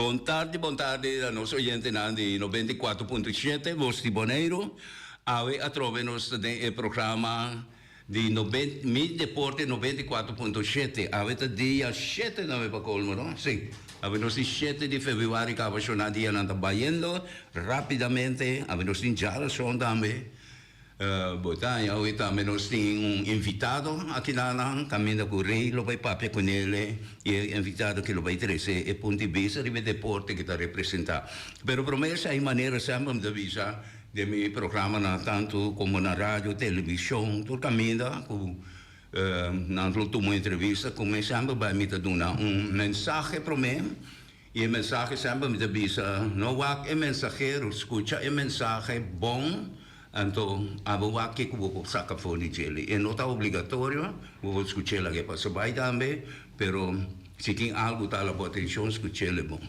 Bon tardi, bon tardi na nos oyentenan di 94.7 Voz di Boneiru. Awe atrobe nos ta den e programa di Mi Deporte 94.7. Awe ta dia shete tambe pa colmo, no? Si. Awe nos tin shete di februari caba shona dianan ta bayendo rapidamente. Awe nos tin djarason tambe. Bo ta haña awe tambe nos tin un invitado aki nan caminda cu Rey lo bay papia cu nele y e invitado aki lo bay trece e punto di bista riba e deporte cu ta representa. Pero prome esey manera semper mi ta bisa den mi programanan tanto como na radio, television, tur caminda cu nan lo tuma un entrevista cu mi semper bay mi ta duna un mensahe prome. I e mensahe semper mi ta bisa, no wak e mensahero, skucha e mensahe bon, anto abo wak kiko bo por saka for di djele. E no ta obligatorio, bo por skuch'é laga e pasa bai tambe, pero si tin algu ta hala bo atenshon, skuch'é bon.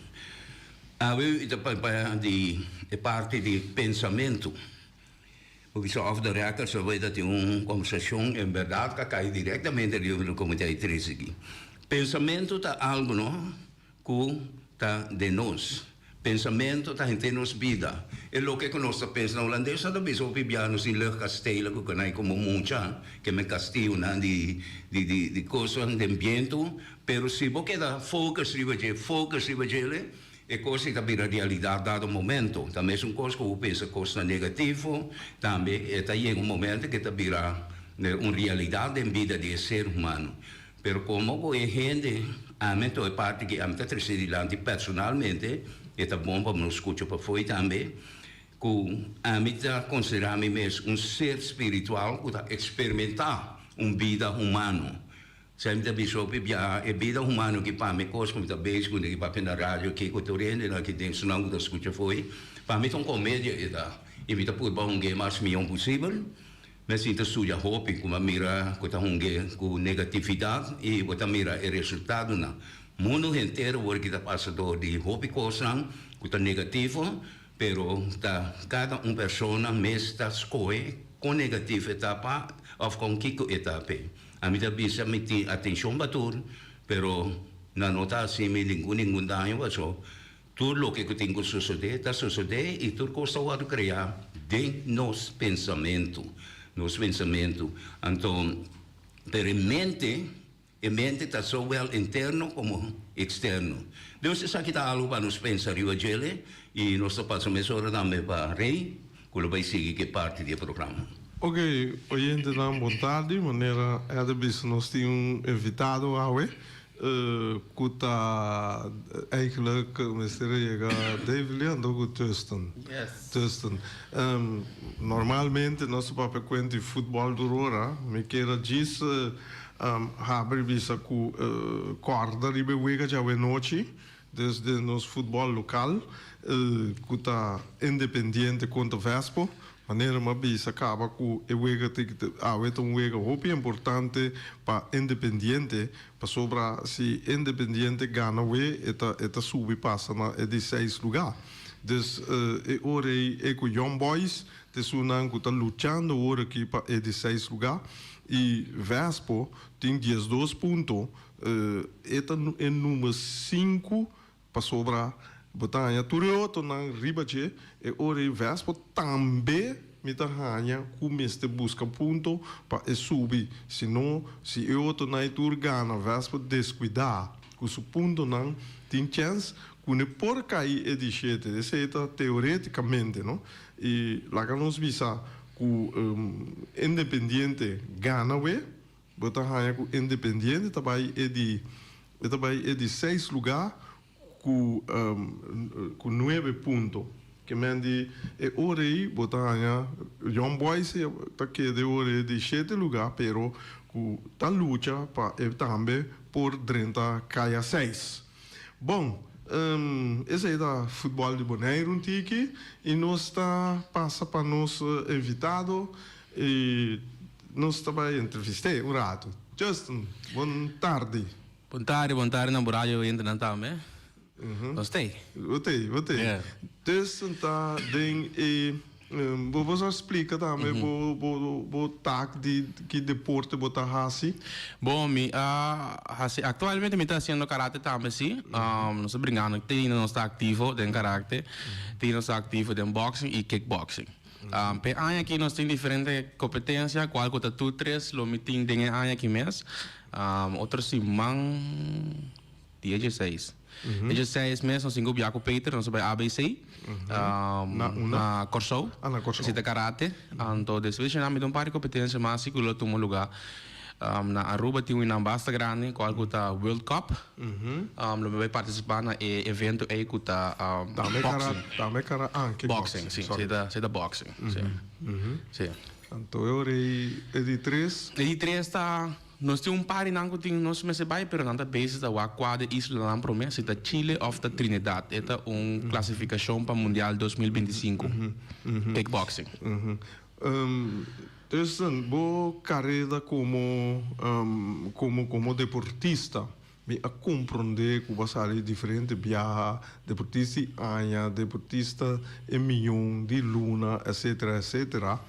Awe mi ta papia di e parti di pensamentu. Bo bisa off the record so bo ta tin un conversacion en berdad ka cay directamente riba loke mi ta e trece aki. Pensamento ta algo no cu ta den nos. Pensamento ta henter nos bida. E loke cu nos ta pensa. Na Holandes nan ta bisa hopi bia nos tin luchtkastelen cu can hay como mucha ke men castillonan di di di cosnan den biento. Pero si bo keda focus riba dje, focus riba djele, E kos ei ta bira realidat dado momento. Ta mesun kos ku bo pensa kosnan negativo, tambe e ta yega un momento ku e ta bira un realidat den bida di e ser humano. Pero komo ku e hende, ami anto e parti ku ami ta trese dilanti personalmente, e ta bon pa nos skucha pafoi tambe, ku ami ta konsiderá mi mes un ser spiritual ku ta eksperimentá un bida humano. Sa mi ta bisa hopi bia e bida humano ki pa mi kos ku mi ta bezig ku ki papia na radio aki ku tur hendenan aki den esnan ku ta skucha fo'i pa mi ta un komedia e ta i mi ta purba hung'é mas mihó posibel mi a sinta studia hopi ku mi a mira ku ta hung'é ku negatividat i bo ta mira e resultadonan mundu henter awor ki ta pasa dor di hopi kosnan ku ta negativo pero ta kada un persona mes ta skohe kon negativo e ta pa òf kon kiko e ta p'e. Ami ta bisa mi tin atencion pa tur, pero nan no ta haci mi ningun ningun daño paso tur loke cu tin cu sosode ta sosode y tur cos ta wordo crea den nos pensamento, nos pensamento. Anto, pero e mente, e mente ta zowel interno como externo. Dus esaki ta algo pa nos pensa riba djele y nos ta pasa mesora tambe pa Rey. Ku lo bai sigui ku e parti di e programa. Ok, oyentenan bon tardi. Manera Eder bisa nos tin un invitado awe ku ta eigenlijk mester a yega Davy anto ku Tustin. Tustin. Normalmente nos ta papia kuent di futbòl tur ora. Mi kier a djis habri bisa ku kòrda riba e wega djawe nochi. Desde nos futbòl lokal ku ta Independiente kontra Vespo, manera mi a bisa kaba ku e wega awe ta un wega hopi importante pa Independiente, pasobra si Independiente gana awe e ta e ta subi pasa na e di seis lugá. Dus e ora ei e ku Young Boys ta esunnan ku ta luchando awor aki pa e di seis lugá i Vespo tin diesdos punto. E ta e number sinku pasobra bo ta haña tur e otronan riba dje. E ora ei Vespo tambe mi ta haña ku mester buska punto pa e subi. Si no, si e otronan ei tur gana Vespo deskuidá ku su puntonan tin chèns ku ne por kai e di shete. Esei ta teoretikamente no. I laga nos bisa ku Independiente gana we. Bo ta haña ku Independiente ta bai e di e ta bai e di seis lugá ku ku nuebe punto. Ke men di e ora ei bo ta haña Young Boys ta keda e ora ei di shete lugá pero ku ta lucha pa e tambe por drenta kaya seis. Bon, esei ta futbòl di Boneiru un tiki i nos ta pasa pa nos invitado i Nos ta bai entrevist'é un ratu. Justin, bon tardi. Bon tardi, bon tardi na bo radio oyentenan tambe. Nos t'ei. Bo t'ei, bo t'ei. Yeah. Justin ta den e. Bo por sa splika tambe bo bo bo tak di ki deporte bo ta hasi? Bon, mi a hasi aktualmente mi ta hasiendo karate tambe si. Nos ta bringando te ainda nos ta aktivo den karate, te ainda nos ta aktivo den boxing i kickboxing. P'e aña aki nos tin diferente kompetensia kual ku ta tur tres lo mi tin den e aña aki mes. Otro siman. Dia dieseis. Dia dieseis mes nos tin ku bia ku Peter, nos a bai ABC na Kòrsou. Esei ta karate. Anto despues dje nan mi ta un par di kompetensia mas si ku lo tuma lugá. Na Aruba tin un nan basta grandi kual ku ta World Cup. Lo mi bai partisipá na e evento ei ku ta boxing. Boxing, si. Esei ta boxing, si. Si. Anto e ora ei e di tres? E di tres ta. Nos tin un par di nan ku tin nos mester bai pero nan ta bezig ta wak kua de islanan prome si ta Chile of ta Trinidad. E ta un klasifikashon pa Mundial 2025 kickboxing. Tristan, bo kareda komo komo komo deportista mi a komprondé ku bo a sali diferente biaha, deportista di aña, deportista e miyon di luna etcetera etcetera.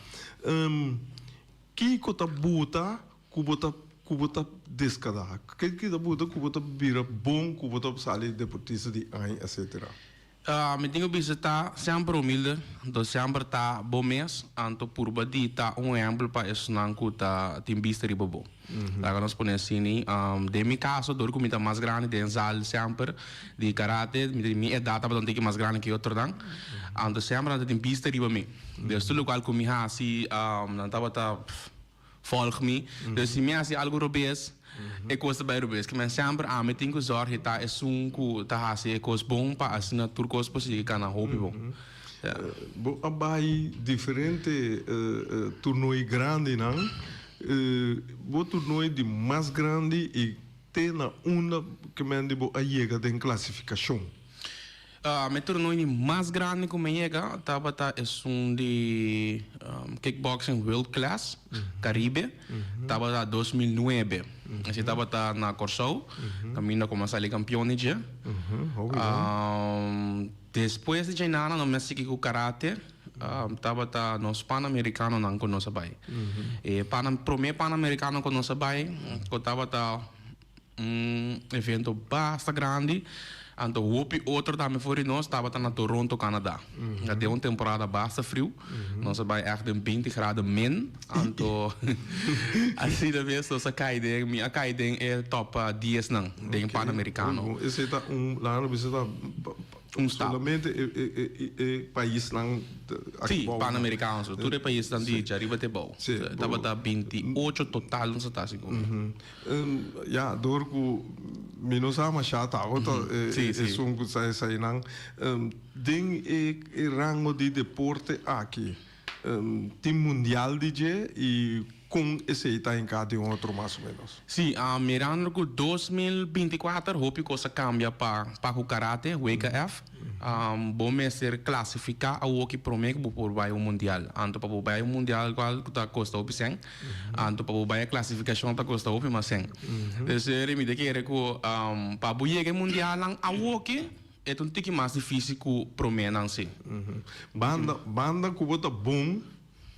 Kiko ta buta ku bo ta ku bo ta deskadá? Ke ta buta ku bo ta bira bon ku bo ta sali deportista di aña etcetera? Mi tin ku bisa ta semper humilde, anto semper ta bo mes, anto purba di ta un ehempel pa esnan ku ta tin bista riba bo. Laga nos pone asini, den mi kaso dor ku mi ta mas grandi den zal semper di karate, mi edat tabata un tiki mas grandi ku e otronan, anto semper nan ta tin bista riba mi. Dus tur lokual ku mi hasi, nan tabata volg mi. Dus si mi hasi algu robes, e kos ta bai robes. Kimen semper ami tin ku zòrg di ta esun ku ta hasi e kos bon pa asina tur kos por sigui kana hopi bon. Ya. Bo a bai diferente turnooi grandinan. Bo turnooi di mas grandi i te na unda kimen di bo a yega den klasifikashon? Mi torneo di mas grandi ku mi yega tabata esun di kickboxing world class Caribe tabata 2009 esei tabata na Kòrsou kaminda ku mi a sali kampion di dje. Despues di djainana no mi a sigui ku karate tabata nos Panamericanonan ku nos a bai. E prome Panamericano ku nos a bai ku tabata Un evento basta grandi, anto hopi otro tambe for di nos tabata na Toronto, Canada. A den un temporada basta friu, nos a bai echt den 20 graden min, anto asina mes nos a kai den, mi a kai den e top diesnan den Panamericano. Esei ta un, laga nos bisa ta Un stap. Solamente e e e paisnan aki bou. Sí, Panamericano so. Tur e paisnan di djariba te bou. Sí. Tabata 28 total nos a ta segun mi. Ya, dor ku mi no sa masha tabata esun ku sa eseinan. Den e rango di deporte aki tin mundial di dje i Kon esei ta hinká den otro mas o ménos? Sí, mirando ku 2024 hopi kos a kambia pa pa ku karate, WKF. Bo mester klasifiká awoki promé ku bo por bai un mundial. Anto pa bo bai un mundial kual ku ta kosta hopi sèn, anto pa bo bai e klasifikashon ta kosta hopi mas sèn. Dus mi ta kere ku pa bo yega e mundialnan awoki e ta un tiki mas difísil ku proménan sí. Banda banda ku bo ta bon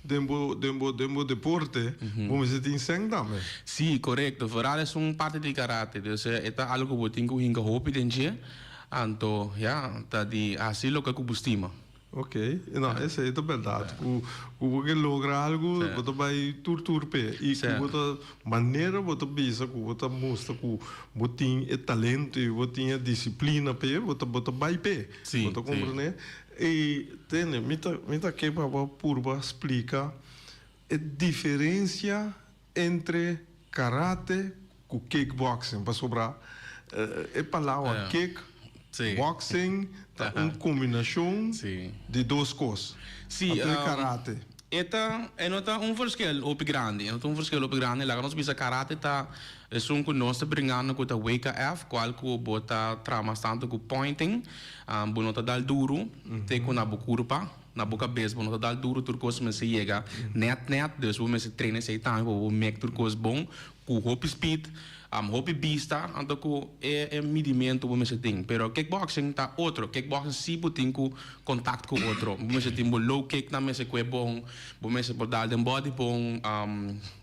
Den bo den bo den bo deporte bo mester tin sèn tambe. Sí, korekto. Vooral esun parti di karate. Dus e ta algu ku bo tin ku hinka hopi den dje. Anto, ya, ta di hasi loke ku bo stima. Ok. No, esei ta bèrdat. Ku ku bo ke logra algu, bo ta bai tur tur p'e. I ku bo ta manera bo ta bisa ku bo ta mustra ku bo tin e talento i bo tin e disiplina p'e, bo ta bo ta bai p'e. Sí, Bo ta sí. komprendé? E tende, mi ta mi ta ke pa bo purba splika e diferensia entre karate ku kickboxing, pasobra e palabra kick boxing ta un kombinashon di dos kos. Anto e karate. E ta e no ta un verschil hopi grandi, e no ta un verschil hopi grandi. Laga nos bisa karate ta esun ku nos ta bringando ku ta WKF, kual ku bo ta traha mas tantu ku pointing. Bo no ta dal duru te ku na bo kurpa, na bo kabes bo no ta dal duru, tur kos mester yega nèt nèt, dus bo mester train esei tambe pa bo mek tur kos bon ku hopi speed. Hopi bista anto ku e e midimentu bo mester tin. Pero kickboxing ta otro. Kickboxing si bo tin ku kontakt ku otro. Bo mester tin bo low kick nan mester kue bon, bo mester por dal den body bon,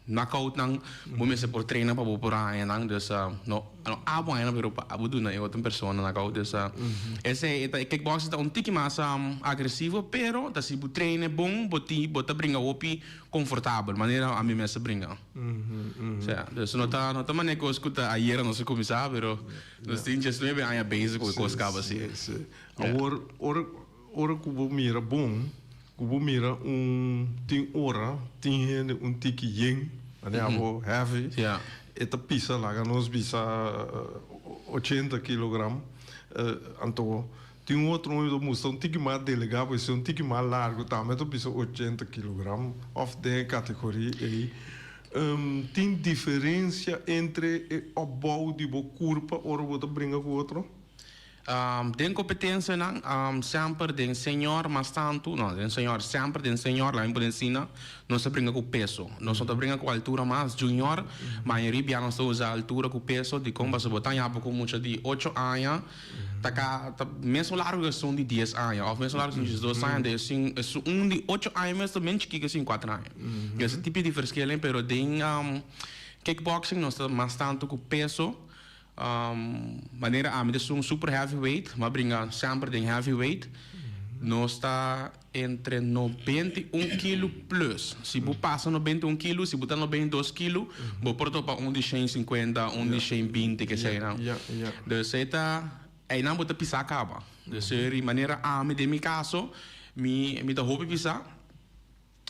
knockout nan bo mester por traina pa bo por haña nan. Dus no no abo haña nan pero pa abo duna e otro persona knockout. Dus esei e ta e kickboxing ta un tiki mas agresivo pero ta si bo traina bon bo tin bo ta bringa hopi konfortabel manera ami mes ta bringa. Sea, dus no ta no ta manera kos ku ta ayera nos a kuminsá, pero nos tin diesnuebe aña bezig ku e kos kaba si. Sí, sí. Awor, ora ora ku bo mira bon, ku bo mira un tin ora tin hende un tiki yen, manera abo heavy, e ta pisa laga nos bisa ochenta kilogram, anto Tin un otro un ta mustra un tiki mas delegá pues un tiki mas largo tambe ta bisa 80 kilogram of den e categoria ei. Tin diferencia entre e opbouw di bo curpa ora bo ta bringa cu otro? Den competencianan semper den señor mas tanto, no den señor semper den señor laga mi por ensina nos ta bringa cu peso, nos no ta bringa cu altura mas, junior mayoria bia nos ta usa altura cu peso dicon pasobra bo ta haña bo cu mucha di ocho aña Ta ka ta mesun largu ku esun di dies aña òf mesun largu ku esun di diesdos aña, de esun esun un di ocho aña mes ta men chikí ku esun di kuater aña. Esei tipo di verschil pero den kickboxing nos ta mas tantu ku peso, manera ami ta esun super heavyweight, mi a bringa semper den heavyweight, nos ta Entre 91 kilo plus. Si bo pasa 91 kilo, si bo ta 92 kilo, bo por topa un di 150, un di 120, keseinan. Dus ei ta, einan bo ta pisa kaba. Dus di manera ami den mi kaso, mi mi ta hopi pisa,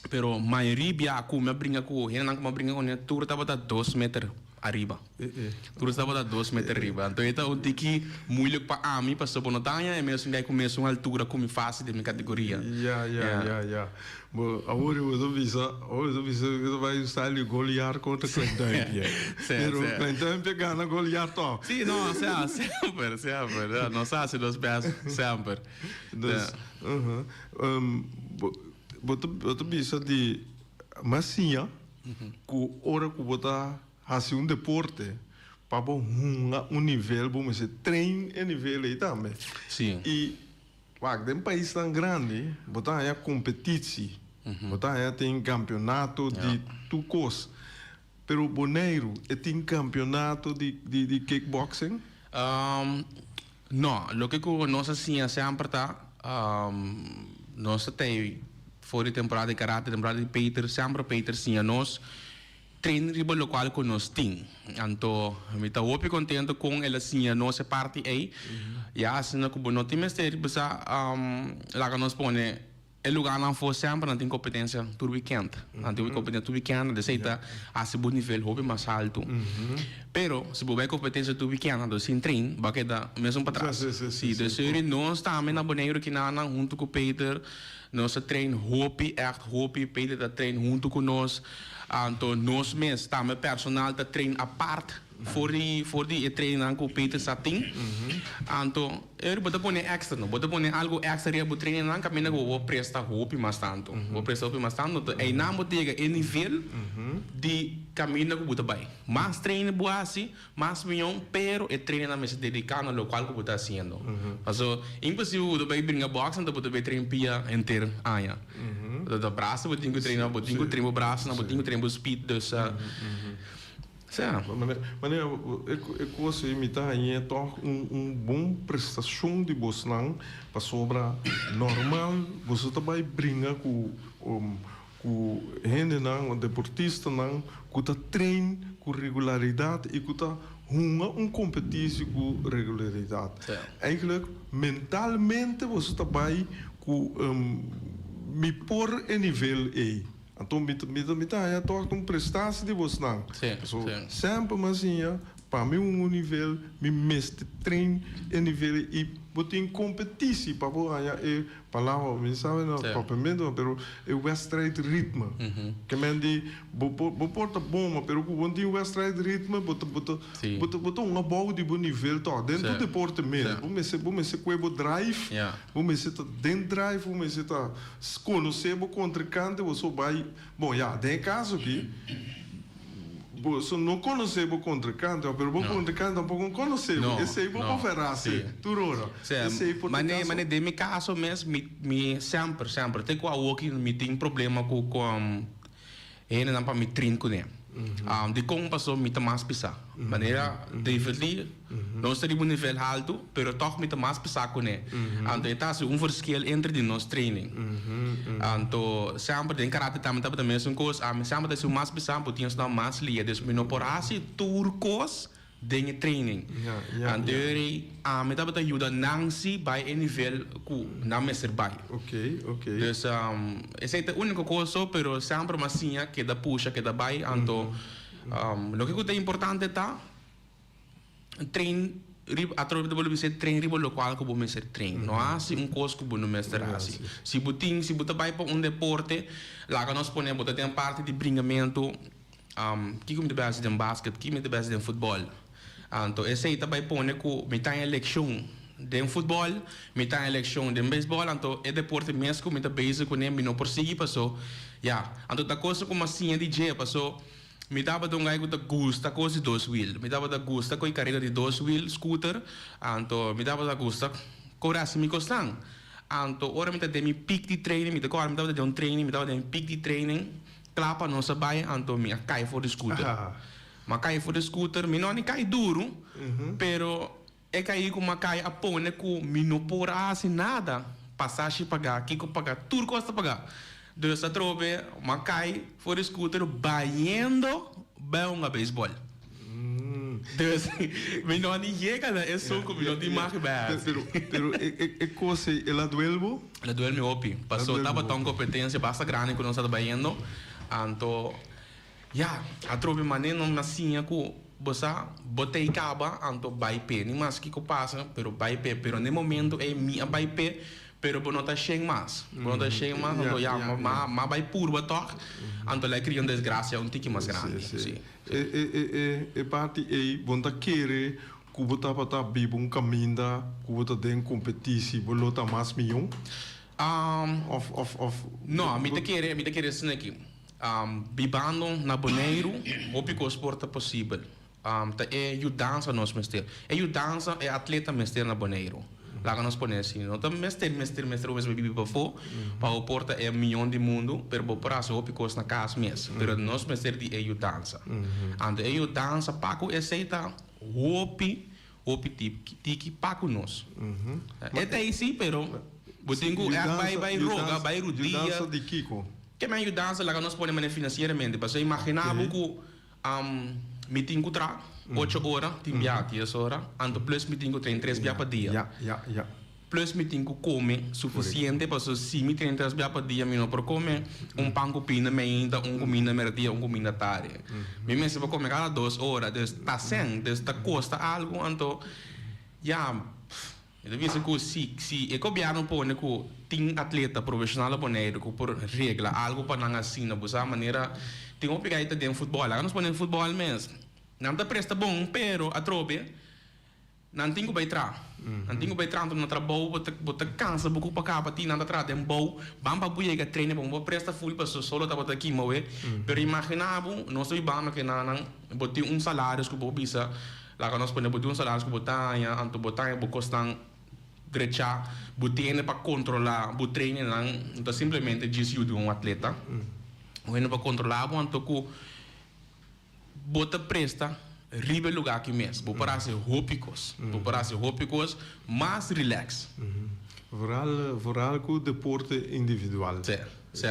pero mayoria bia ku mi a bringa ku hendenan ku mi a bringa kuné tur tabata dos meter ariba. Tur tabata dos meter riba. Anto e ta un tiki moeilijk pa ami pasobra bo no ta haña e mesun guy ku mesun altura ku mi fácil den mi kategoria. Ya, ya, ya, ya. Bo, awor bo ta bisa, awor bo ta bisa ku ta bai un style di Goliat kontra Klein Duimpje. Sí, Pero sí. Klein Duimpje gana Goliat tòg. Sí, no, sea, semper, semper. Nos a hasi nos bèst semper. Dus, uh-huh. Bo, bo ta, bo ta bisa di mas siña ku ora ku bo ta Hasi un deporte pa bo hunga un nivel bo mester train e nivel ei tambe. Sí. I wak den paisnan grandi bo ta haña kompetitsi, bo ta haña tin kampionato di tur kos. Pero Boneiru e tin kampionato di di kickboxing? No, loke ku nos a siña semper ta nos ta tei for di temporada di karate, temporada di Peter, semper Peter siña nos Train riba locual cu nos tin. Anto mi ta hopi contento con el a siña nos e parti ey. Ya asina cu bo no tin mester bisa laga nos pone e lugarnan afo semper nan tin competencia tur weekend. Nan tin competencia tur weekend anto esey ta haci bo nivel hopi mas halto. Pero si bo bay competencia tur weekend anto sin train bo a keda mesun patras. Si, dus nos tambe na Boneiru kinanan hunto cu Peter Nos a train hopi, ègt hopi. Peter ta train huntu ku nos. Anto nos mes tambe personal ta train apart for di for di e trainingnan ku Peter sa tin. Anto e bo ta pone èkstra no, bo ta pone algu èkstra riba bo trainingnan kaminda ku bo presta hopi mas tantu. Bo presta hopi mas tantu, anto einan bo ta yega e nivel di kaminda ku bo ta bai. Mas training bo hasi, Mas mion, pero e trainingnan mester dedica na locual cu bo ta haciendo. Paso, imposible bo ta bay bringa box anto bo ta bay train pia henter aña. Ta braso bo tin cu traina, bo tin cu train bo brasonan, bo tin cu train bo speed, dus sea. Manera e cos ey mi ta hañ'e toch un bon prestacion di bosnan pasobra normal boso ta bay bringa cu Ku hendenan o deportistanan ku ta train ku regularidat i ku ta hunga un kompetisi ku regularidat. Eigenlijk mentalmente boso ta bai ku mi por e nivel ei. Anto mi ta mi ta haña tòg un prestasi di bosnan. Pasobra semper mi a siña pa mi hunga un nivel mi mester train e nivel ei i bo tin kompetisi pa bo haña e Palabra, mi sabe na papiamento, pero e wedstrijd ritme. Ke men di, bo por, bo por ta bon, ma pero ku bo no tin wedstrijd ritme, bo ta, bo ta, bo ta, bo ta un abou di bo nivel tòg. Den tur deporte mes, bo mester, bo mester kue bo drive, bo mester ta den drive, bo mester ta konosé bo kontrinkante, bo so bai, bon ya, den e kaso aki, Boso no konosé bo kontrinkante, pero bo kontrinkante tampoko no konosé bo. Esei bo por verasé tur ora. Esei por ta kaso. Mane den mi kaso mes mi mi semper semper te ku awoki mi tin problema ku ku hendenan pa mi train kuné. Dikon? Pasobra mi ta mas pisá. Manera David Lee, nos ta riba un nivel haltu, pero tòg mi ta mas pisá kuné. Anto e ta hasi un verschil entre di nos training. Anto semper den karate tambe tabata mesun kos, ami semper ta hasi mas pisá, bo tin esnan mas lia. Dus mi no por hasi tur kos den e training. Anto e ami tabata yuda nan si bai e nivel ku nan mester bai. Dus esei ta e uniko kos so, pero semper mi a siña keda pusha, keda bai. Anto loke ku ta importante ta train riba, atrobe ta bolbe bisa train riba lokual ku bo mester train. No hasi un kos ku bo no mester hasi. Si bo tin, si bo ta bai pa un deporte, laga nos pone bo ta den parti di bringamentu. Kiko mi ta bai hasi den basket? Kiko mi ta bai hasi den futbòl? Anto esei ta bai pone ku mi ta en elekshon den futbòl, mi ta en elekshon den beisbòl, anto e deporte mes ku mi ta bezig kuné mi no por sigui paso ya. Anto ta cosa ku mi a siña di dje paso mi tabata un guy ku ta gusta kos di dos wiel, mi tabata gusta koe kareda di dos wiel, scooter, anto mi tabata gusta kore hasi mi kosnan. Anto ora mi ta den mi peak di training, mi ta kòrda mi tabata den un training, mi tabata den mi peak di training, Kla pa nos a bai anto mi a kai for di scooter. Mi a kai for di scooter, mi no a ni kai duru, pero e kai ku mi a kai a pone ku mi no por a hasi nada. Pasashi pagá, kiko pagá, tur kos ta pagá. Dus atrobe mi a kai for di scooter bayendo bai hunga beisbòl. Dus mi no a ni yega na esun ku mi no tin mag bai hasi. Pero, pero e kos ei, el a duel bo? El a duel mi hopi. Paso tabata un kompetensia basta grandi ku nos tabata bayendo. Anto, ya, atrobe manera nos a siña ku bo sa, bo ta ei kaba, anto bai p'e. Ni mas kiko pasa, pero bai p'e. Pero na e momento ei mi a bai p'e, pero bo no ta shen mas. Bo no ta shen mas, anto ya, m'a bai purba tòg. Anto el a kria un desgrasia un tiki mas grandi. Si. E parti ei, bo no ta kere Ku bo tabata biba un kaminda ku bo ta den kompetisi, bo lo ta mas mion? Of, of, of. No, mi ta kere, mi ta kere esaki aki. Bibando na Boneiru, hopi kos por ta posibel. Ta e yudansa nos mester. E yudansa e atleta mester na Boneiru. Laga nos pone asina. No ta mester, mester, mester bo mester biba pafó pa bo por ta e mion di mundu, pero bo por hasi hopi kos na kas mes. Pero nos mester di e yudansa. Anto e yudansa pa ku esei ta. Hopi, hopi tiki pa ku nos. E ta ei si, pero bo tin ku ègt bai bai roga, bai rudia. Yudansa di kiko? Ke men yudansa laga nos pone manera finansieramente. Pasobra imaginá bo ku mi tin ku traha ocho ora, tin bia dies ora, anto plus mi tin ku train tres bia pa dia. Ya, ya, ya. Plus mi tin ku kome sufisiente pasobra si mi train tres bia pa dia mi no por kome un pan ku pinda meinta, un kuminda merdia, un kuminda tarde. Mi mester por kome kada dos ora, dus ta sèn, dus ta kosta algu, anto ya mi ta bisa ku si si e gobièrnu pone ku tin atleta profeshonal na Boneiru ku por regla algu pa nan asina bo sa manera tin hopi gaita den futbòl, laga nos pone den futbòl mes nan ta presta bon pero atrobe. Nan tin ku bai traha. Nan tin ku bai traha anto na trabou bo ta bo ta kansa bo ku pa kaba tin nan ta traha den bou ban pa bo yega trainen pa bo presta ful pasobra solo tabata kima we pero imagina bo nos ta bibando ke nan nan bo tin un salaris ku bo bisa laga nos pone bo tin un salaris ku bo ta haña anto bo ta haña bo kosnan drecha bo tene pa kontrola bo trainen nan no ta simplemente djis yuda un atleta bo hende pa kontrola bo anto ku Bo ta presta riba e lugar aki mes. Bo por haci hopi cos. Bo por haci hopi cos mas relax. Vooral, vooral cu deporte individual. Sí,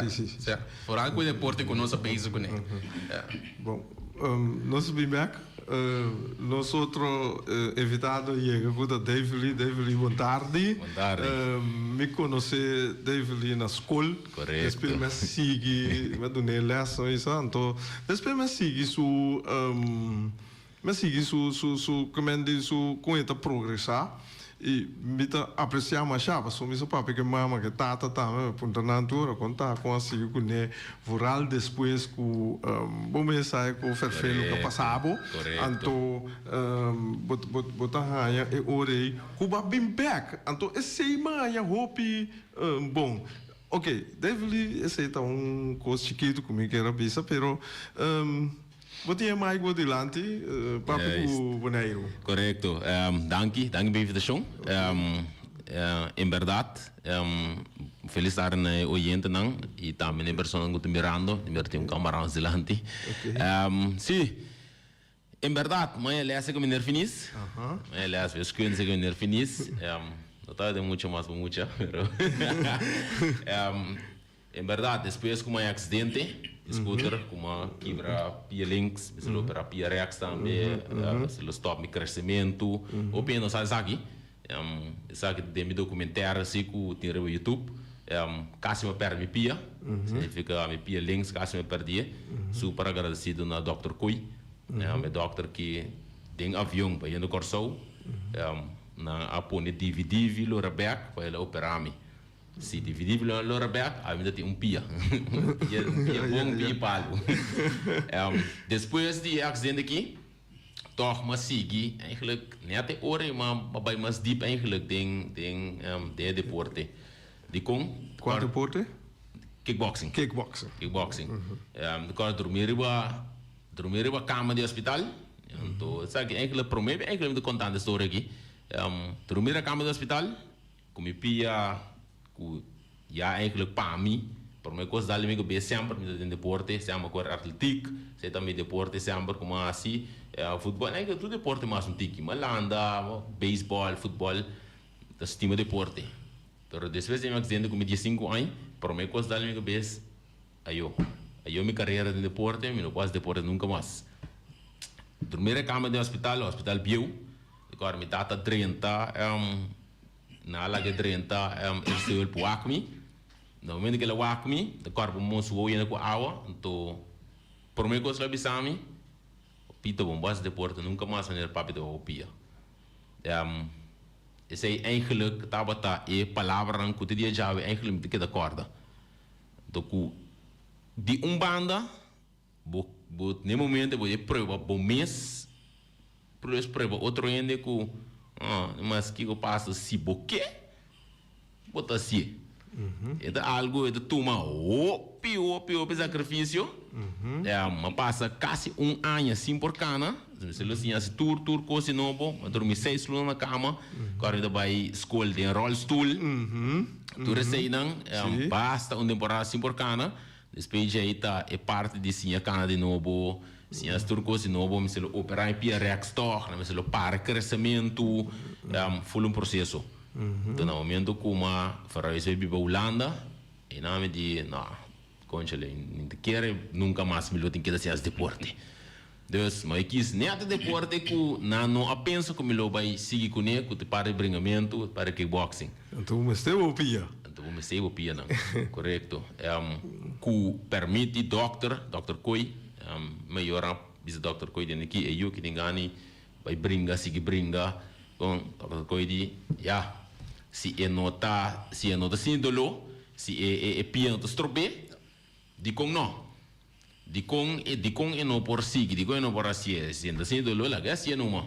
sí, sí. Vooral cu e deporte cu nos a bezig cune. Bon, nos bin bek. Nos otro invitado yega cu ta Davely. Davely, bon tardi. Bon tardi. Mi conoce Davely na scol. Correcto. Despues mi a sigui, mi a dun'é les no isa, anto despues mi a sigui su, mi a sigui su, su, su, kimen di su, con e ta progresá y mi ta apreciá mashá pasobra mi sa papia cu e mama cu e tata tambe, mi a puntra nan tur ora con ta, con a sigui cun'é, vooral despues cu bo mes sa cu ferfelu cu a pasa bo, anto bo, bo, bo ta haña e ora ei cu bo a bin bek, anto esei mi a haña hopi bon. Ok, Davely esei ta un kos chikitu ku mi kier a bisa, pero. Bo tin e mic bo dilanti, papia ku Boneiru. Korekto. Danki, danki pa e invitashon. En bèrdat, felis tardi na e oyentenan i tambe na e personanan ku ta mirando. Mi mira tin un kamara nos dilanti. Sí, en bèrdat, maña lès ku meneer Finis. Maña lès wiskunde ku meneer Finis. No tabata mucho mas pa mucha, pero En berdad, despues ku mi a aksidente di scooter, ku mi a kibra pia links, mi lo opera pia rechts tambe, mi lo stop mi kresementu. Hopi hende no sa esaki. Esaki ta den mi documentary asi ku tin riba YouTube. Kasi mi a perde mi pia, significa mi pia links kasi mi a perdie. Super agradecido na Dokter Kooi, e dokter ki den avion bayendo Kòrsou, nan a pone divi divi lora bek pa el a opera mi. Si dividí lo lora bek, ami ta tin un pia. Un pia, un pia bon, un pia palu. Despues di e aksidente aki, tòg m'a sigui eigenlijk net e ora ei m'a bai mas diep eigenlijk den den den e deporte. Dikon? Kua deporte? Kickboxing. Kickboxing. Kickboxing. Mi kòrda drumí riba drumí riba kama di hospital. Anto esaki eigenlijk promé bes eigenlijk mi ta kontando e storia aki. Drumí riba kama di hospital. Ku mi pia ku ya eigenlijk pa mi prome kos dal mi ku bes semper mi ta den deporte semper kore atletiek esei ta mi deporte semper ku mi a hasi futbol eigenlijk tur deporte mi a hasi un tiki mi a landa beisbòl futbòl ta stima deporte pero despues di mi aksidente ku mi diesinku aña prome kos dal mi ku bes ayo ayo mi karera den deporte mi no por hasi deporte nunka mas drumi rekama den hospital hospital bieu. Kor mi tata drenta nan a laga drenta e stoel pa wak mi. Na momento ku el a wak mi, e kòrpo mi su wowo yena ku awa, anto promé kos el a bisa mi, Pito bo no por hasi deporte nunka mas manera papi ta wou pia. Esei eigenlijk tabata e palabranan ku te dia djawe eigenlijk mi ta keda kòrda. Anto ku di un banda Bo bo n'e momento bo e prueba bo mes plus prueba otro hende ku ah mas kiko pasa si bo ke bo ta hasié. E ta algu e ta tuma hopi hopi hopi sakrifisio. Mi a pasa kasi un aña sin por kana. Mi lo siña hasi tur tur kos di nobo. Mi a durmi seis luna na kama. Kòrda mi ta bai skol den ròlstul. Tur eseinan basta un temporada sin por kana. Despues djei ta e parti di siña cana di nobo, siña haci tur cos di nobo, mester lo opera e pia rechts toch, nan mester lo para e crecemento, ful un proceso. Enton na momento cu m'a verhuis bay biba Hulanda, eynan mi di, no, conchale, mi ta kere nunca mas mi lo tin keda sin haci deporte. Dus, mi a kies net e deporte cu nan no a pensa cu mi lo bay sigui cune, cu ta parti di bringamento, parti di kickboxing. Anto bo mester bo pia. Anto bo mester bo pianan, korekto. Ku pèrmit di dòkter, dòkter Kooi, mayor a bisa dòkter Kooi den aki e yu ki tin gana bai bringa, sigui bringa. Kon dòkter Kooi di, ya, si e no ta, si e no ta sinti doló, si e e pia no ta strob'é, dikon no? Dikon e dikon e no por sigui, dikon e no por hasié? Si e no ta sinti doló, laga e hasié numa.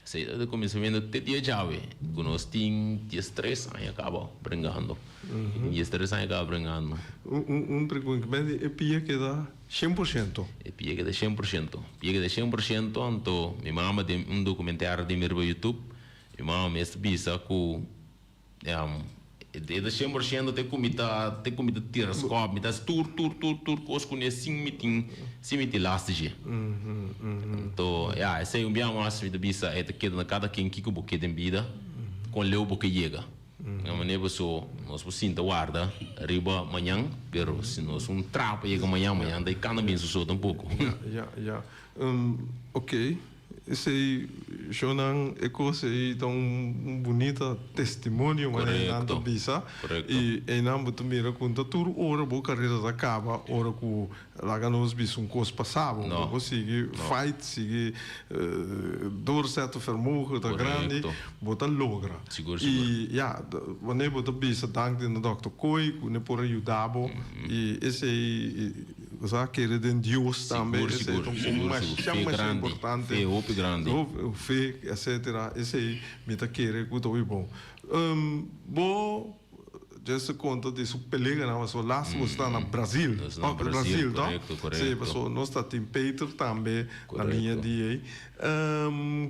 Esei ta di kuminsamentu te dia djawe ku nos tin diestres aña kaba bringando. Diestres aña kaba bringando. Un pregunta, men e pia keda 100%? E pia keda 100%. Pia keda 100%, anto mi mama den un documentario di mi riba YouTube, mi mama mes ta bisa ku E ta 100% te ku mi ta te ku mi ta tira skòp, mi ta hasi tur tur tur tur kos kuné sin mi tin sin mi tin last dje. Anto ya esei un bia mas mi ta bisa e ta keda na kada ken kiko bo ke den bida, kon leu bo ke yega. Na manera paso nos por sinta warda riba mañan pero si nos un traha pa yega mañan, mañan ta e kanda bin su so tampoko. Ya ya ya ok. Esei shownan e kos ei ta un bunita testimonio manera nan ta bisa i einan bo ta mira ku no ta tur ora bo karera ta kaba ora ku laga nos bisa un kos pasa bo bo por sigui fight sigui doorzettevermogen ta grandi bo ta logra i ya wanneer bo ta bisa dank na dòkter Kooi ku ne por a yuda bo i esei. Bo sa kere den Dios tambe, esei ta un masha masha importante. Fe hopi grandi. Fe etcetera, esei mi ta kere ku ta hopi bon. Bo Jesse konta di su peleganan pasobra laatste bo sta na Brazil. Nos na Brazil, to? korekto, Sí, korekto. pasobra nos ta tin Peter tambe na liña Korekto. di ei.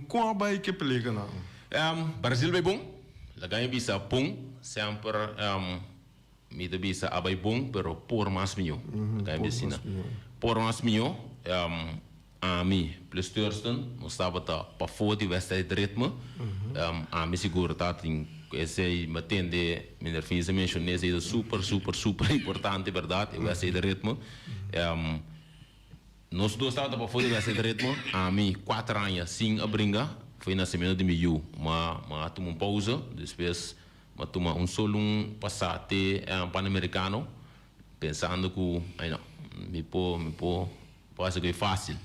Kon a bai ke peleganan? Brazil bai bon. Laga mi bisa bon. Semper mi ta bisa a bai bon, pero por mas mihó. Laga mi Por bisa mas asina. mihó. Por mas mihó. Ami plus Thurston nos tabata pafó di wedstrijd ritme. Ami sigur ta tin esei mi a tende meneer Vincent menshoné esei ta super super super importante berdad e wedstrijd ritme. Nos dos tabata pafó di wedstrijd ritme. Ami kuater aña sin a bringa foi nasemento di mi yu ma a tuma un pausa despues mi a tuma un solo un pasá te Panamericano pensando ku ai no mi por mi por Por hasi ku e fásil.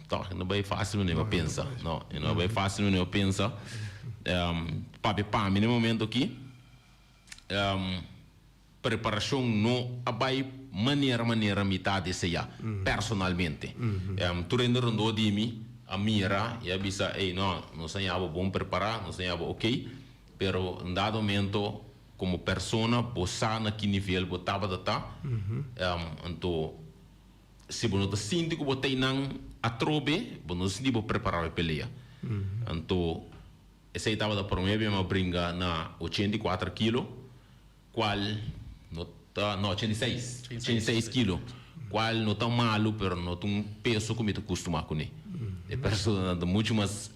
Tòg, e no bai fásil manera bo pensa. No, e no bai fásil manera bo pensa. Papia pa mi na e momento aki, preparashon no a bai manera manera mi ta deseá, personalmente. Tur hende rondó di mi a mira i a bisa, ey, no, nos a haña bo bon prepará, nos a haña bo okey, pero un dado momento Komo persona bo sa na ki nivel bo tabata ta, anto si bo no ta sinti ku bo ta einan atrobe, bo no ta sinti bo prepará pa e pelea. Anto esei tabata promé bia mi a bringa na 84 kilo, kual no ta, no, 86, 86 kilo, kual no ta malu pero no ta un peso ku mi ta kustumá kuné. E personanan ta muchu mas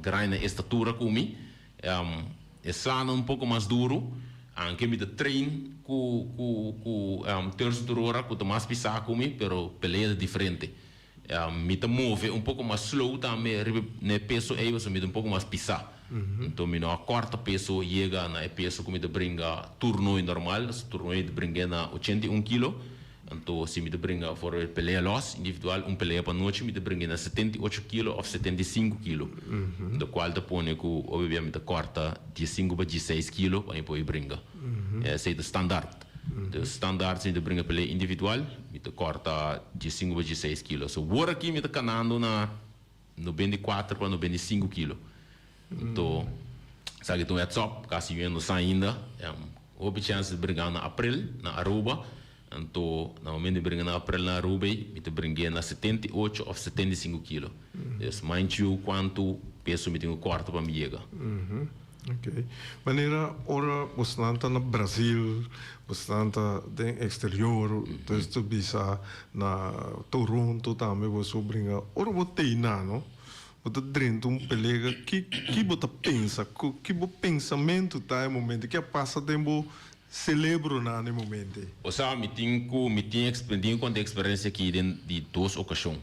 grandi na estatura ku mi. E slanan un poko mas duru, anke mi ta train ku ku ku Terzo Durora ku ta mas pisá ku mi, pero pelea ta diferente. Mi ta move un poko mas slow tambe riba na e peso ei pasobra mi ta un poko mas pisá. Anto mi no a kòrta peso yega na e peso ku mi ta bringa turnooi normal, turnooi mi ta bring'é na 81 kilo. Anto si mi ta bringa for e pelea los individual un pelea pa nochi mi ta bringa na 78 kilo of 75 kilo. Lo cual ta pone cu hopi bia mi ta corta 15 pa 16 kilo pa mi por bringa. Esey ta standaard. Dus standaard si mi ta bringa pelea individual mi ta corta 15 pa 16 kilo. So wor aki mi ta canando na 94 pa 95 kilo. Anto esaki ta un heads up, casi yu no sa ainda. Hopi chance di bringa na april na Aruba. Anto na momento di bringa na april na Aruba ei, mi ta bring'é na 78 of 75 kilo. Dus mind you cuanto peso mi tin cu corta pa mi yega. Ok. Manera ora bosnan ta na Brazil, bosnan ta den exterior, dus ta bisa na Toronto tambe boso bringa. Ora bo teina no, bo ta drenta un pelega, ki ki bo ta pensa? Ki bo pensamentu ta e momento? Ki a pasa den bo celebro nan e momento ei? Bo sa, mi tin cu mi tin mi tin cu conta e experiencia aki den di dos ocasion.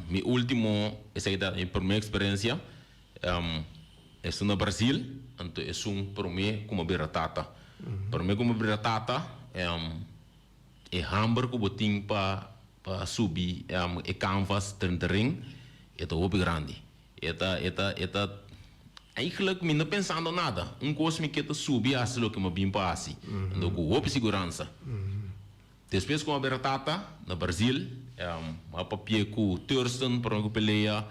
Mi ultimo, esaki ta mi prome experiencia. Esun na Brasil, anto esun prome ku mi a bira tata. Prome ku mi a bira tata, e hamber ku bo tin pa pa subi e canvas den de ring, e ta hopi grandi. E ta e ta e ta eigenlijk mi no pensando nada. Un kos mi ke ta subi hasi loke mi a bin pa hasi. Anto ku hopi siguransa. Despues ku mi a bira tata na Brasil, mi a papia ku Thurston prome ku pelea.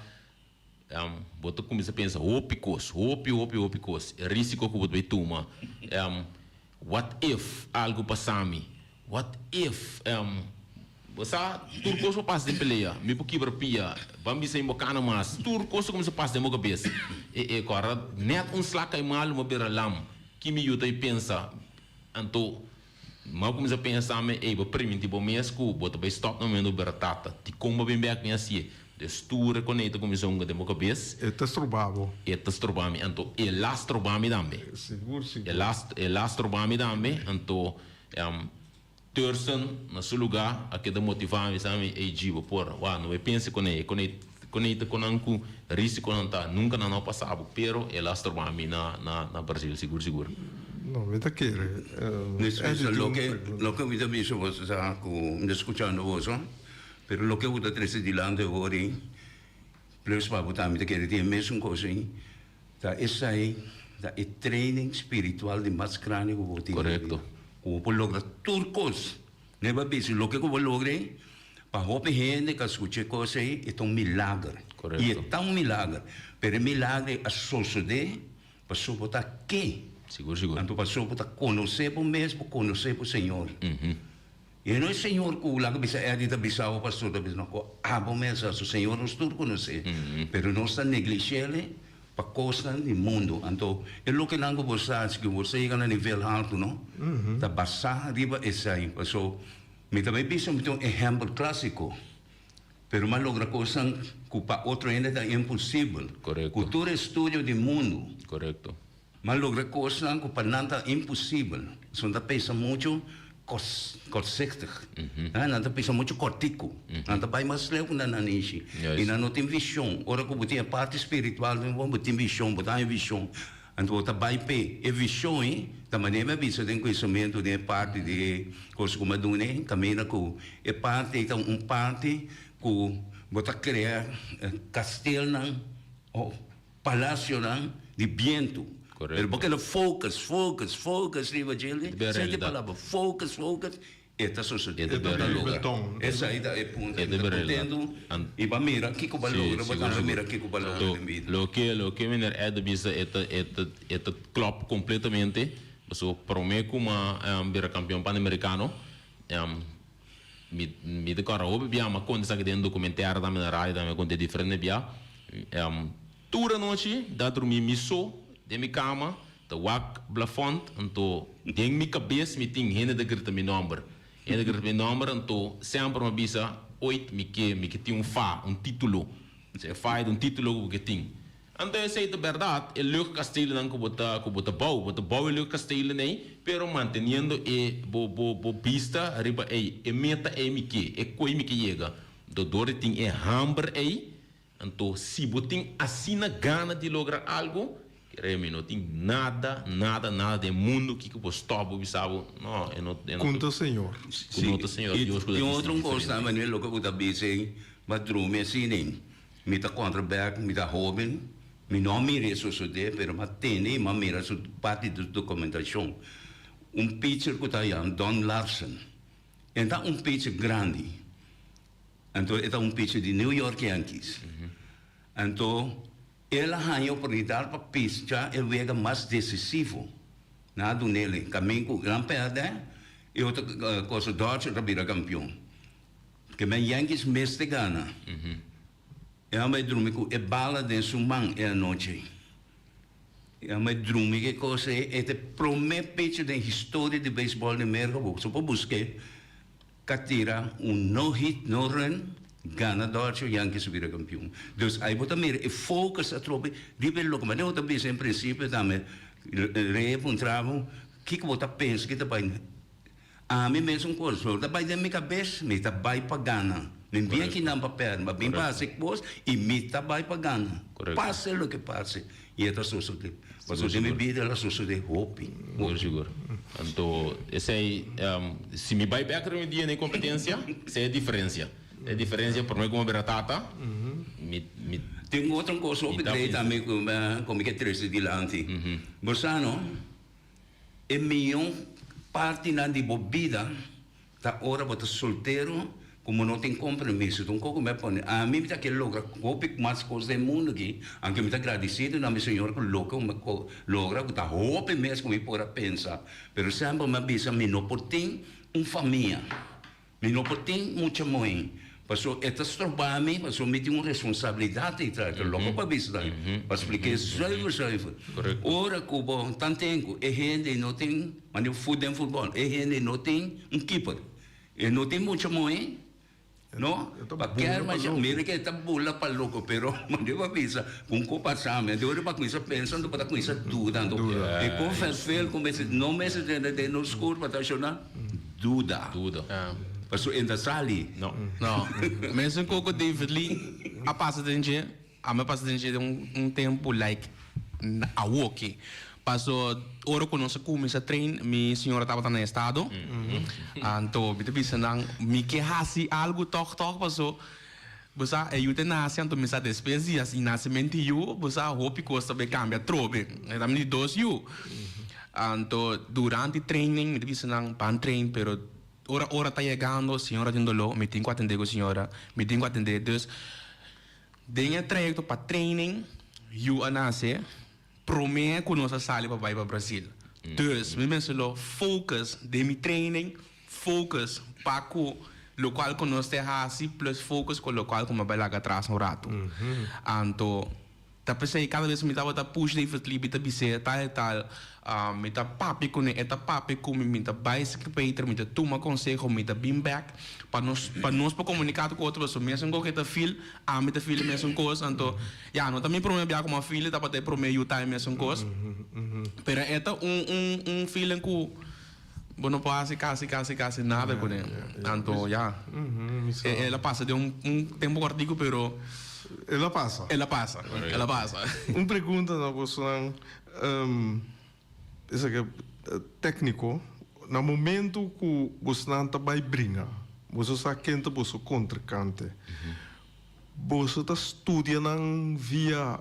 Bo ta kuminsá pensa hopi kos, hopi, hopi, hopi kos. E risiko ku bo ta bai tuma. What if algu pasa mi? What if bo sa tur kos por pasa den pelea. Mi por kibra pia, ban bisa mi bo kana mas. Tur kos ta kuminsá pasa den bo kabes. E e kòrda nèt un sla kai malu mi a bira lam. Ki mi yuda i pensa? Anto mi a kuminsá pensa mi, ey, bo permití bo mes ku bo ta bai stòp na momento bo bira tata. Dikon bo bin bèk mi hasié? Dus tur e konei ta kuminsá hunga den bo kabes. E ta stroba bo. E ta stroba mi. Anto e la stroba mi tambe. Sigur, sigur. E la, e la stroba mi tambe. Anto Thurston na su lugá a keda motivá mi, sa mi, Ey G, bo por. Wak, no bai pensa konei. E konei, konei ta konan ku risikonan ta. Nunka nan no a pasa bo. Pero e la stroba mi na, na, na Brasil, sigur, sigur. No, mi ta kere. Despues, loke, loke mi ta bisa boso sa ku mi ta skuchando boso. Pero loke bo ta trese dilanti awor ei, plus pa bo tambe ta kere tin e mesun kos ei, ta esei ta e training spiritual di mas grandi ku bo tin den bida. Korekto. Ku bo por logra tur kos. No e pa bisa loke ku bo logra ei, pa hopi hende ku a skucha e kos ei, e ta un milager. Korekto. I e ta un milager. Pero e milager ei a sosodé pasobra bo ta ke. Sigur sigur. Anto paso bo ta konosé bo mes, bo konosé bo Señor. I no e Señor ku laga bisa Eddie ta bisa bo pastor ta bisa no, ku abo mes a su Señor nos tur konosé, pero nos ta neglishéle pa kosnan di mundu. Anto e lokenan ku bo sa hasi ku bo sa yega na nivel haltu no, ta basá riba esei. Paso mi ta bai bisa mi ta un ehèmpel klásiko. Pero m'a logra kosnan ku pa otro hende ta imposibel. Korekto. Ku tur estudio di mundu. Korekto. M'a logra kosnan ku pa nan ta imposibel. Pasobra nan ta pensa muchu kortzichtig. Nan ta pensa muchu kòrtiku. Nan ta bai mas leu ku nan nanishi. I nan no tin vishon. Ora ku bo tin e parti spiritual den bo, bo tin vishon, bo ta haña vishon. Anto bo ta bai p'e e vishon ei, ta manera mi a bisa den kuminsamentu den e parti di e kos ku mi a duna ei, kaminda ku e parti ei ta un parti ku bo ta krea kastelnan o palasionan di bientu. Pero bo keda focus, focus, focus riba djele, senti e palabra focus, focus, E ta sosodé. E ta ta logra. Esei ta e punto. Mi ta kontentu i bo a mira kiko bo a logra, bo tambe a mira kiko bo a logra den bida. Loke loke meneer Ed a bisa e ta e ta e ta klòp kompletamente. Pasobra promé ku mi a bira kampion panamerikano mi mi ta kòrda hopi bia mi a konta esaki den dokumentèr tambe na radio tambe mi a konta diferente bia. Tur anochi da drumi mi so den mi kama ta wak blafònt anto den mi kabes mi tin hende ta grita mi nòmber hende ta grita mi nòmber anto semper mi a bisa oit mi ke mi ke tin un fa un titulo e fa e ta un titulo ku bo ke tin anto esei ta bèrdat e luchtkastelen ku bo ta ku bo ta bou bo ta bou e luchtkastelen ei pero manteniendo e bo bo bo bista riba ei e meta ei mi ke e koi mi ke yega anto dor di tin e hamber ei Anto si bo tin asina gana di logra algo, kere mi no tin nada, nada, nada den mundu kiko por stop bo bisa bo, no, e no, e no. Ku ta Señor. Ku no ta Señor Dios ku ta Tin otro bisti kos diferente. tambe loke ku ta bisa ei, bo a drumi asina ei, mi ta kontra bek, mi ta hoben, mi no a mira e sosodé, pero mi a tende i mi a mira su parti di dokumentashon. Un pitcher ku ta yama Don Larsen, e ta un pitcher grandi. Anto e ta un pitcher di New York Yankees. Anto el a haña oportunidat pa pischa e wega mas desisivo. Nan a dun'el kamin ku nan pèrdè i otro kos Dodgers ta bira kampion. Ke men Yankees mester gana. E homber a drumi ku e bala den su man e anochi. E homber a drumi ku e kos ei. E ta e promé pitcher den historia di beisbòl di Merka. Bo por busk'é. Ka tira un no hit no run gana Dodger Yankees a bira kampion. Dus ai bo ta mira e focus atrobe riba e loke manera bo ta bisa en principio tambe Rey a puntra bo kiko bo ta pensa ki ta bai ami mesun kos bo ta bai den mi kabes mi ta bai pa gana mi bien kinan pa perde mi a bin pa hasi kos y mi ta bai pa gana pase loke pase y e ta sosode. Pasobra den mi bida el a sosodé hopi. Sigur, sigur. Anto esei, si mi bai bek riba mi dia den kompetensia, esei e diferensia. E diferensia promé ku mi a bira tata, mi, mi. Tin otro kos hopi grei tambe ku mi ke trese dilanti. Bo sa no, e mihó partinan di bo bida Ta ora bo ta soltero ku bo no tin kompromiso. Ta un kos ku mi a pone. Ami mi ta ke logra hopi mas kos den mundu aki, anke mi ta gradisido na mi Señor ku loke mi a logra ku ta hopi mes ku mi por a pensa. Pero semper mi a bisa mi no por tin un famia, mi no por tin mucha muhé, pasobra e ta stroba mi, pasobra mi tin un responsabilidat ei tras. Ta loko pa bisa tambe, pa splik'é zuiver zuiver. Ora ku bo tanten ku e hende no tin. Mane fut den futbol e hende no tin un keeper e no tin mucha moe no pa ker masha mira ke ta bula pa loko pero mane bo a bisa ku un ko pasa mi anto ora bo a kuminsa pensa anto bo ta kuminsa duda anto e ko vervel ku mester no mester drenta den nos kurpa ta shona duda pasobra e no ta sali. No mesun koko David Lee a pasa den dje. Ami a pasa den dje den un tempu like awoki. Paso ora ku nos a kuminsá train mi señora tabata na estado. Anto mi ta bisa nan mi ke hasi algu tòg tòg paso bo sa e yu ta nase anto mi sa despues di e nasementu di yu bo sa hopi kos ta bay kambia atrobe. E ta mi di dos yu. Anto durante training mi ta bisa nan ban train pero ora ora ta yegando señora tin doló mi tin ku atendé ku señora mi tin ku atendé dus. Den e trayekto pa training, yu a nase promé ku nos a sali pa bai pa Brasil. Dus mi mester lo focus den mi training, focus pa ku lokual ku nos te hasi plus focus ku lokual ku mi a bai laga atras un ratu. Anto ta p'esei kada bes ku mi tabata push David Lee mi ta bis'é tal e tal, mi ta papia kuné, e ta papia ku mi, mi ta bai siki Peter, mi ta tuma konseho, mi ta bin bèk pa nos pa nos por komuniká ku otro pasobra mesun kos ku e ta feel, ami ta feel e mesun kos. Anto ya no ta mi promé bia ku mi a feel, tabata e promé yu ta e mesun kos. Pero e ta un un un feeling ku Bo no por hasi kasi kasi kasi nada kuné. Anto ya. El a pasa den un tempu kòrtiku pero. El a pasa. El a pasa, el a pasa. Un pregunta na bosonan, esaki tékniko, na momentu ku bosonan ta bai bringa, boso sa ken ta boso kontrinkante. Boso ta studia nan via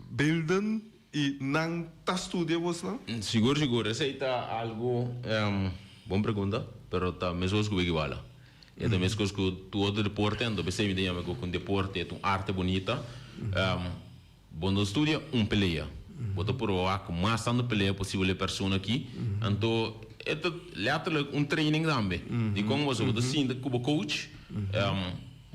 beelden I nan ta studia bosnan? Sigur sigur, esei ta algu bon pregunta, pero ta meskos ku wiki bala. E ta meskos ku tur otro deporte, anto p'esei mi ta yama ku un deporte ta un arte bunita. Bo no studia un pelea, bo ta purba wak mas tantu pelea posibel e persona aki, anto e ta letterlijk un training tambe. Dikon? Pasobra bo ta sinta ku bo coach.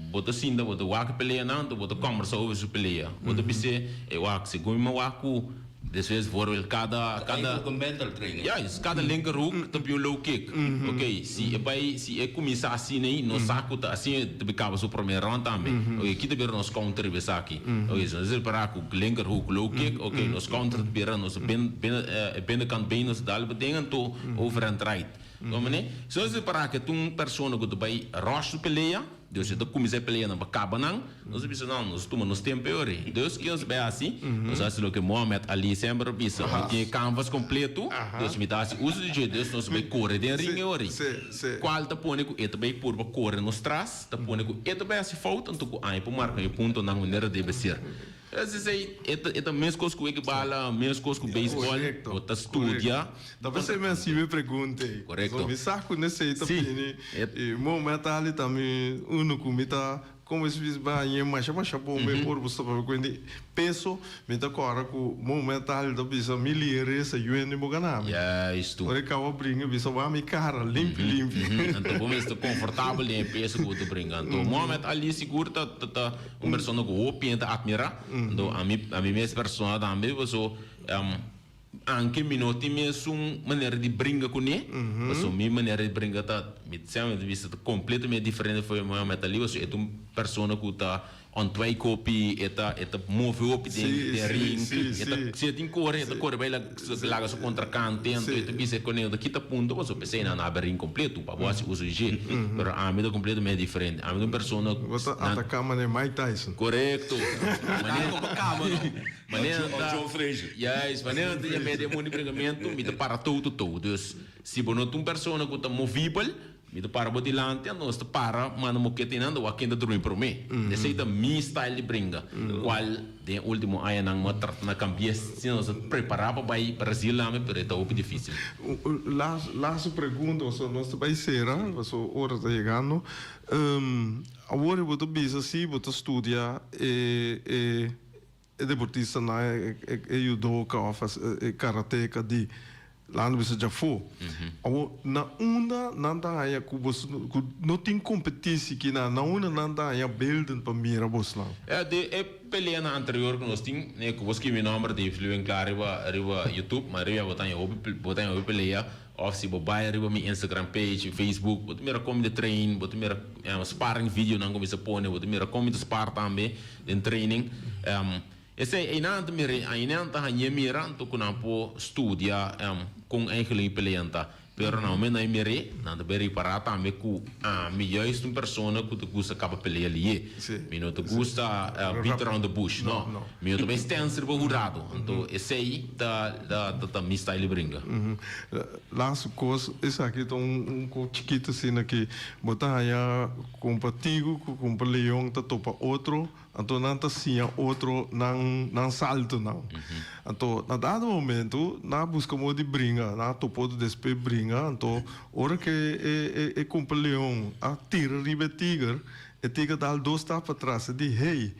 Bo ta sinta, bo ta wak e peleanan, anto bo ta kòmbersá over su pelea. Bo ta bis'é, Ey wak, segun mi wak ku despues voorbeeld kada, kada. Eigenlijk un mental training. Juist, kada linkerhoek ta bin un low kick. Oké, si e bai, si e kuminsá asina ei, nos sa ku ta asina e ta bin kaba su promé round tambe. Oké, ki ta bira nos counter riba esaki? Oké, si nos a repará ku linkerhoek, low kick, oké, nos counter ta bira nos ben, ben, e binnenkant been nos ta dal baden anto overhand right. Dominee, si nos repará ku e ta un persona ku ta bai rush su pelea, dus e ta kuminsá e peleanan pa kaba nan, nos ta bisa, No, nos tuma nos tempu e ora ei. Dus, ke nos bai hasi? Nos hasi loke Mohamed Ali semper a bisa, Mi tin e canvas kompletu, dus mi ta hasi uso di dje, dus nos bai kore den ring e ora ei. Kual ta pone ku e ta bai purba kore nos tras, ta pone ku e ta bai hasi fout, anto ku ami por marka mi puntonan manera debe ser. Esei e ta meskos ku ekibala, meskos ku beisbòl, bo ta studia. Ta p'esei mi a hasi mi pregunta ei. Korekto. Mi sa ku nesei ta bini. I Mohamed Ali ta mi unu ku mi ta komo es bisa bañ'e masha masha bon mi ora bo sta papia ku hende peso mi ta kòrda ku Mohamed Ali ta bisa mi ligeresa yuende bo gana mi. Juistu. Ora e kaba bringa bisa wak mi kara limpi limpi. Anto bo mester konfortabel den e peso ku bo ta bringa. Anto Mohamed Ali sigur ta ta. Un persona ku hopi hende ta atmirá. Anto ami ami mes persona tambe paso anke mi no tin mesun manera di bringa kuné, paso mi manera di bringa ta mi semper ta bisa ta kompletamente diferente for mi mami ta liba. So e ta un persona ku ta ontwijk hopi, e ta e ta move hopi den den ring, e ta si e tin kore e ta kore bai laga su kontrankante, anto e ta bisa e koneo ta kita punto paso p'esei nan a habri ring kompleto pa bo hasi uso di dje. Pero ami ta kompletamente diferente. Ami ta un persona. Bo ta ataká manera Mike Tyson. Korekto. Manera ku kaba no. Manera ta. Joe Frazier. Juist, manera ta yam'é den mundu di bringamentu, mi ta para tou tu tou. Dus, si bo no ta un persona ku ta movibel, Mi ta para bo dilanti, anto nos ta para manda mokete einan, wak ken ta drumi promé. Esei ta mi style di bringa, kual den e ultimo añanan mi a trata na kambi'é, si nos a prepará pa bai Brasil tambe, pero e ta hopi difísil. Laatste pregunta, pasobra nos ta bai sera, pasobra ora ta yegando. Awor bo ta bisa si bo ta studia e e e deportistanan, e judoka of e karateka di Laat bisa djafó. Awor, na unda nan ta haña ku bos ku no tin kompetisi kina? Na unda nan ta haña beelden pa mira bosnan? E di e peleanan anterior ku nos tin, ne, ku bo skibi mi nòmber David Lewin Klaar riba riba YouTube, ma riba bo ta haña hopi bo ta haña hopi pelea. Òf si bo bai riba mi Instagram page, Facebook, bo ta mira kon mi ta train, bo ta mira sparring videonan ku mi sa pone, bo ta mira kon mi ta spar tambe den training. Esei einan ta mira, einan ta hañ'é mira anto ku nan por studia kon eigenlijk e pelean ta. Pero na momento nan e mir'é, nan ta bai ripará tambe ku ami juist un persona ku ta gusta kaba pelea lié. Mi no ta gusta beat around the bush, no. Mi no ta bai stens riba hurado. Anto esei ta ta mi style di bringa. Laatste kos, esaki ta un kos chikitu asina ki bo ta haña kompa tigu ku kompa leon ta topa otro. Anto nan ta siña otro nan nan saltonan. Anto na dado momento nan a buska modo di bringa, nan a topa otro despues bringa, anto ora ke e e e kumpa leon a tira riba e tiger, e tiger dal dos stap patras, e di, hey,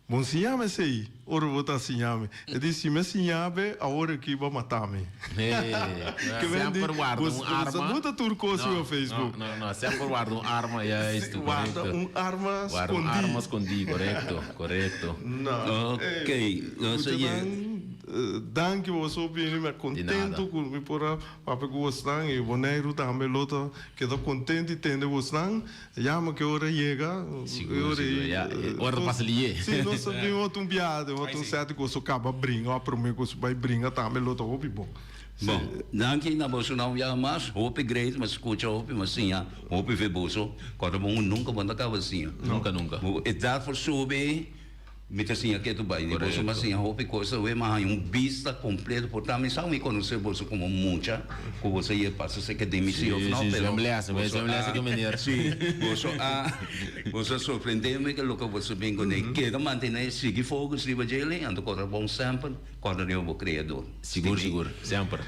Bon siña mi esei, ora bo ta siña mi. E di, si mi siña be, awor aki bo a mata mi. Ke men di, Semper warda bo un arma. sa bo ta tur kos No, riba Facebook. no, no, no, semper warda un arma, juist, Si, warda korekto. un arma Warda un skondí. arma skondí, korekto, korekto. No, Ok, ey, nos a yega. muchanan, danki boso bini, mi a Di nada. kontento ku mi por a papia ku bosnan i Boneiru tambe lo ta keda kontento di tende bosnan. Yama ke ora yega, e Sigur, ora sigur, ei, ya, e ora ta nos, pasa lié. si, nos ta bin otro un biaha den otro Ai un si. sèt ku boso kaba bringa òf promé ku boso bai bringa tambe lo ta hopi bon. Si. Bon, danki na boso nan un biaha mas. Hopi great, mi a skucha hopi, mi a siña hopi fe boso. Kòrda bon ku nunka bo no ta kaba siña. Nunka, nunka. Bo edat por subi. Mi ta siña ke tu bai di boso, mi a siña hopi kos awe, mi a haña un bista kompleto, por ta mi sa mi konosé boso komo mucha ku boso a yega pasa seke den mi si òf no, pero boso a, si, boso a, boso a sorprendé mi ke loke boso bin kuné, keda mantené, sigui focus riba djele, anto kòrda bon semper, kòrda riba bo Kreador. Sigur, sigur, semper.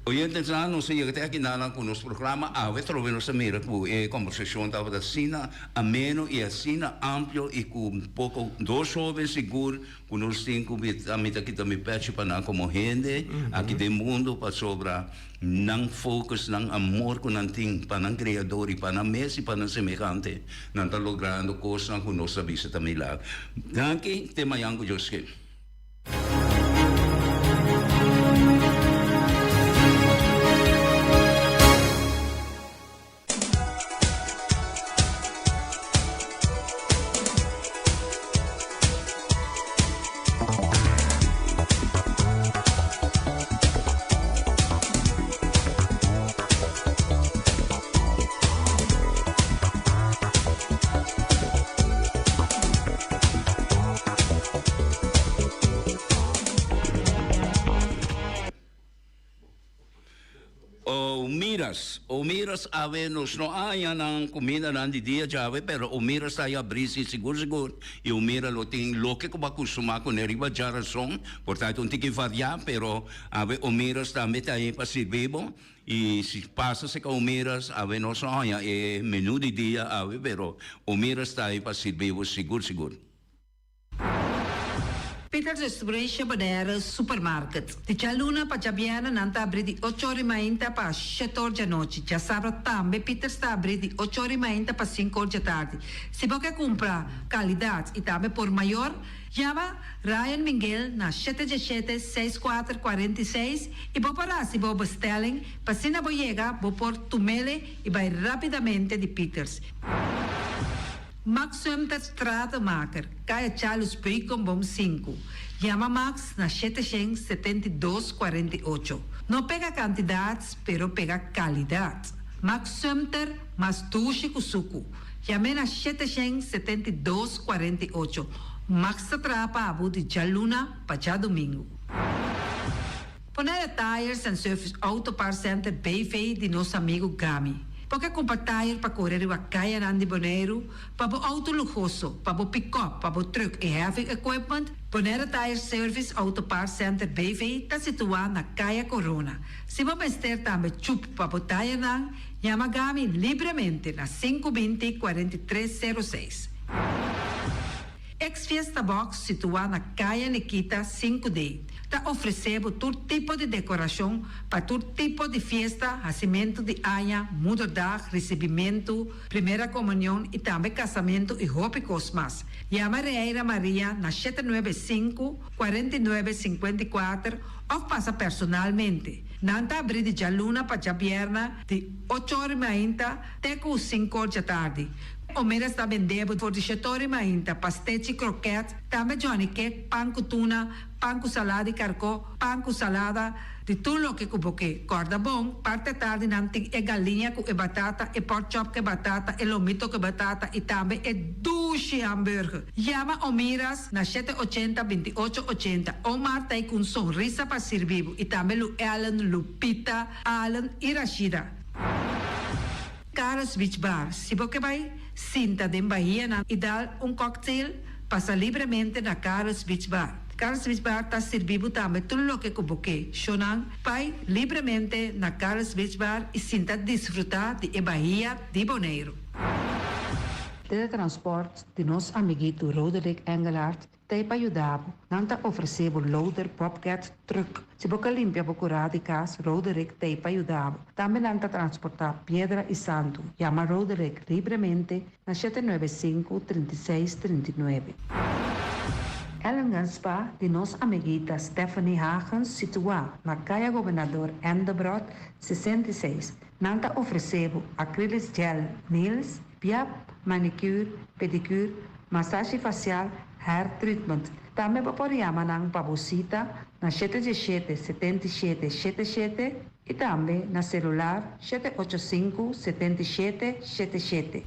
Oyentenan, nos a yega te akinan ku nos programa awe, trobe nos a mira ku e kombersashon tabata asina Ameno y asina amplio y cu poco dos hoben sigur cu nos tin cu mi ta mi ta kita mi pecho pa nan como hende aki den mundo pasobra nan focus nan amor cu nan tin pa nan Creador y pa nan mes y pa nan semehante nan ta logrando cosnan cu nos ta bisa ta milagro. Danki te mañan cu Dios ke. O miras, o miras awe nos no haña nan cumindanan di dia djawe, pero o miras ta ya abri si sigur sigur y o mira lo tin loke cu bo a custuma cune riba djarason, por ta un tiki varia, pero awe o miras tambe ta ahi pa sirbi bo y si pasa cerca o miras awe nos no haña e menu di dia awe, pero o miras ta ahi pa sirbi bo sigur sigur. Peter's Restauration Bonaire Supermarket. Di djaluna pa djabièrnè nan ta abrí di ocho ora i mainta pa shete or djanochi. Djasabra tambe Peter's ta abrí di ocho ora i mainta pa sinku or djatardi. Si bo ke kumpra kalidat i tambe por mayor, yama Ryan Minguel na shete djeshete seis kuater 46 i bo por hasi bo bestelling pa asina bo yega bo por tumele i bai rápidamente di Peter's. Max Sumter Stratenmaker, Kaya Charles Beukenboom sinku. Yama Max na 772 48. No pega kantidat, pero pega kalidat. Max Sumter, mas dushi ku suku. Yam'é na 772 48. Max ta traha pa bo di djaluna pa djadumingu. Bonaire Tires and Service Auto Parts Center BV di nos amigu Gami. Bo ke kumpra tire pa kore riba kayanan di Boneiru, pa bo outo luhoso, pa bo pikòp, pa bo trùk i heavy equipment? Bonaire Tires Service Auto Parts Center BV ta situá na Kaya Corona. Si bo mester tambe chup pa bo tirenan, yama Gami libremente na 520 43 06. Ex Fiesta Box situá na Kaya Nikita 5D ta ofresé bo tur tipo di dekorashon pa tur tipo di fiesta, hasimentu di aña, moederdag, risibimentu, primera komunion i tambe kasamentu i hopi kos mas. Yama Reira Maria na 795, 49, 54 òf pasa personalmente. Nan ta abrí di djaluna pa djabièrna di ocho ora i mainta te ku sinku or djatardi. Omeras ta bende bo for di shetori mainta, pastechi, kroket, tambe johnny cake, pan ku tuna, pan ku salada di karkó, pan ku salada, di tur loke ku bo ke. Kòrda bon, parti atardi nan tin e galiña ku e batata, e pork chop ku e batata, e lomito ku e batata i tambe e dushi hamburger. Yama Omiras na shete ochenta, 28 ochenta. Omar ta ei ku un sonrisa pa sirbi bo i tambe Lu Ellen, Lupita, Allen i Rashida. Carlos Beach Bar, Si bo ke bai sinta den bahianan i dal un cocktail, pasa libremente na Carlos Beach Bar. Carlos Beach Bar ta sirbi bo tambe tur loke ku bo ke. Shownan, bai libremente na Carlos Beach Bar i sinta disfruta di e bahia di Boneiru. Teletransport di nos amiguito Roderick Engelhardt. T'ei pa yuda bo. Nan ta ofresé bo loader, bobcat, truck. Si bo ke limpia bo kurá di kas, Roderick t'ei pa yuda bo. Tambe nan ta transportá piedra i santu. Yama Roderick libremente na 795 36 39. Ellingan Spa di nos amiguita Stephanie Hagens situá na Kaya Gobernador Endebrot 66. Nan ta ofresé bo acrylic gel nails, piap, manicure, pedicure, masashi fasial, hair treatment. Tambe bo por yama nan pa bo sita na 717 77 77 i tambe na selular 785 77 77.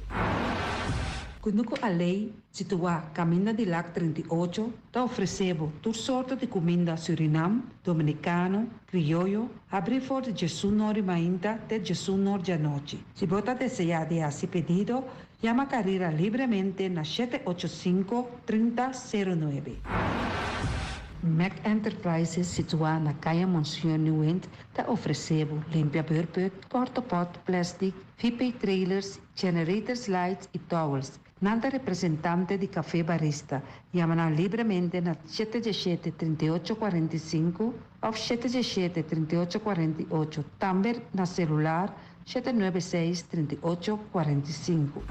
Kunuku Alei, situá Kaminda di Lac 38, ta ofresé bo tur sorto di kuminda Surinam, Dominikano, Krioyo, habrí for di 11 or di mainta te 11 or di anochi. Si bo ta deseá di hasi pedido, yama Carrera libremente na 785 3009. Mac Enterprises, situá na Kaya Monsieur Nieuwind, ta ofresé bo limpia beurput, portapot, plastic, VP trailers, generators lights i towels. Nan ta representante di Café Barista. Yama nan libremente na 717 3845 òf 717 3848. Tambe na selular 796 3845.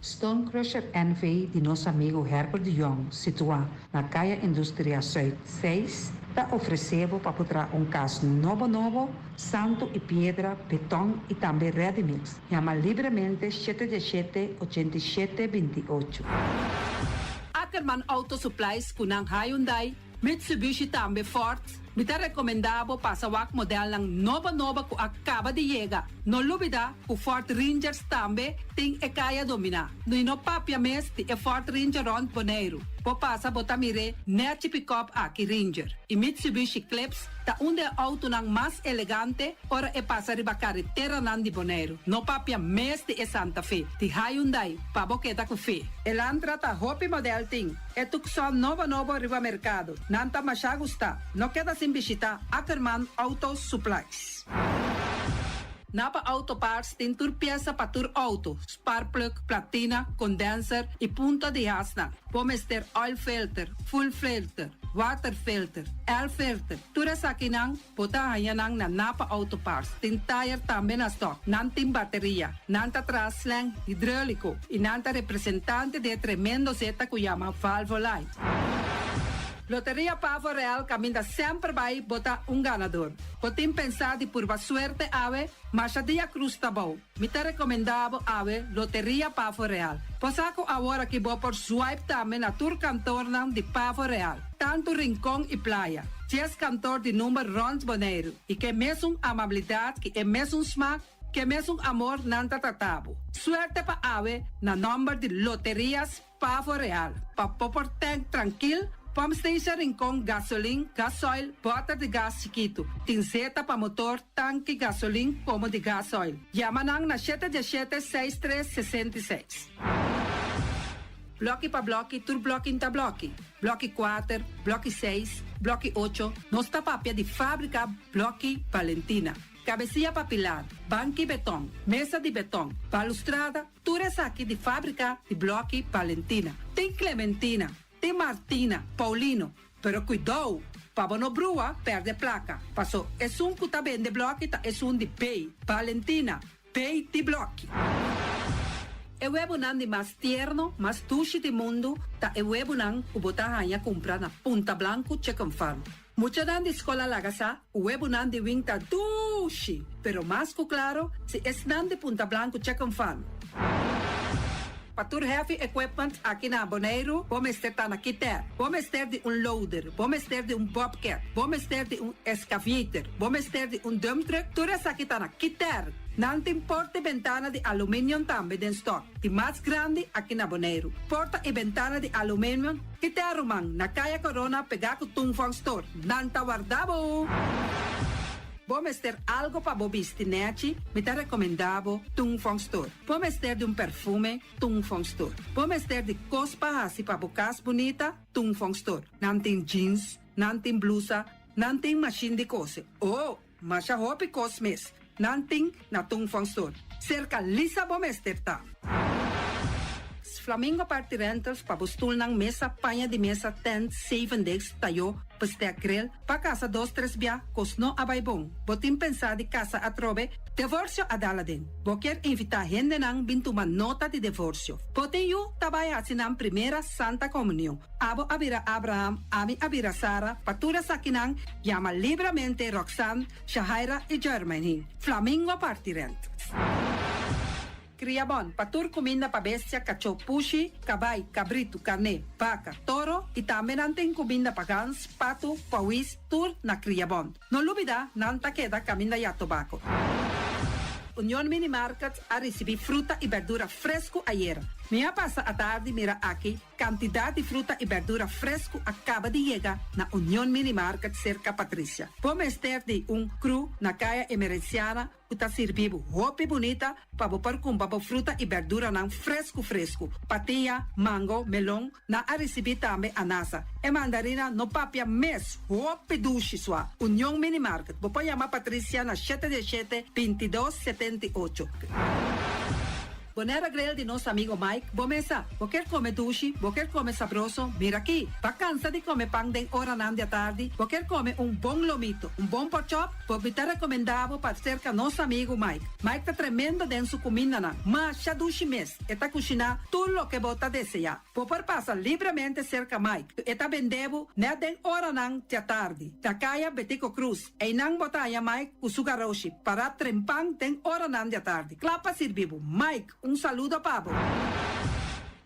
Stone Crusher NV di nos amigu Herbert de Jong, situá na Kaya Industria Zuid 6, ta ofresé bo pa traha un kas nobo nobo, santu i piedra, beton i tambe ready mix. Yama libremente 717 87 28. Ackerman Auto Supplies ku nan Hyundai, Mitsubishi tambe Ford. Mi ta rekomendá bo pasa wak modelnan nobo nobo ku a kaba di yega. No lubidá ku Ford Rangers tambe tin e kaya dominá. No no papia mes di e Ford Ranger rònt Boneiru. Bo pasa bo ta mir'é nèchi pick-up aki Ranger. I Mitsubishi Eclipse ta un di e outonan mas elegante ora e pasa riba kareteranan di Boneiru. No papia mes di e Santa Fe. Di Hyundai, pa bo keda ku fe. Elantra ta hopi model tin. E Tucson nobo nobo riba merkado. Nan ta masha gusta. No keda sin bishitá Ackerman Auto Supplies. Napa Auto Parts tin tur piesa pa tur outo, spark plug, platina, condenser i punta di hasnan. Bo mester oil filter, fuel filter, water filter, air filter. Tur esakinan bo ta haña nan na Napa Auto Parts. Tin tire tambe na stock. Nan tin bateria. Nan ta traha slang hidráuliko i nan ta representante di e tremendo zeta ku yama Valvoline. Loteria Pavo Real kaminda semper bai bo ta un ganadó. Bo tin pensá di purba suerte awe, masha dia krus ta bou. Mi ta rekomendá bo awe Loteria Pavo Real. Bo sa ku awor aki bo por swipe tambe na tur kantornan di Pavo Real. Tantu Rincon i Playa. 10 kantor di number rònt Boneiru. I ku e mesun amabilidat, ku e mesun smak, ku e mesun amor nan ta trata bo. Suerte pa awe na nòmber di Loterias Pavo Real. Pa bo por tank trankil, pump station Rincon, gasolin, gasoil, bòter di gas chikitu. Tin zeta pa motor, tanki, gasolin, komo di gasoil. Yama nan na 717 6366. Blòki pa blòki, tur blòki ta blòki. Blòki 4, blòki 6, blòki 8. Nos ta papia di fábrika Blòki Valentina. Kabesia pa pilar, banki beton, mesa di beton, balustrada, tur esaki di fábrika di Blòki Valentina. Tin Clementina, tin Martina, Paulino, pero kuidou, pa bo no brua, pèrdè plaka. Paso, esun ku ta bende blòki ta esun di B, Valentina, B di blòki. E webunan di mas tierno, mas dushi di mundu, ta e webunan ku bo ta haña kumpra na Punta Blanco Chicken Farm. Muchanan di skol a laga sa, webunan di Wing ta dushi, pero mas ku klaro, si esnan di Punta Blanco Chicken Farm. Pa tur heavy equipment aki na Boneiru, bo mester ta na Kiter. Bo mester di un loader, bo mester di un bobcat, bo mester di un excavator, bo mester di un dump truck, tur esaki ta na Kiter. Nan tin porta i bentana di aluminium tambe den stock. Di mas grandi aki na Boneiru. Porta i bentana di aluminium, Kiter ruman, na Kaya Corona pegá ku Tung Fong Store. Nan ta warda bo! Bo mester algu pa bo bisti nèchi, mi ta rekomendá bo Tung Fong Store. Bo mester di un perfume, Tung Fong Store. Bo mester di kos pa hasi pa bo kas bunita, Tung Fong Store. Nan tin jeans, nan tin blusa, nan tin mashin di kose. Oh, masha hopi kos mes. Nan tin na Tung Fong Store. Serka Lisa bo mester ta. Flamingo Party Rentals pa bo stulnan, mesa, paña di mesa, tent, zevendegs, tayó, bestek, grill, pa kasa dos tres bia, kos no a bai bon. Bo tin pensá di kasa atrobe? Devorsio a dal aden. Bo kier invitá hendenan bin tuma nota di devorsio. Bo tin yu ta bai hasi nan primera Santa Komunion. Abo a bira Abraham, ami a bira Sara, pa tur esakinan yama libramente Roxanne, Shahaira i Jermaine. Flamingo Party Rentals. Kriabon, pa tur kuminda pa bestia, kachó, pushi, kabai, kabritu, karné, baka, toro i tambe nan tin kuminda pa gans, patu, pawis, tur na Kriabon. No lubida, nan ta keda kaminda ya tobako. Union Mini Market a risibí fruta i bèrdura fresku ayera. Mi a pasa atardi mira aki kantidat di fruta i bèrdura fresku a kaba di yega na Union Mini Market serka Patricia. Bo mester di un kru na Kaya Emerenciana ku ta sirbi bo hopi bunita pa bo por kumpra bo fruta i bèrduranan fresku fresku. Patia, mango, melon, nan a risibí tambe anasa. E mandarina no papia mes, hopi dushi sua. Union Mini Market, bo por yama Patricia na shete dieshete, bintidos, 78. Bonera Grill di nos amigo Mike, bo mesa. Bo kier come dushi, bo kier come sabroso, mira aki. Bo a cansa di come pan den oranan di atardi, bo kier come un bon lomito, un bon porkchop, bo mi ta recomenda bo pa cerca nos amigo Mike. Mike ta tremendo den su cumindanan, masha dushi mes, e ta cushina tur loke bo ta desea. Bo por pasa libremente cerca Mike, e ta bende bo net den oranan di atardi. Na caya Betico Cruz. Einan bo ta haña Mike ku su garoshi pará trempan den oranan di atardi, kla pa sirbi bo. Mike, un saludo pa bo!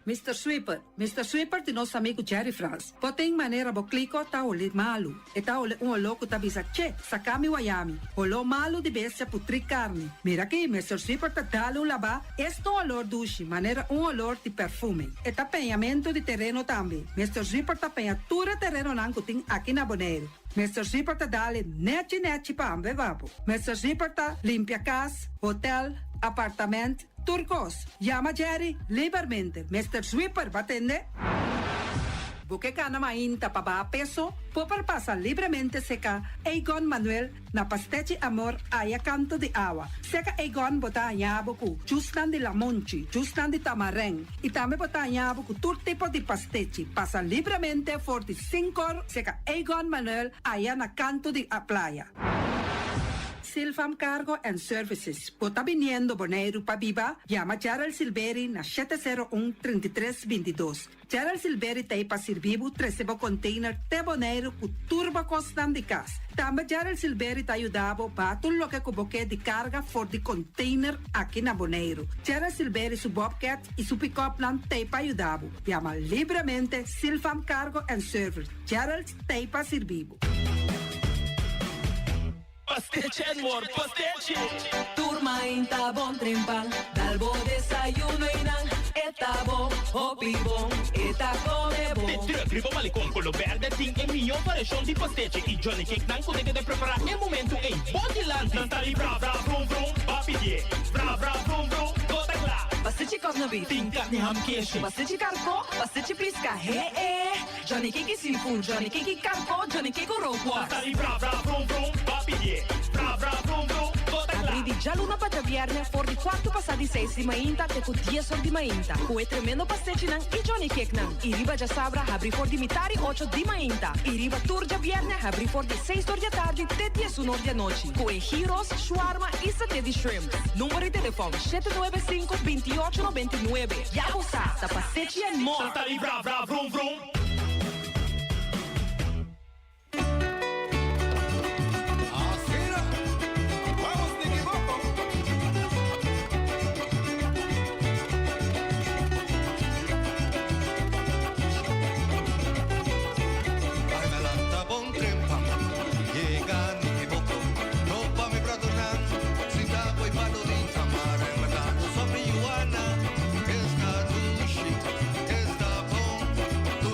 Mister Sweeper, Mister Sweeper di nos amigu Jerry Frans. Bo tin manera bo kliko ta holi malu. E ta holi un holó ku ta bisa, Che, saka mi wayami. Holó malu di bestia putrí karni. Mira aki, Mister Sweeper ta dal un labá, es ta un holor dushi, manera un holor di perfume. E ta peñamentu di tereno tambe. Mister Sweeper ta peña tur e terenonan ku tin aki na Boneiru. Mister Zipper ta dale nechi nechi pa hamber babo. Mister Zipper ta limpia cas, hotel, apartament, tur cos. Yama Jerry libermente. Mister Zwipper ba tende? Bo ke gana mainta pa baha peso? Bo por pasa libremente seca Egon Manuel na Pastechi Amor aya kanto di awa. Seka Egon bo ta haña bo ku jusnan di lamonchi, jusnan di tamarèn i tambe bo ta haña bo ku tur tipo di pastechi. Pasa libremente for di sinkor seka Egon Manuel aya na kanto di a playa. Silfam Cargo and Services, Bo ta biniendo Boneiru pa biba? Yama Gerald Silberi na 701 33 22. Gerald Silberi ta ei pa sirbi bo trese bo container te Boneiru ku tur bo kosnan di kas. Tambe Gerald Silberi ta yuda bo baha tur loke ku bo ke di karga for di container aki na Boneiru. Gerald Silberi su bobcat i su pickupnan ta ei pa yuda bo. Yama libremente Silfam Cargo and Service. Gerald ta ei pa sirbi bo. Pastechi and more pastechi! Tur mainta bon trempan, dal bo desayuno y nan e ta bon, hopi bon, e ta come bon. De truck riba Malecon Colo Berde tin e mihó variashon di pastechi y Johnny Cake nan cu ta keda prepara e momento ey bo dilanti. Nan ta di bra bra vrum vrum, ba pidié bra bra vrum vrum, bo ta cla. Pastechi cosna beef. Tin carni ham keshi. Pastechi carco, pastechi pisca, he e. Johnny Cake seafood, Johnny Cake karko, Johnny Cake rookworst. Ta sali bra bra vrum vrum, ba pidié bra bra vrum vrum, bo ta kla. Abrí di djaluna pa djabièrnè for di kuartu pasá di seis di mainta te ku dies or di mainta ku e tremendo pastechinan i Johnny Cakenan. I riba djasabra habrí for di mitar i ocho di mainta i riba tur djabièrnè habrí for di seis or di atardi te diesun or di anochi ku e gyros, shwarma i saté di shrimp. Number di telefòn, shete nuebe sinku, binti ocho 99. Ya bo sa, ta pastechi and more! Ta sali bra bra vrum vrum. Asina, vamos Nikiboko. Ay me lanta bon trempan, yega Nikiboko. Topa mi brothernan, sinta boy palo di tamaren. Me lanta sobre Juana, esta dushi, esta bon, tu.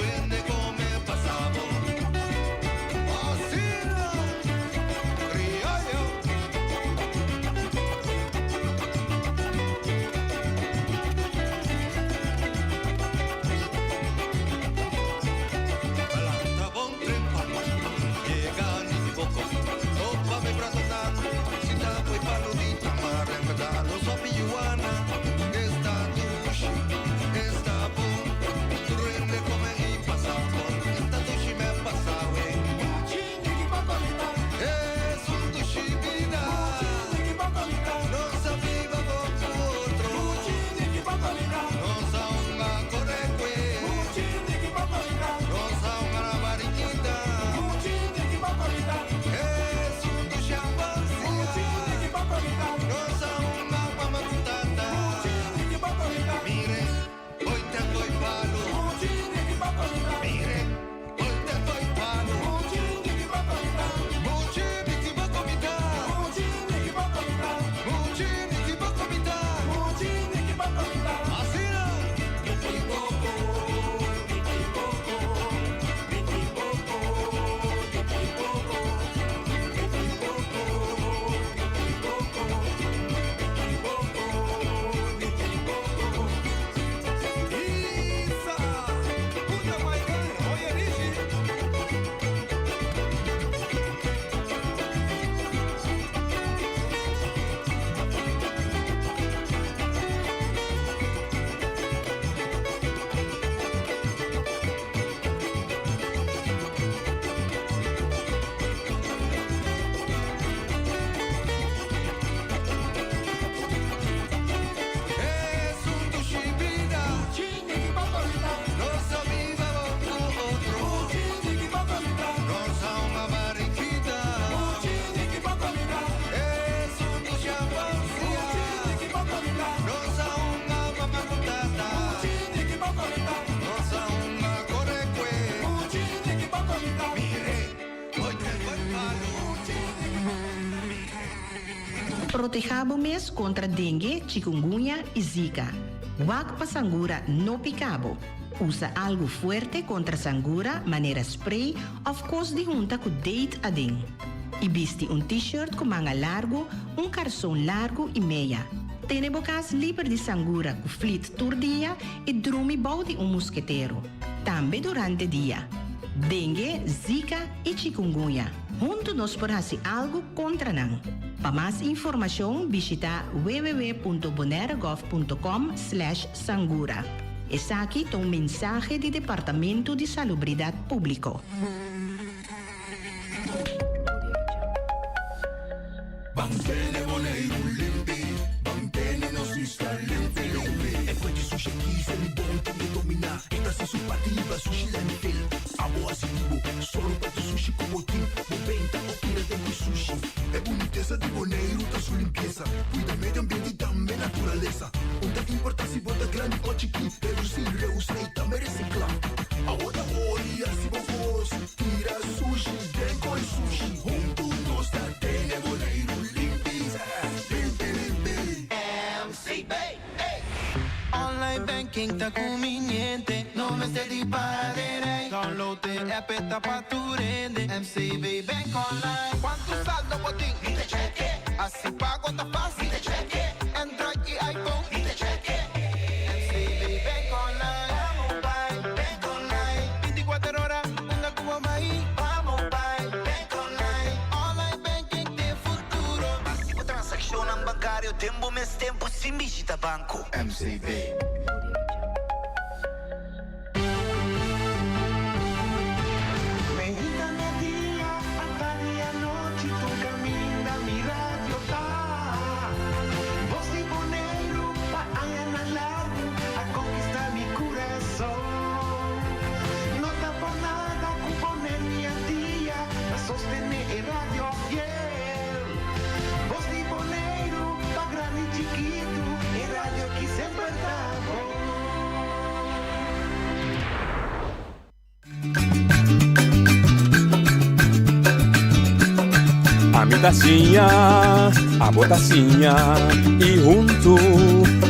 Protehá bo mes kontra dengue, chikungunya i zika. Wak pa sangura no pika bo. Usa algu fuerte kontra sangura manera spray òf kos di hunta ku date aden. I bisti un t-shirt ku manga largu, un karson largu i meya. Tene bo kas liber di sangura ku flit tur dia i drumi bou di un musketero. Tambe durante dia. Dengue, zika i chikungunya. Huntu nos por hasi algu kontra nan. Pa mas informashon bishita www.bonairegov.com slash sangura. Esaki ta un mensahe di Departamento di Salubridat Públiko. Ban tene Boneiru limpi, ban tene nos isla limpi limpi. E fuerte sushi aki se mi bon tin ke dominá. E ta hasi su parti liba sushi landfill. Abo hasi di bo, solo pa tu sushi ku bo tin. Bo benta o tira den ku sushi. E bunitesa di Boneiru ta su limpiesa. Kuida medio ambiente i tambe naturalesa. Un ta importá si bo ta grandi o chikí, redusí, reusá i tambe resiklá. Abo ta hori hasi bo kos, tira sushi den koi sushi. Huntu nos ta tene Boneiru limpi, limpi limpi. MCB, ey! Online banking ta conveniente, no mester di para den rij. Download e app e ta pa tur hende, MCB Bank Online. Cuanto saldo bo tin? Mi ta check e. Haci pago ta facil. Mi ta check e. Android y iPhone. Mi ta check e. MCB Bank Online. Vamos bai, Bank Online. Binticuater ora, unda cu bo bai. Vamos bai, Bank Online. Online banking t'e futuro. Haci bo transaccionnan bancario den bo mes tempo sin bishita banco. MCB. Meinta media, atardi anochi tur caminda mi radio ta. Voz di Boneiru pa añanan largu a conquista mi curason. No ta por nada cu pone mi al dia pa sostene e radio fiel. Voz di Boneiru pa grandi y chikitu e radio ki semper ta bon. Ami ta siña, abo ta siña y huntu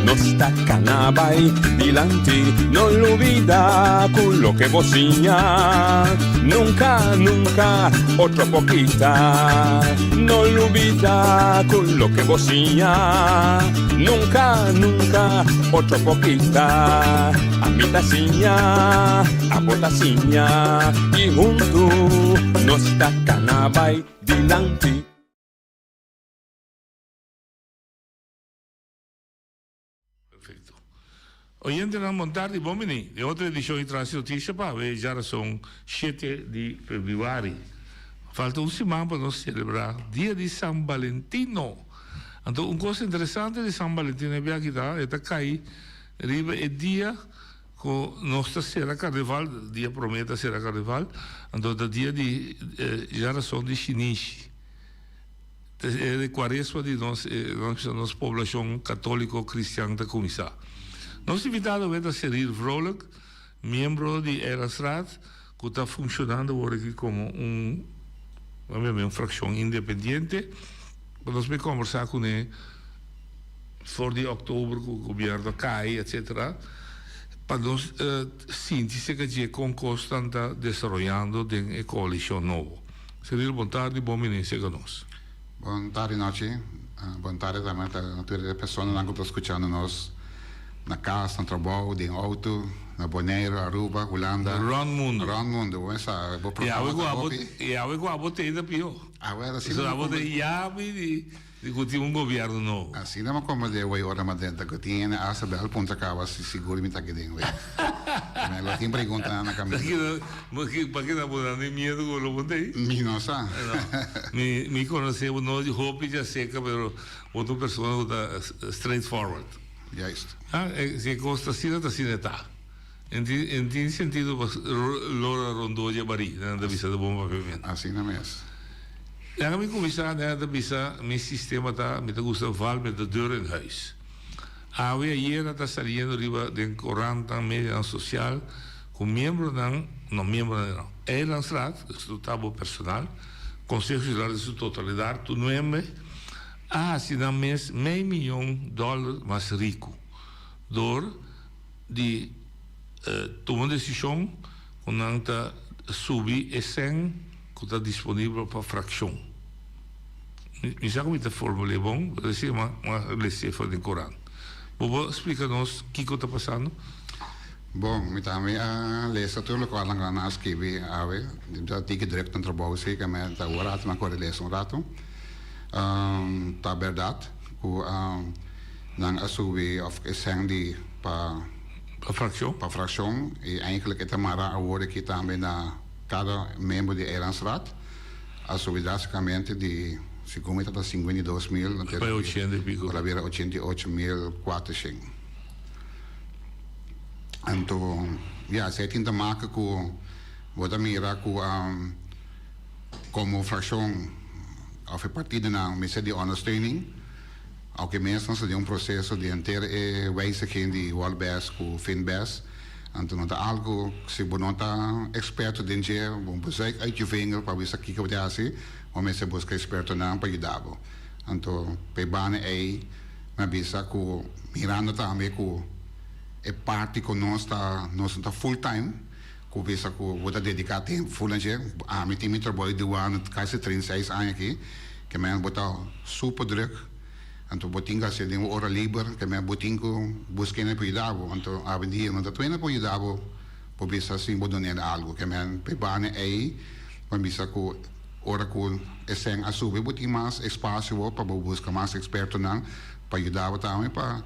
nos ta cana bay dilanti. No lubida cu loke bo siña nunca, nunca otro por kita. No lubida cu loke bo siña nunca, nunca otro por kita. Ami ta siña, abo ta siña y huntu nos ta cana bay dilanti. Perfecto. Oyentenan bon tardi, bon bini den otro edicion di Trans Noticia pa awe djarason shete di februari. Falta un siman pa nos celebra Dia di San Valentino. Anto un cos interesante di San Valentino e biaha kita e ta cay riba e dia cu nos ta cera carnival, dia prome ta cera carnival, anto ta dia di djarason di shinishi. E cuaresma di nos nos poblacion catolico cristian ta cuminsa. Nos invitado awe ta Cyril Vrolijk, miembro di Eilandsraad cu ta funcionando awor aki como un un fraccion independiente. Pa nos bay combersa cune for di october cu gobierno a cay etcetera pa nos sinti cerca dje con cosnan ta desaroyando den e coalicion nobo. Cyril, bon tardi, bon bini serka nos. Bon tardi nochi, bon tardi tambe ta tur e personanan ku ta skuchando nos na kas, na trabou, den outo, na Boneiru, Aruba, Hulanda. Rònt mundu. Rònt mundu, bo mester sa bo programa ta hopi. I awe ku abo tei ta pió. Awe asina mi Abo ta yabi di di ku tin un gobièrnu nobo. Asina mi a komprendé wei ora mi a drenta ku tin hende asta bèl puntra kaba si sigur mi ta aki den wei. Mi lo tin preguntanan na kaminda. Paki nan bo nan tin miedu ku lo bo tei? Mi no sa. Mi mi konosé bo no hopi djaseka pero bo ta un persona ku ta straight forward. Juist. Si e kos ta asina ta asina e ta. En tin sentido pa lora rondó dje barí, nan ta bisa ta bon papiamentu. Asina mes. Laga mi kuminsá, nan ta bisa mi sistema ta, mi ta gusta val met de deur in huis. Awe ayera ta saliendo riba den korantnan, medianan sosial, ku miembronan, no miembronan no, Eilandsraad, dus ta bo personal, Konseho Insular den su totalidat, tur nuembe. a hasi nan mes mei miyon dòler mas riku dor di tuma un desishon ku nan ta subi e sèn ku ta disponibel pa frakshon. Mi sa ku mi ta formul'é bon, pero esei mi a les'é for den korant. Bo por splika nos kiko ta pasando? Bon, mi tambe a lesa tur lokual nan a skibi awe. Mi ta tiki druk na trabou si, ke mi ta un ratu mi a kore lesa un ratu. Ta bèrdat ku nan a subi òf e sèn di pa Pa frakshon. Pa frakshon i eigentlik e ta mara awor aki tambe na kada miembro di Eilandsraad a subi drástikamente di segun mi ta 52.000 na Bai ochenta i piko. Ora bira 88.400. Anto ya esei tin ta maka ku bo ta mira ku komo frakshon òf e partidonan mester di ondersteuning. Aunke mes nos ta den un proseso di henter e wijziging di Worldbest ku Finbest, anto no ta algu si bo no ta eksperto den dje, bo no por zuig uit je vinger pa bisa kiko bo ta hasi, bo mester buska ekspertonan pa yuda bo. Anto pa e banda ei mi a bisa ku mirando tambe ku e parti ku nos ta nos no ta full time, ku bisa ku bo ta dediká tempu full na dje, ami tin mi trabou di duana kasi 36 aña aki, ke men bo ta super druk, anto bo tin ku hasi den bo ora liber, ke men bo tin ku buska hende pa yuda bo, anto awendia no ta tur hende por yuda bo, bo bisa sin bo dun'el algu, ke men p'e banda ei bo bisa ku ora ku e sèn a subi bo tin mas espasio bo pa bo buska mas ekspertonan pa yuda bo tambe pa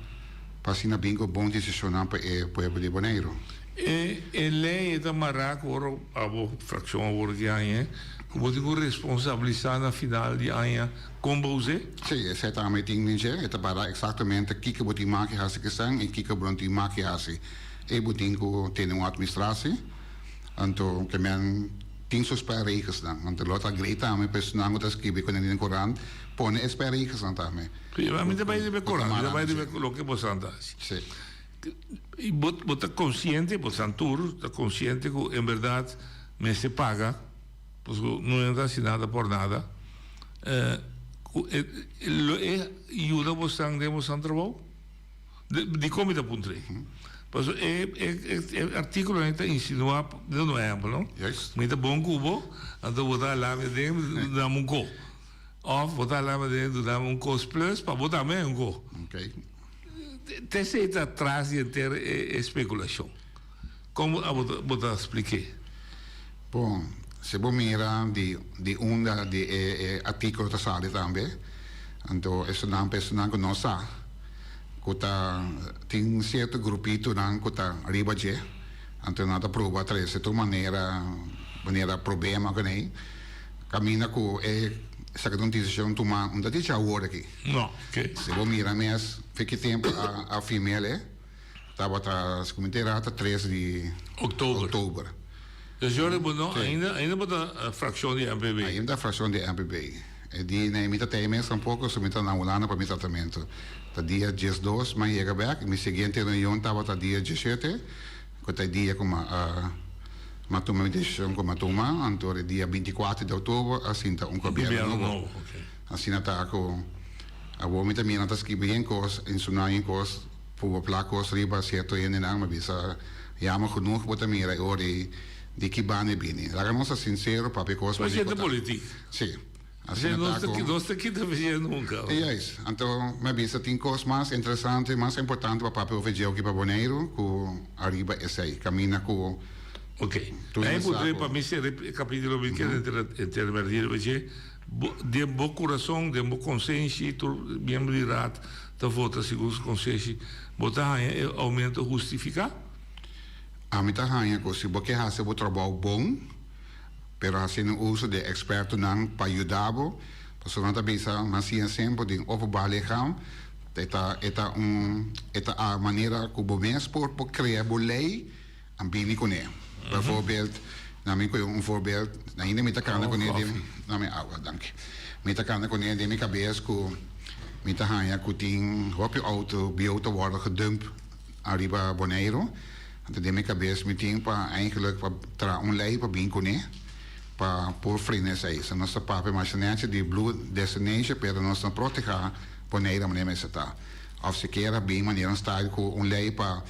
pa asina bin ku bon desishonnan pa e pueblo di Boneiru. E e lei e ta mará ku ora abo frakshon awor di aña ku bo tin ku responsabilisá na final di aña kon bo us'é? Sí, esei tambe tin den dje. E ta pará eksaktamente kiko bo tin maki hasi kisan i kiko bo no tin maki hasi. E bo tin ku tene un atministrasie, anto ke men tin su spelregelsnan. Anto lo ta grei tambe pa esnan ku ta skibi ku nan den korant pone e spelregelsnan tambe. Sí, mi ta bai riba e korant, mi ta bai riba loke boso ta hasi. Sí. I bo bo ta konsiente, bosan tur ta konsiente ku en bèrdat mester paga, pasobra no nan ta hasi nada por nada. Ku e lo e yuda bosan den bosan trabou? Dikon mi ta puntra ei? Pasobra e e e artíkulonan ta insinuá, mi ta duna un ehèmpel no, mi ta bon ku bo, anto bo ta hala mi aden duna mi un ko, òf bo ta hala mi aden duna mi un kos plus pa bo tambe un ko. T'esei ta tras di henter e spekulashon. Kon bo bo ta splik'é? Bon, si bo mira di di unda di e e artíkulo ta sali tambe, anto esunnan pa esunnan ku no sa ku ta tin sierto grupitonan ku ta riba dje, anto nan ta proba trese tur manera manera problema kuné, kaminda ku e esaki ta un desishon tuma, un ta dichi awor aki. No, ke. Si bo mira mes, fe ki tempu a a firm'el e, tabata, si ku mi ta erá, ta tres di Oktober. oktober. Dus Jordi, bo no, Sí. ainda, ainda bo ta frakshon di MPB. Ainda ta frakshon di MPB. E di nei mi ta tei mes tampoco, so mi ta na Hulanda pa mi tratamentu. Ta dia 12 mi a yega bek, mi siguiente reunion tabata dia 17, ku ta e dia ku mi a mi a tuma mi desishon ku mi a tuma, anto e dia 24 di oktober a sinta un gobierno Gobierno nobo. nobo, ok. Asina ta ku awor mi ta mira nan ta skibi yen kos, insinuá yen kos, purba plak kos riba sierto hendenan, mi bisa jammer genoeg bo ta mira e ora ei di ki banda e bini. Laga nos ta sinsero papia kos Pues manera ta ku ta. politik. Sí. Asina ta ku. Nos ta kita bisé nunka. Juist. Anto mi a bisa tin kos mas interesante, mas importante pa papia over dje oki pa Boneiru ku ariba esei. Kaminda ku Ok. tur Ahí hende sa pudre ku. pa mi sera e kapitulo mi kere intervertir riba dje. Bo, den bo kurason, den bo konsenshi, tur miembro di raad ta vota segun su konsenshi, bo ta haña e oumento hustifiká? Ami ta haña ku si bo ke hasi bo trabou bon, pero hasiendo uso di ekspertonan pa yuda bo, pasobra nan ta bisa, nan siña semper den openbaar lichaam, e ta e ta un e ta a manera ku bo mes por por krea bo lei, A bini kuné. Bijvoorbeeld, na mi koe un voorbeeld, ainda mi ta kanda kuné den, na mi awa, danki. Mi ta kanda kuné den mi kabes ku mi ta haña ku tin hopi outo bieu ta wòrdu gedump ariba Boneiru. Anto den mi kabes mi tin pa eigenlijk pa traha un lei pa bin kuné. Pa por frena esei. So nos ta papia masha nechi di Blue Destination pero nos no proteha Bonaire manera mester ta. Of sikiera bin manera un style ku un lei pa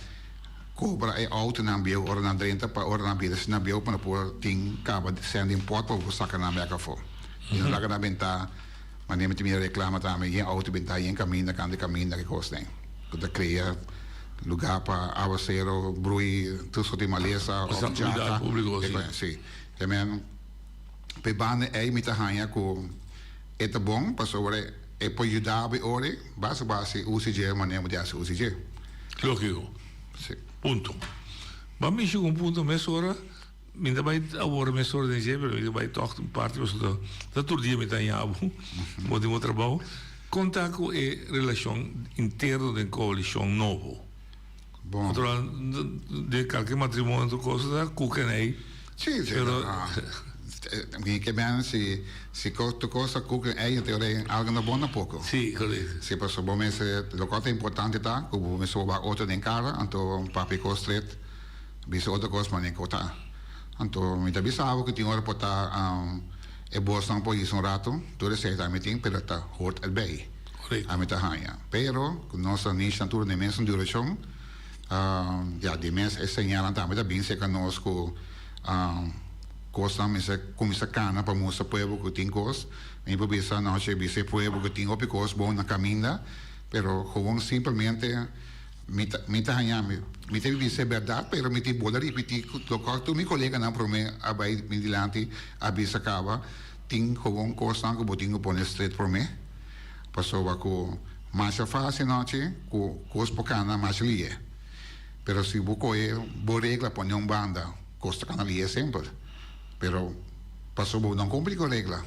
kobra e outonan bieu ora nan drenta pa ora nan bira asina bieu pa no por tin kaba sèn den pòt pa bo por saka nan bèk afó. I no laga nan bentá manera mi ta mira reklama tambe yen outo bentá yen kaminda kanta kaminda ki kos den ku ta krea lugá pa awasero brui tur sorti malesa òf djaka. Si. Te men, p'e banda ei mi ta haña ku e ta bon pasobra e por yuda bo e ora ei, basta bo hasi uso dje manera bo di hasi uso dje. Lógiko. Si. Punto. Bo a mishi ku un punto mesora, mi ta bai awor mesora den dje, pero mi ta bai tòg un parti pasobra ta tur dia mi ta haña bo, bo tin bo trabou. Kon ta ku e relashon interno den koalishon nobo? Bon. Otro den kalke matrimonio tur cosa ta kuken ei. Si, si. Pero Mi ke ben si si tur cos ta kuken ei anto ora algo no bon tampoco. Si, correcto. Si pasobra bo mester loke ta importante ta ku bo mester wak otro den kara anto papia kos stret bisa otro kos manera ku ta. Anto mi ta bisa abo ku tin ora por ta e bosnan por hisa un rato tur esei ta mi tin pero ta hoort erbij. Ami ta haña. Pero ku nos ta nish nan tur den mesun durashon, ya di mes e señalnan tambe ta bin serka nos ku kosnan mester kuminsá kana pa mustra pueblo ku tin kos. Mi por bisa anochi bisa e pueblo ku tin hopi kos bon na kaminda, pero gewoon simplemente mi ta mi ta haña mi mi ta bisa e bèrdat pero mi tin bolbe ripití ku loke tur mi koleganan promé a bai mi dilanti a bisa kaba tin gewoon kosnan ku bo tin ku pone stret promé. Pasobra ku masha fásil nochi ku kos por kana masha lihe. Pero si bo kohe bo regla pone un banda, kos ta kana lihe semper. Pero pasobra bo no kumpli ku regla,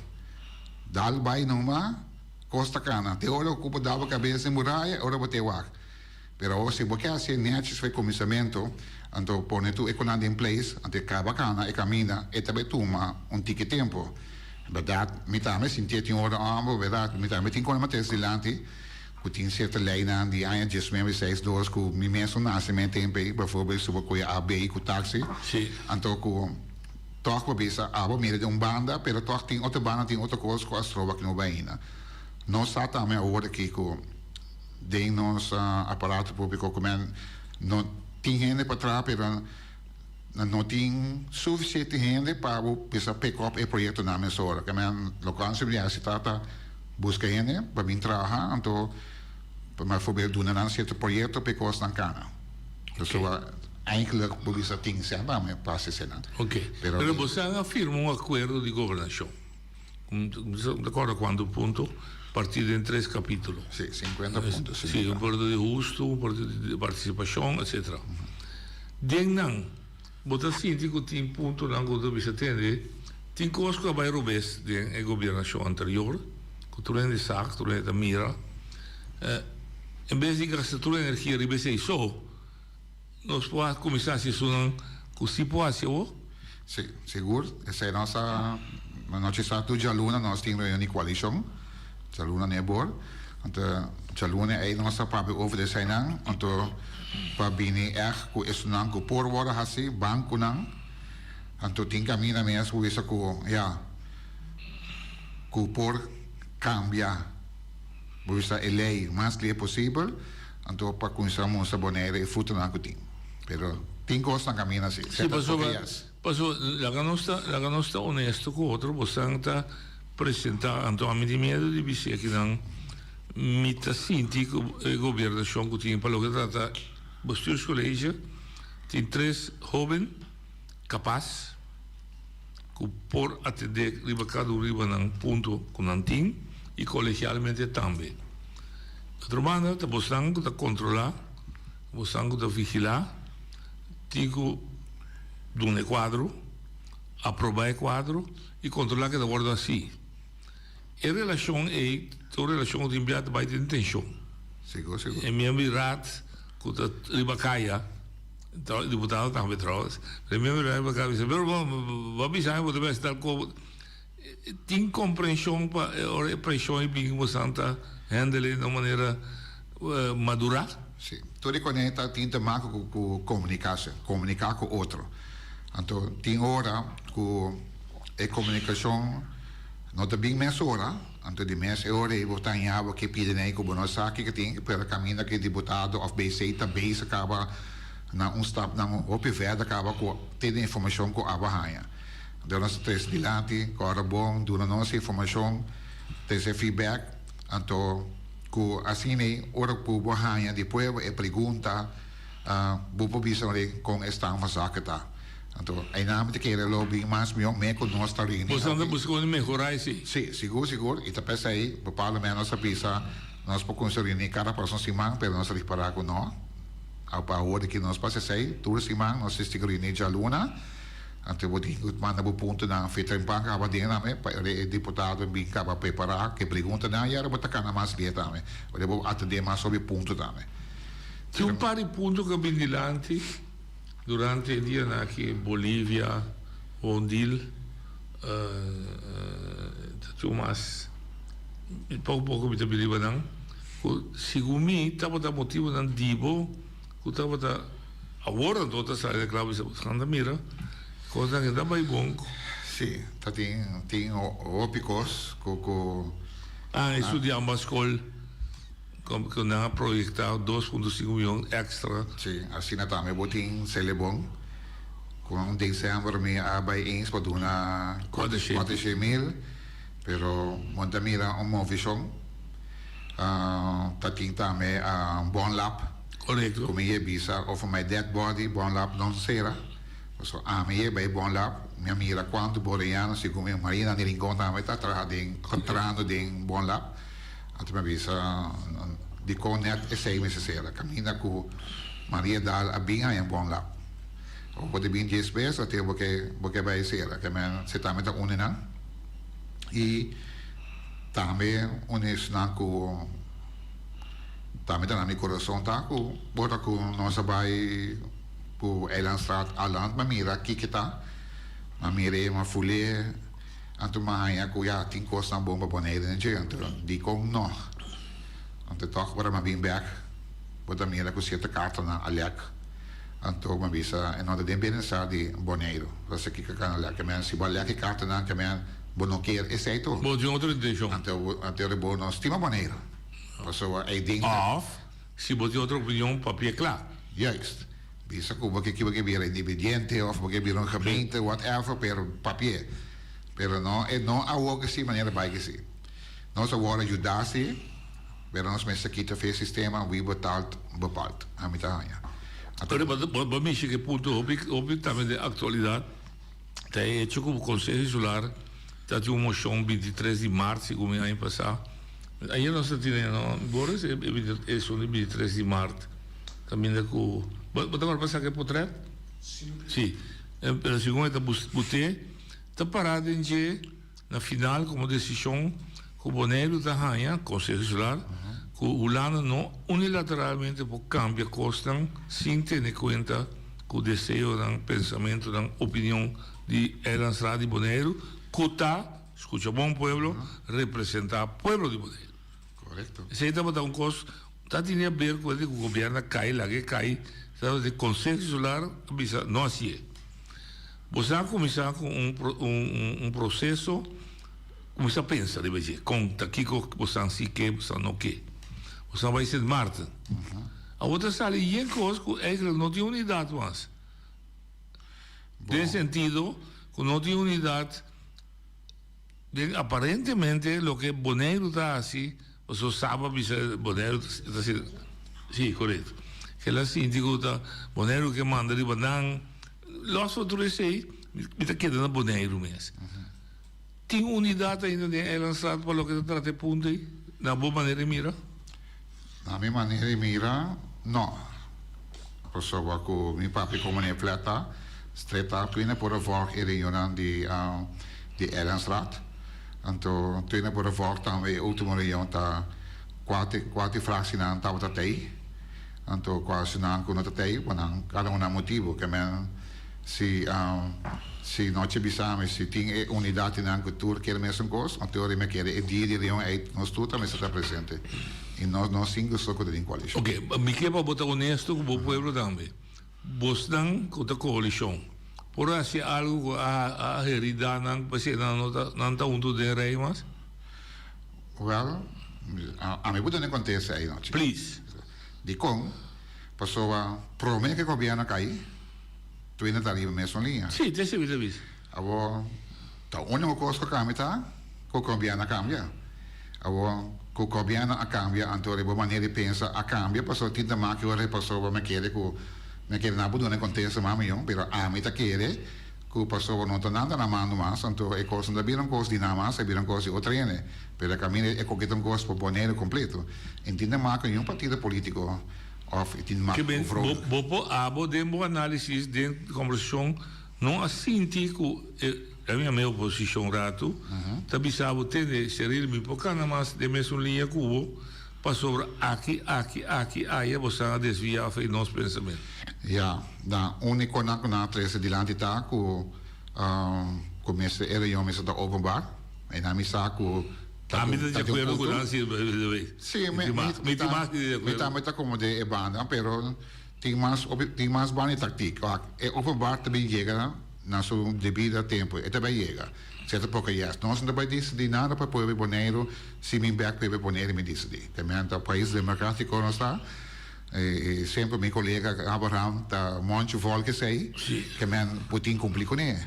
dal bai numa, kos ta kana. Te ora ku bo dal bo kabes den muraya, ora bo te wak. Pero awor si bo ke hasi nèchi for e kuminsamentu, anto pone tur e konan den place, anto e kaba kana e kaminda, e ta bai tuma un tiki tempu. Bèrdat, mi tambe sintié tin ora òmber, bèrdat, mi tambe tin kòrda mates dilanti ku tin sierto leinan di aña diesnuebe seis dos ku mi mes no nase men tempu ei, baivoorbeeld si bo kohe AB ku taksi, anto ku tòg bo bisa abo mira den un banda, pero tòg tin otro banda tin otro kos ku a stroba ku no bai ainda. Nos sa tambe awor aki ku. Den nos aparato públiko ku men no tin hende pa traha pero nan no tin sufisiente hende pa bo bisa pick up e proyektonan mesora. Ke men loke antes mi hasi ta ta buska hende pa bin traha anto bijvoorbeeld duna nan sierto proyekto pa e kosnan kana. Pasobra eigenlijk bo bisa tin sèn tambe pa hasi eseinan. Oke, pero bo san a firma un akuerdo di gobernashon. Mi ta corda cuanto punto, parti den tres capitulo. Si, 50 punto, si. Si, un punto di husto, un punto di participacion, etcetera. Den nan, bo ta sinti cu tin puntonan cu ta bisa tende, tin cos cu a bay robes den e gobernacion anterior, cu tur hende sa, cu tur hende ta mira. En bes di gasta tur energia riba esey so, Nos por a kuminsá hasi esunnan ku sí por hasi awor? Sí, sigur. Esei nos a nochi sa tur djaluna nos tin reunion di koalishon, djaluna n'e bor. Anto djaluna ei nos a papia over di eseinan, anto pa bini ègt ku esunnan ku por wòrdu hasi, bankunan. Anto tin kaminda mes ku bisa ku ya, ku por kambia, bo bisa e lei mas lihe posibel. Anto pa cuminsa mustra Bonaire e frutonan cu tin. Pero tin cosnan camina si. Si, pasobra, pasobra laga nos ta, laga nos ta honesto cu otro, bosan ta presenta, anto ami tin miedo di bisí akinan, mi ta sinti cu e gobiernacion cu tin pa loke ta trata bestuurscollege, tin tres hoben capaz cu por atende riba cada un riba nan punto cu nan tin y colegialmente tambe. Otro banda ta bosnan cu ta controla, bosnan cu ta vigila, tin cu duna e cuadro, aproba e cuadro y controla cu ta wordo haci. E relacion ey ta un relacion cu tin bia ta bay den tension. Sigur, sigur. E miembro di raad cu ta riba caya, diputado tambe trouwens, pero e miembro di raad riba caya bisa, pero bo, bo a bisa mi bo ta bay haci tal cosa. Tin comprension pa e ora e presion ei bini bosan ta handle na un manera madura? Si. Tur e kone ta tin te maken ku ku komunikashon, komuniká ku otro. Anto tin ora ku. E komunikashon no ta bin mesora, anto di mes e ora ei bo ta haña bo ke pidi nei ku bo no sa kiko tin, pero kaminda ku e diputado òf BC ta bezig kaba na un stapnan hopi verder kaba ku tin e informashon ku abo haña. Anto nos ta trese dilanti, ku ora bon duna nos e informashon, trese feedback, anto ku asina ei ora ku bo haña di pueblo e pregunta bo por bisa kon e staan van zaken ta. Anto einan mi ta kere lo bin mas mihó me ku nos ta rini. Boso ta buska un mehorá esei? Sí, sigur sigur. I ta p'esei bepaalde mei nos a bisa nos por kuminsá rini kada próksimo siman, pero nos a ripará ku no. Pa awor di ki nos pasa esei, tur siman nos tin ku rini djaluna. Anto bo tin ku manda bo puntonan fe trempan kaba den tambe pa e diputado bin kaba prepará ke preguntanan i ora bo ta kana mas lihe tambe. Ora bo atendé mas hopi punto tambe. Tin un par di punto ku a bin dilanti. Durante e dianan aki Bolivia, Hondil ta tin mas poko poko mi ta bini riba nan ku segun mi tabata motibonan di bo ku tabata awor anto ta sali na kla bisa bo ta mira kosnan ke ta bai bon. Si, ta tin tin hopi kos ku ku. Ah, e studian ba skol. Ku nan a proyektá dos punto sinku mion èkstra. Sí, asina tambe bo tin Selebon. Ku un desèmber mi a bai eens pa duna kuater shen mil, pero bo ta mira un movishon. Ta tin tambe Bon Lab. Korekto. Ku mi ye bisa over my dead body Bon Lab no sera. Pasobra ami ye bai Bon Lab, mi a mira kuantu boreñano segun mi Marina di Rincon tambe ta traha den, trahando den Bon Lab. Anto mi a bisa, Dikon nèt esei mester sera? Kaminda ku Maria Daal a bin haña bon lap. Ora bo ta bin djes bes, ate bo ke bo ke bai sera. Ke men si tambe ta uni nan. I tambe un esnan ku tambe ta na mi kurason ta ku ora ku nos a bai ku Eilandstraat Aland mi a mira kiko ta. Mi a mir'é, mi a ful'é. Anto mi a haña ku ya tin kosnan bon pa Boneiru den dje, anto dikon no? Anto tòg ora mi a bin bèk, bo ta mira ku sierto kartanan a lèk. Anto mi a bisa e no ta den bienestar di Boneiru. Pasobra kiko kan a lèk? Ke men si bo a lèk e kartanan ke men bo no kier esei tur. Bo tin otro intenshon. Anto anto bo no stima Boneiru. Pasobra ei den. Òf si bo tin otro opinion papia kla. Juist. Bisa ku bo ke ki bo ke bira independiente of bo ke bira un gemeente whatever pero papi'e. Pero no e no awor ke si manera bai ke si. Nos a wòrdu yuda si pero nos mester kita fe sistema wie betaalt bepaalt. Ami ta haña. Pero bo bo mishi ke punto hopi hopi tambe den aktualidat ta e hecho ku Konseho Insular ta tin un moshon 23 di mart segun mi aña pasá. Ayer nos ta tene no Boris e esun di 23 di mart. Caminda cu bo bo ta word pa saca e potret? Si. Pero segun e ta bute ta para den dje na final como decision cu Boneiru ta haña, Conseho Insular, cu Hulanda no unilateralmente por cambia cosnan sin tene cuenta cu deseonan, pensamentonan, opinion di Eilandsraad di Boneiru cu ta, scucha bon pueblo, representa pueblo di Boneiru. Correcto. Esey tabata un cos Ta tene haber cu esey cu gobierno a cay, laga e cay, sa di Conseho Insular a bisa no hacié. Boso a cuminsa cu un un proceso, cuminsa pensa riba dje, con ta kico boso si ke, boso no ke. Boso a bay Sint Maarten. Awor ta sali yen cos cu eigenlijk no tin unidad mas. Den sentido cu no tin unidad. Den aparentemente loke Boneiru ta hasi, pasobra Saba bisa Boneiru ta hasi, si korekto, kel a sinti ku ta Boneiru ke manda riba nan, los van tur esei mi ta keda na Boneiru mes. Tin unidat ainda den Eilandstraat pa loke ta trata e punto ei, na bo manera di mira? Na mi manera di mira, no. Pasobra ku mi papia komo ne fleta, streta, twina por a vòg e reunionnan di di Eilandsraad. Anto twina por a vòg tambe e ultimo reunion ta kuater kuater fraksinan tabata tei. Anto kuasionan ku no ta tei, bo nan kada un nan motibu. Ke men si si nochi bisa mi si tin e unidat di nan ku tur kere mesun kos, anto ora mi a kere e dia di reunion ei nos tur ta mester ta presente. I no no sinku so ku ta den koalishon. Oke, mi ke pa bo ta honesto ku bo pueblo tambe. Bosnan ku ta koalishon. Por hasi algu ku a a heridá nan pasobra nan no ta nan ta huntu den rei mas? Wèl, ami por duna e kontesta ei nochi. Please. Dikon? Pasobra promé ku e gobièrnu kai, tur hende ta riba e mesun liña. Sí, te esei mi ta bisa. Awor, ta úniko kos ku kambia ta ku gobièrnu a kambia. Awor, ku gobièrnu a kambia, anto riba manera di pensa a kambia, pasobra tin ta maki ora pasobra mi kere ku mi kere nan por duna e kontesta mas mihó, pero ami ta kere ku pasobra no ta nan ta na mando mas, anto e kos no ta bira un kos di nan mas, e bira un kos di otro hende. Pero e kaminda e koke ta un kos pa Boneiru kompleto. E no tin ta maki niun partido polítiko òf e tin maki ku Vrolijk. Bo por abo den bo análisis den kombersashon No a sinti ku e a mi a oposishon ratu ta bisa bo tende Sheril mi por kana mas den mesun liña ku bo pasobra aki aki aki aya bo san a desvia of e nos pensamentu. Ya, na uniko nan ku nan a trese dilanti ta ku ku mester e reunion mester ta openbaar e nan mi sa ku ta di un punto. Ami ta di akuerdo ku nan si by the way. Si mi mi tambe ta komo de e banda pero. Tin mas tin mas banda di taktik. Wak, e openbaar ta bin yega na su debida tempu. E ta bai yega. Sierto poko yes. Nos no ta bai disidí nada pa pueblo di Boneiru si mi bek pueblo di Boneiru mi disidí. Te men ta pais demokratiko nos ta. I semper mi kolega Abraham ta monchi volk esei. Ke men bo tin kumpli kuné.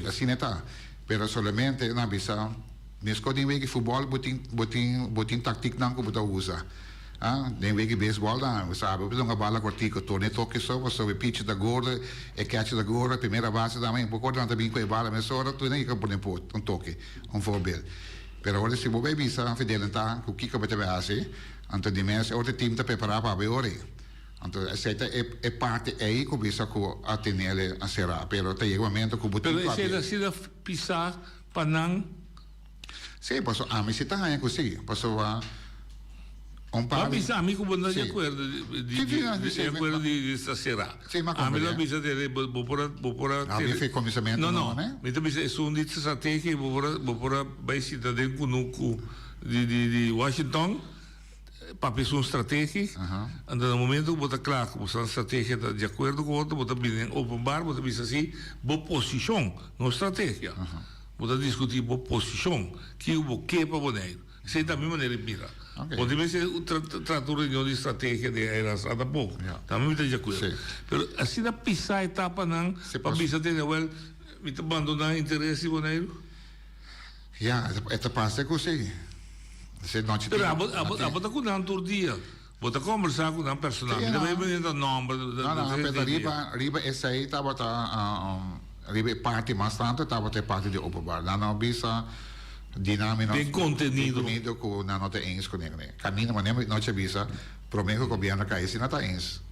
Asina e ta. Pero solamente nan bisa. Meskos den wega di futbòl bo tin bo tin bo tin taktiknan ku bo ta usa. Ah, den wega di beisbòl nan bo sabi bo ta dunga bala kòrtiku, torna e toke so pasobra e pitcher ta gordo, e catcher ta gordo, e primera base tambe, bo kòrda nan ta bin ku e bala mesora, tur nan yega pone pot, un toke, un voorbeeld. Pero ora si bo bai bisa Fidel ta ku kiko bo ta bai hasi, anto di mes e otro team ta prepará pa bo e ora ei. Anto esei ta e e parti ei ku bisa ku a tenele a será, pero ta yega momento ku bo tin Pero ku esei habri. ta asina pisá Pa nan. Sí, paso ami si ta haña ku sí, pasobra un par Bo a bisa ami ku bo no ta di akuerdo di akuerdo di esta será. Ami lo a bisa tene bo por a bo por a Ami fe kuminsamentu No no, mi ta bisa esun di strategia bo por a bo por a bai sinta den kunuku di di di Washington. Papia esun strategie, anto na momento ku bo ta kla ku bo strategia ta di akuerdo ku otro, bo ta bini den openbaar, bo ta bisa si bo posishon, no strategia. Bo ta diskutí bo posishon, kiko bo ke pa Boneiru. Esei ta mi manera di mira. Bo tin mester trata un reunion di strategia den Eilandsraad tampoco. Tambe mi ta di akuerdo. Pero asina pisá etapanan pa bisa tene wèl mi ta bandoná interes di Boneiru. Ya, e ta pasa ku si. Si nochi Pero abo, abo, abo ta ku nan tur dia. Bo ta kombersá ku nan personal. Mi ta bai bini ta nòmber. No, no, pero riba, riba esei tabata, riba e parti mas tantu tabata e parti di openbaar. Nan no bisa di nan mi no. Den kontenido. Den kontenido ku nan no ta eens ku ne. Kaminda manera mi nochi a bisa, promé ku gobièrnu kai si nan ta eens.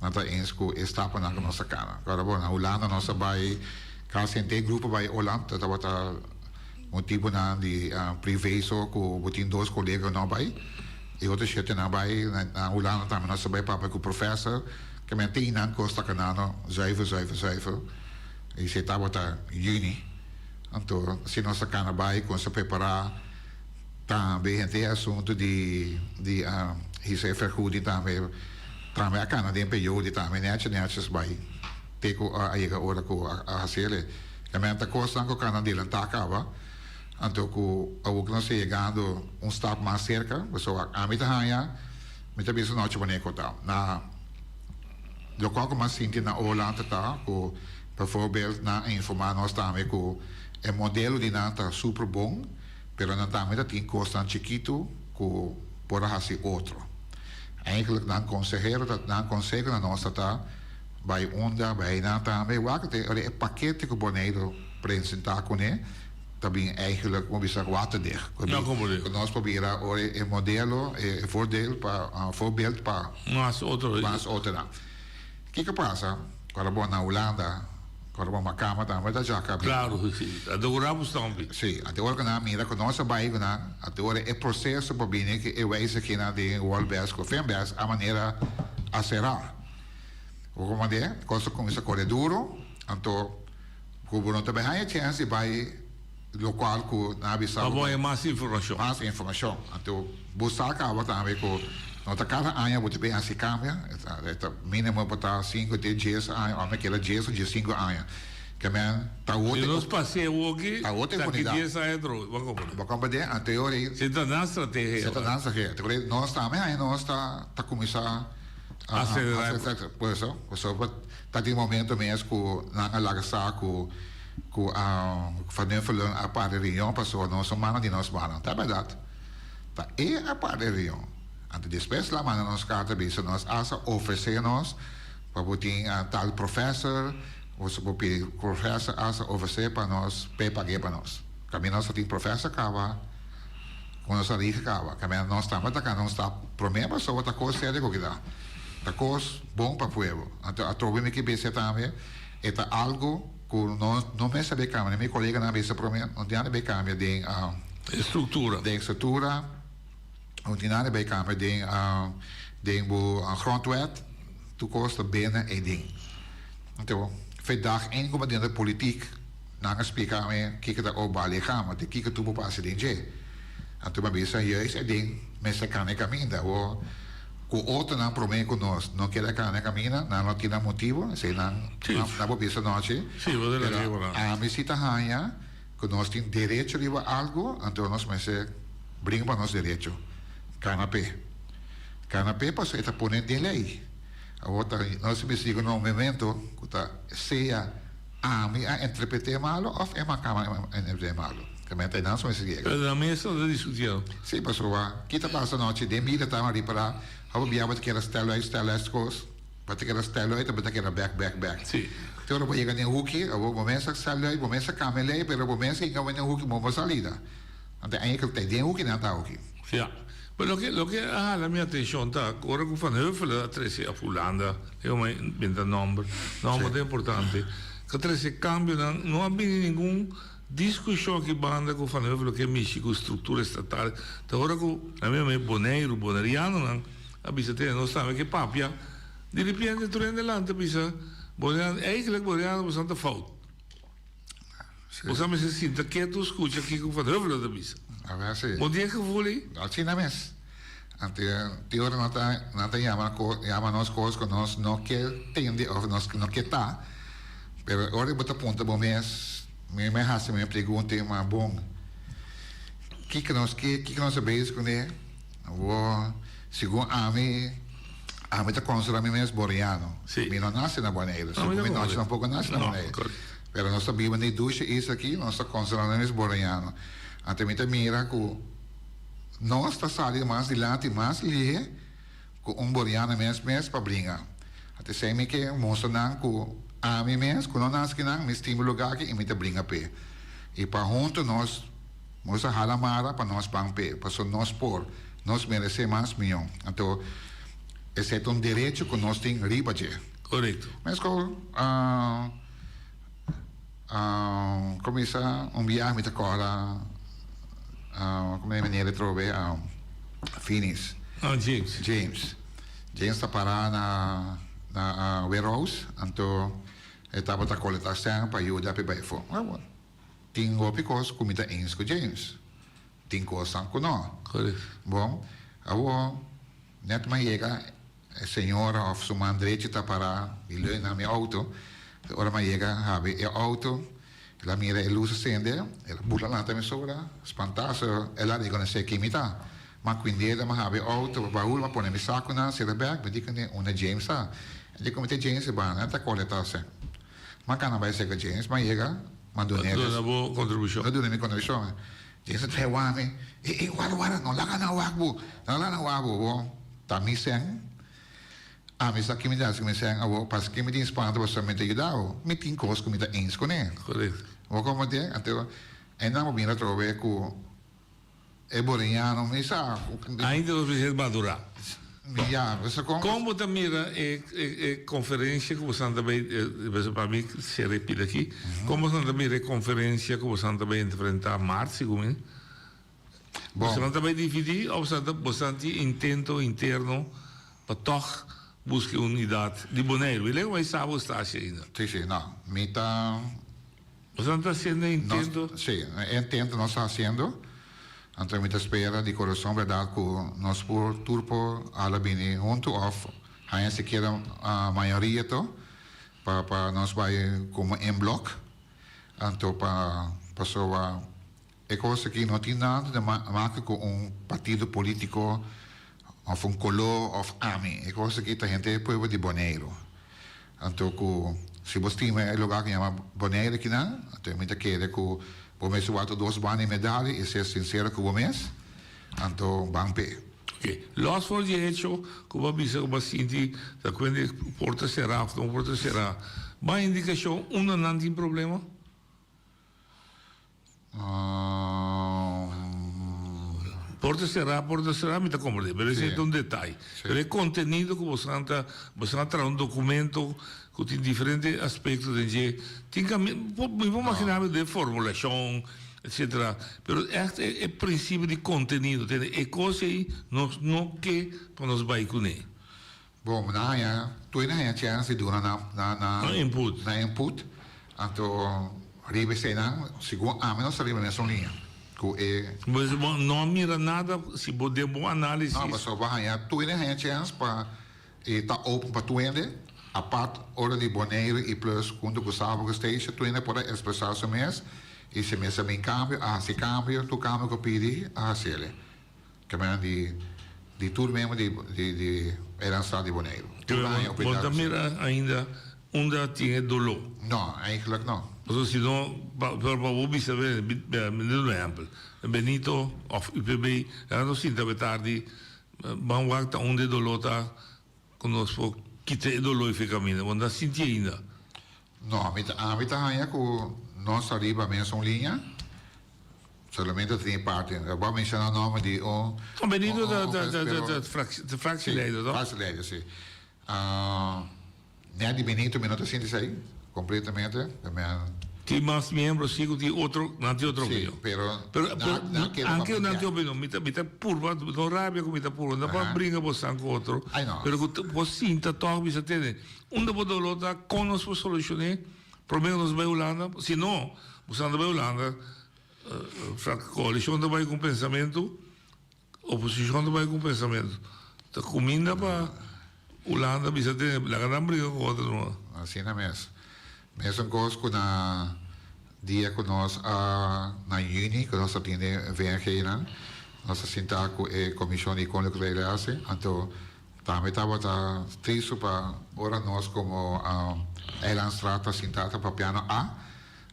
Nan ta eens ku e stapanan ku nos a kana. Ora bo, na Hulanda nos a bai. Casi henter grupo bai Holland, ta tabata motibonan di privé so cu bo tin dos colega no bai y otro shetenan bai na Hulanda tambe nos a bai papia cu professor ke men tin nan cos ta canando zuiver zuiver zuiver y si tabata juni anto si nos a cana bai con sa prepara tambe henter e asunto di di hisa e vergoeding tambe tambe a cana den periode tambe nechi nechi bai. Te ku a yega ora ku a hasiel e. E menta kosnan ku kana delantá kaba, anto ku awor ku nos ta yegando un stap mas serka, pasobra ami ta haña, mi ta bisa nochi manera ku ta. Na lokual ku mi a sinti na Holanda ta ku bijvoorbeeld nan a informá nos tambe ku e modelo di nan ta super bon, pero nan tambe ta tin kosnan chikitu ku por a hasi otro. Eigenlijk nan konsehero ta, nan konseho na nos ta ta. Bai unda, bai einan tambe. Wak te ora e pakete ku Boneiru presentá kuné ta bin eigenlijk como bisa waterdicht. Ku No como di. Ku nos por bira ora e modelo, e voordeel pa, voorbeeld pa Mas otro. mas otronan. Kiko pasa? Ora bo na Hulanda, ora bo makamba tambe ta djaka bin. Claro, si. A dogora bo stompi. Si. Ante ora ku nan a mira ku nos a bai ku nan, ante ora e proseso por bini ku e wijzigingnan den Wolbes ku Finbes a manera a será. Bo komand'é, kos ta kuminsá kore duru, anto ku bo no ta bai haña chèns di bai lokual ku nan a bisa bo. Pa bo haña mas informashon. Mas informashon. Anto bo sa kaba tambe ku no ta kada aña bo ta bin hasi kambia, e ta mínimo por ta sinku te dies aña, òf mi keda dies o diesinku aña. Ke men ta Si nos pas'é awoki, Ta otro ta ki oportunidad. dies aña atro, bo a comprende. Bo a comprende? Anto e ora ei. Si ta nan strategia. Si ta nan strategia. Te ora nos tambe haña nos ta ta cuminsa a Acelera. a Por eso, pasobra ta tin momento mes cu nan a laga sa cu cu Van Huffelen a para e reunion pasobra nos no manda di nos banda. Ta berdad. Ta e a para e reunion. Anto despues la manda nos carta bisa nos hasta ofrece nos pa bo tin tal professor. Boso por pidi professor hasta ofresé pa nos p'e pag'é pa nos. Kaminda nos ta tin professor kaba ku nos a rige kaba. Kaminda nos tambe ta kana un stap promé pasobra ta kos serio ku kita. Ta kos bon pa pueblo. Anto atrobe mi ke bisa tambe e ta algu ku nos no mester bay kambia. Mi koleganan a bisa promé no tin nada bay kambia den Struktura. Den struktura. No tin nada bay kambia den den bo grondwet. Tur kos ta bene ei den. Anto, fe dag ein ku bo den de politiek, nan a splika mi kiko ta oba lichaam, di kiko tur bo por hasi den dje. Anto mi a bisa, juist e den mester kana e kaminda. Awor, ku otronan promé ku nos no keda kana e kaminda, nan no tin nan motibu, esei nan nan por bisa nochi. Pero ami si ta haña ku nos tin derecho riba algu, anto nos mester bringa pa nos derecho. Kana p'e. Kana p'e pasobra e ta pone den lei. Awor ta nos investiga na un momento cu ta sea ami a interprete malo of e macama a interprete malo. Tambe ta nan so mester yega. Pero na mesa no ta discutiendo. Si, pasobra ki ta pasa anochi den bida ta ripara hopi bia bo ta keda stel uit, stel uit cos, bo ta keda stel uit, bo ta keda bek, bek, bek. Si. Te ora bo yega den huki, awor bo mes a stel uit, bo mes a cambia ley, pero bo mes hinca bo den huki, bo no salida. Anto eigenlijk ta den huki nan ta huki. Ja. Pero loke loke a hala mi atencion ta cu ora cu Van Huffelen a trece af Hulanda, e homber a inventa nomber, nomber ta importante, cu a trece cambionan, no a bini ningun discusion aki banda cu Van Huffelen ke mishi cu structura estatal. Ta ora cu na mi mame Boneiru, Bonerianonan a bisa tene nos tambe ke papia, di ripiente tur hende lanta bisa Boneriano, eigenlijk Boneriano boso ta fout. Bo sa mester sinta ketu skucha kiko Van Huffelen ta bisa. Bo tin e gevoel ei? Asina mes. Anto tin ora nan ta nan ta yama yama nos kos ku nos no ke tende òf nos no ke ta. Pero ora bo ta puntra bo mes, mi mi a hasi mi pregunta i ma bon kiko nos ke kiko nos ta bezig kuné? Bo segun ami ami ta konsiderá mi mes boriano. Mi no nase na Boneiru. Segun mi nochi tampoko nase na Boneiru. Pero nos ta biba den e dushe isla aki, nos ta konsiderá nos mes boneriano. Anto mi ta mira ku nos ta sali mas dilanti, mas lihe ku un boriano mes mes pa bringa. Anto esei mi ke mustra nan ku ami mes, ku no nase kinan, mi stima e lugá aki i mi ta bringa p'e. I pa huntu nos nos a hala mara pa nos ban p'e, pasobra nos por, nos meresé mas mihó. Anto esei ta un derecho ku nos tin riba dje. Korekto. Meskos. Cuminsa un biaha mi ta corda como e meneer atrobe Finis. Ah, James. James. James ta para na na warehouse anto e tabata colecta sèn pa yuda p'e bai afó. Tin hopi cos cu mi ta eens cu James. Tin cosnan cu no. Correcto. Bon, awor net mi a yega E señora of su man drechi ta pará di leun na mi auto. Ora mi a yega habri e auto, el a mira e lus a sende, el a bula lanta mesora, spantá, so el a rekonosé ken mi ta. Ma kuind'el mi a habri e auto, baul, mi a pone mi sakunan, sera bèk, mi di kuné unda James ta. E di ku mi ta James e banda, e ta koletá sèn. Mi a kana bai serka James, mi a yega, mi a dun'é. A duna bo kontribushon. Mi a duna mi kontribushon. James a trae wak mi, Ey, ey, wara, wara, no laga nan wak bo, no laga nan wak bo. Bo ta mi sèn, ami sa ki mi ta hasi ku mi sèn awor, paske mi tin spantu pasobra mi ta yuda bo. Mi tin kos ku mi ta eens kuné. Korekto. Bo komprendé? Anto, einan bo bira atrobe ku E boriñano mi sa. Ainda nos mester madura. Ya, bo sa kon. Kon bo ta mira e e konferensia ku bosan ta bay, pa mi sera e pida aki, kon bosan ta mira e konferensia ku bosan ta bay enfrenta mart segun mi? Bosan ta bay dividi of bosan ta bosan tin intento interno pa tog buska e unidat di Boneiru? Mi lei ku bay sa bo Stacia ainda. Si, si, no. Mi ta. Boso ta haciendo e intento? Sí, e intento nos ta haciendo. Anto mi ta spera di corazon berdad cu nos por tur por hala bini hunto of haña sikiera mayoria to pa pa nos bay como en blok. Anto pa pasobra e kos aki no tin nada di make ku un partido polítiko òf un koló òf ami. E kos aki ta henter e pueblo di Boneiru. Anto ku si bo stima e lugar ku yama Boneiru akinan, anto mi ta kere ku bo mester wak dos banda di medalha i ser sinsero ku bo mes, anto ban p'e. Ok, los for di e hecho ku bo a bisa ku bo a sinti ta kuende por ta será òf no por ta será, ban indikashon unda nan tin problema? Porta será, porta será, mi ta komprendé, pero esei ta un detaye. Pero e kontenido ku boso ta, boso a traha un dokumento ku tin diferente aspekto den dje, tin kami, mi por maginá mi den formulashon, etsetera, pero ègt e e prinsipio di kontenido, tende, e kos ei nos no ke pa nos bai kuné. Bon, nan haña, tur hende haña chèns di duna nan, nan, nan. Nan input. Nan input. Anto riba eseinan, segun ami nos ta riba mesun liña ku e. Pues bo no a mira nada si bo den bo análisis. No, pasobra bo haña, tur hende haña chèns pa e ta open pa tur hende, apart ora di Boneiru i Plus huntu ku Saba ku Stacia, tur hende por a ekspresá su mes i si mester bin kambio a hasi kambio, tur kambio ku pidi a hasiel. Kemera di di tur miembro di di di Eilandsraad di Boneiru. Tur aña Bo ta mira ainda unda tin e doló? No, eigenlijk no. Pasobra si no, pa pa bo bisa be, mi ta duna un ehèmpel, Benito òf UPB, nan no sinta be tardi, ban wak ta unda e doló ta ku nos por kita e doló efe kaminda. Bo no ta sinti ainda. No, ami ta ami ta haña ku nos ta riba mesun liña. Solamente ta tin e parti. Bo a menshoná nòmber di un. No, Benito ta ta ta ta ta fractieleider, toch? Fractieleider, si. Nèt di Benito mi no ta sinti esei kompletamente. Tin mas miembro si ku tin otro, nan tin otro opinion. Si, pero Pero nan keda pa anke nan tin opinion, mi ta mi ta purba, no rabia ku mi ta purba, no pa bringa bosan ku otro, pero ku bo sinta tòg bisa tene, unda bo doló ta, kon nos por solushoné, promé ku nos bai Hulanda, si no, bosan ta bai Hulanda, Koalishon ta bai ku un pensamentu, oposishon ta bai ku un pensamentu. Ta kuminda pa Hulanda bisa tene, laga nan bringa ku otro no. Asina mes. Mesun kos ku na dia ku nos a na yüni ku nos a tin den VNG nan, nos a sinta ku e komishon di Koninklijk Relatie, anto tambe tabata tristu pa ora nos komo Eilandstraat ta sinta ta papiando a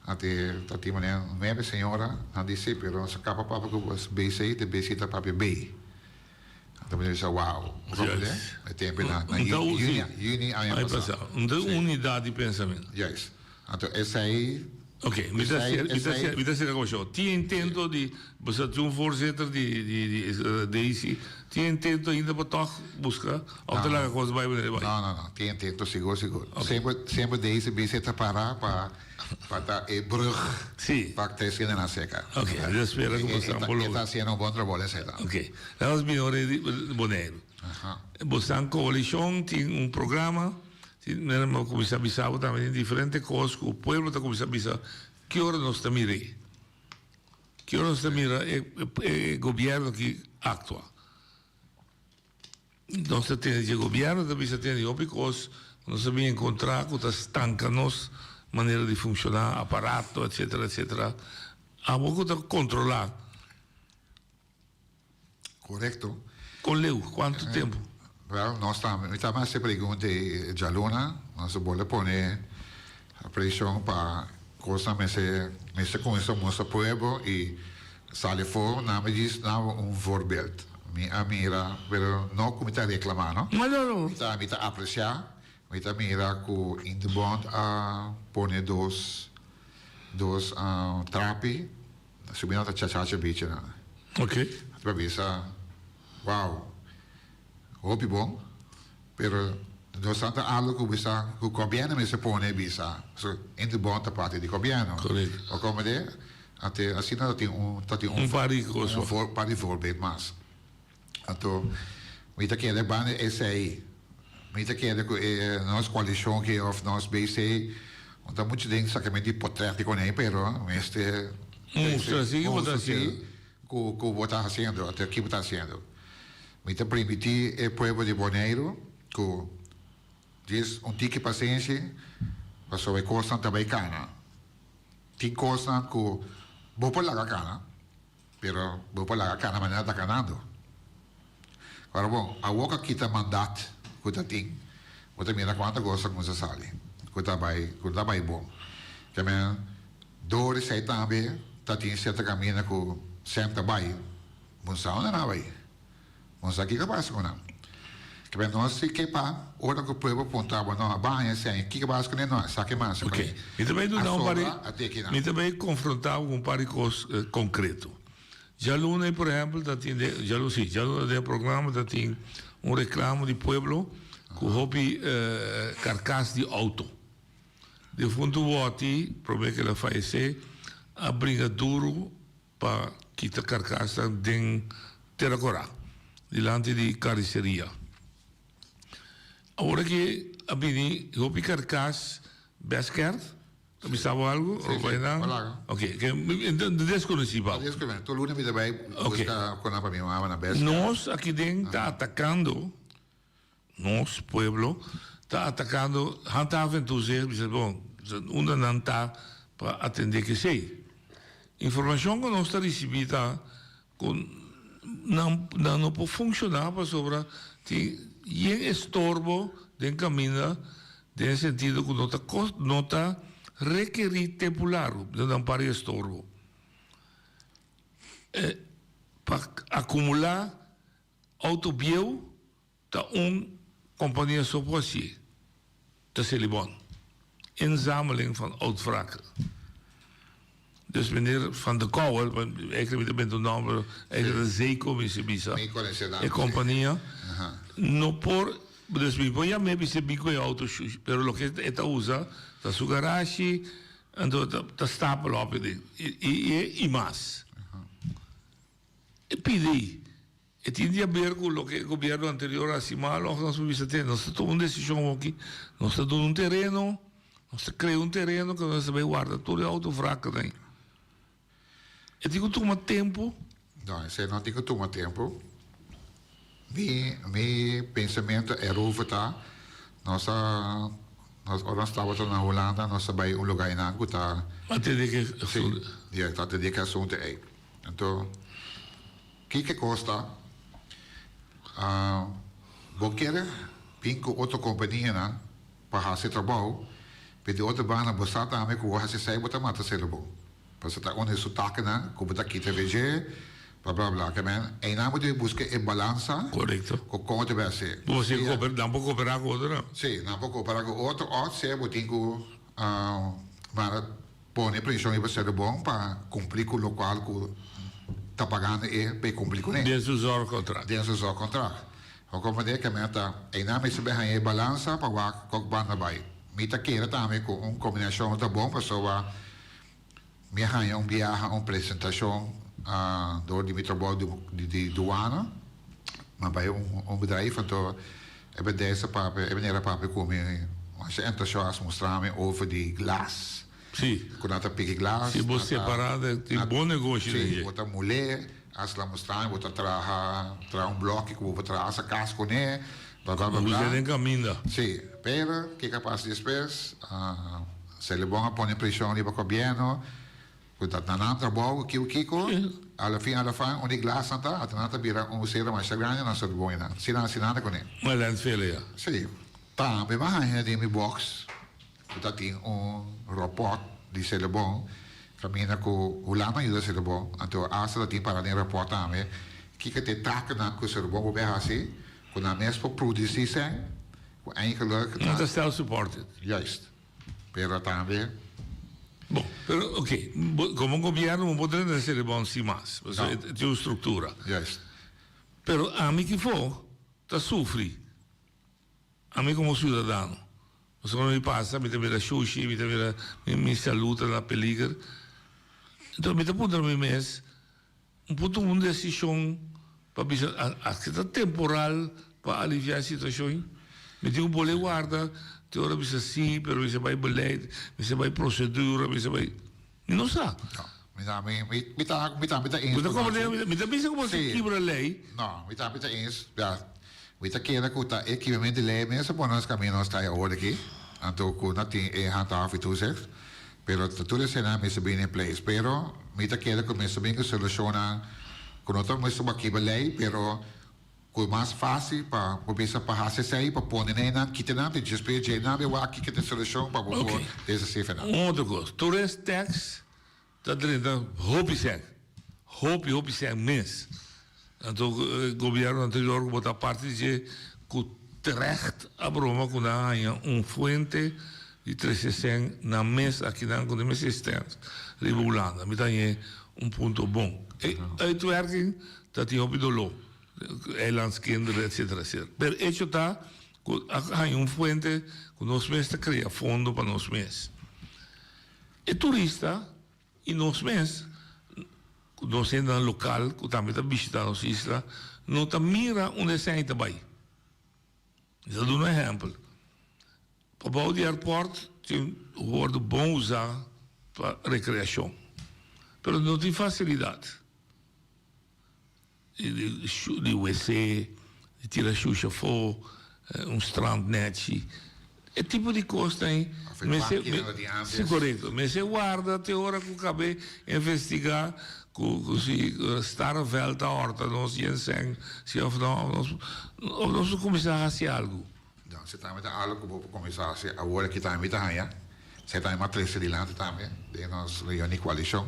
Ante ta tin manera nuebe señora nan di si pero nos a capa papia cu BC te BC ta papia B. Anto mi bisa wow. Yes. E tempo na na juni juni aña pasa. Un ta unidad di pensamiento. Juist. Anto esey Ok, mi ta mi ta mi ta cera con show. Tin intento di boso tin un voorzitter di di di Daisy. Tin intento ainda pa toch busca of ta laga cos bay manera bay? No no no, tin intento sigur sigur. Semper semper Daisy bisa ta para pa Pa ta e brug pa tres hendenan seka. Ok, mi ta spera ku boso por logra. E ta hasiendo un bon trabou den esei ta. Ok, laga nos bini ora di Boneiru. Boso koalishon tin un programa, tin manera mi a kuminsá bisa bo tambe tin diferente kos ku pueblo ta kuminsá bisa ki ora nos ta mir'é, ki ora nos ta mira e gobièrnu aki aktua. Nos ta tende dje gobierno ta bisa tende hopi kos ku nos ta bin enkontrá ku ta stanka nos manera di funshoná, aparato etsetera etsetera. Abo ku ta kontrolá. Korekto. Kon leu? Kuantu tempu? Wèl, nos tambe, mi tambe a hasi e pregunta ei djaluna, nos a bolbe pone preshon pa kosnan mester mester kuminsá mustra pueblo i Sali afó, nan mi djis daba un voorbeeld. Mi a mira, pero no ku mi ta reklamá, no. No, no, no. Mi ta, mi ta apresiá, mi ta mira ku Indebond a pone dos, dos trapi, subi nan ta chachacha bichi nan. Ok. Ta bisa, wow, hopi bon, pero nos ta algo ku bisa, ku gobièrnu mester pone bisa, so Indebond ta parti di gobièrnu. Korekto. Bo komprendé? Ante asina ta tin un ta tin un par di cos un par di voorbeeld mas. Anto mi ta kere banda esey mi ta kere cu e nos coalicion aki of nos BC no ta mucho den sacamento di potret di coney pero mester Mustra si ki bo ta haciendo. Cu cu bo ta haciendo anto ki bo ta haciendo. Mi ta primiti e pueblo di Boneiru cu djis un tiki pasenshi pasobra e cosnan ta bay cana. Tin kosnan ku bo por laga kana, pero bo por laga kana manera ta kanando. Ora bon, awor ku a kita mandat ku ta tin, bo ta mira kuantu kos ta kuminsá sali ku ta bai ku no ta bai bon. Ke men dor esei tambe ta tin sierto kaminda ku sèn ta bai, bo no sa unda nan a bai. Bo no sa kiko a pasa ku nan. Ke men nos si ke pa ora ku pueblo puntra bo no a baña esei kiko a pasa kuné no esaki mas Ok, mi ta bai duna un par di mi ta bai konfrontá bo ku un par di kos konkreto. Djaluna ei por ehèmpel ta tin den djaluna si djaluna den e programa ta tin un reklamo di pueblo ku hopi karkas di outo. Defuntu Wòti promé ku el a fayesé a bringa duru pa kita karkasnan den Tera Kòrá dilanti di kariseria. Awor aki a bini hopi karkas bèskèrt. Ta bisa bo algu? Sí, sí. Hola. Ok, ke desconocí pa bo. Desconocí. Tur luna mi ta bai busca kona pa mi mama na bèska. Nos aki den ta atacando, nos pueblo ta atacando handhaven toezicht, bisa bon, unda nan ta pa atende kesey. Informacion ku nos ta ricibi ta ku nan nan no por funciona pasobra tin yen estorbo den caminda den e sentido cu no ta no ta rekeri tempo largo den nan par di estorbo pa acumula auto bieu Ta un compania so por hacié, ta Selibon. Inzameling van oud wrakken. Dus meneer Van de Kouwer, eigenlijk mi ta benta un nomber, eigenlijk ta Zeecommissie bisa, e compania, no por, dus mi por yam'é bis'é bin cu e auto shushi, pero loke e ta usa ta su garashi, anto ta stapel op e i i mas. E pidi. E tin di haber ku loke e gobièrnu anterior a hasi mal òf nos por bisa te nos ta tuma un desishon awoki, nos ta duna un tereno, nos ta krea un tereno ku nos ta bai warda tur e outo wraknan ei. E tin ku tuma tempu. No, esei no tin ku tuma tempu. Mi mi pensamentu erover ta, nos a nos ora nos tabata na Hulanda nos a bai un lugá einan ku ta. Atendé ku e asuntu. Si, ya, ta atendé ku e asuntu ei. Anto. Kiko kos ta? Bo kere bin ku otro kompanianan pa hasi trabou, pero di otro banda bo sa tambe ku bo hasi esei bo ta mata selebon. Pasobra ta un di su takenan ku bo ta kita di dje, bla bla bla. Ke men einan bo debe buska e balansa ku kon bo ta bai hasi. Bo si nan por koperá ku otro nan? Si, nan por koperá ku otro òf sea bo tin ku mara. Pone preshon riba Selebon pa kumpli ku lokual ku ta pagando e pa e kumpli kuné. Den su zorgcontract. Den su zorgcontract. Bo komprendé ke men ta einan mester bai haña e balansa pa wak kok banda bai. Mi ta kere tambe ku un kombinashon ta bon pasobra mi a haña un biaha un presentashon dor di mi trabou di duana. Mi a bai un bedrijf anto E bedrijf ta papia, e meneer a papia ku mi masha entusiast mustra mi over di glas. Si. Ku nan ta piki glas. Si bo separa de tin bon negoshi den dje. Si, bo ta mul'é, as la mustra mi bo ta traha, traha un bloki ku bo por traha asa kas kuné, bla bla bla bla. Usa den kaminda. Si, pero kiko a pasa despues? Selibon a pone preshon riba gobièrnu. Ku ta na nan trabou kiu kiko, a la fin a la fan un di glasnan ta, ata nan ta bira un usera masha grandi nan sot bon einan. Si nan hasi nada kuné. Un landfill ya. Si. Tambe mi a haña den mi box ku ta tin un rapòrt di Selebon kaminda ku Hulanda a yuda Selebon, anto asta ta tin para den rapòrt tambe kiko ta e takennan ku Selebon por bay hasi ku nan mes por produsí sèn ku eigenlijk ta. Nan ta self supported. Juist. Pero tambe. Bon, pero ok, como gobierno bo por drenta Selibon sin mas, pasobra e tin un structura. Juist. Pero ami kifo ta sufri, ami como ciudadano, pasobra mi pasa mi ta mira shushi, mi ta mira mi salud ta na peliger, enton mi ta puntra mi mes, Un por tuma un desishon pa bisa aske ta temporal pa alivia e situashon. Mi tin ku bolbe warda te ora bisa si, pero mester bai beleid, mester bai prosedura, mester bai. Mi no sa. No, mi ta mi mi ta mi ta mi ta eens Bo ta komprende? Mi ta bisa ku bo ta kibra lei. No, mi ta mi ta eens. Ya, mi ta kere ku ta e kibramentu di lei mes a pone nos kaminda nos ta awor aki. Anto ku no tin e handhaaf i toezicht. Pero ta tur eseinan mester bini in place. Pero mi ta kere ku mester bin ku solushonnan ku no ta mester bo a kiba lei pero ku mas fásil pa bo bisa pa hasi esei pa pone nan einan kita nan te djis dje nan be wak kiko ta e solushon pa bo por deshasí efe nan. Un otro kos, tourist tax ta drenta hopi sèn, hopi hopi sèn mes. Anto e gobièrnu anterior ku bo ta parti di dje ku terecht a broma ku nan a haña un fuente di trese sèn nan mes akinan ku nan mes existent riba Hulanda. Mi ta hañ'é un punto bon. E uitwerking ta tin hopi doló, eilandskinderen etcetera etcetera. Pero echo ta ku a haña un fuente ku nos mes ta krea fondo pa nos mes. E turista i nos mes, ku nos hendenan lokal ku tambe ta bishitá nos isla, no ta mira unda e sèn ta bai. Mi ta duna un ehèmpel. Pabou di airport tin wòrdu bon usá pa rekreashon, pero no tin fasilidat. Di wc, di tira shusha afó, un strand nèchi. E tipo di kosnan ei mester, si korekto, mester warda te ora ku kabe investigá ku si Starreveld ta hòrta nos ginseng si òf no, òf nos por kuminsá hasi algu. No, si tambe ta algo ku bo por kuminsá hasi awor aki tambe mi ta haña. Esei tambe mi a trese dilanti tambe den nos reunion di koalishon,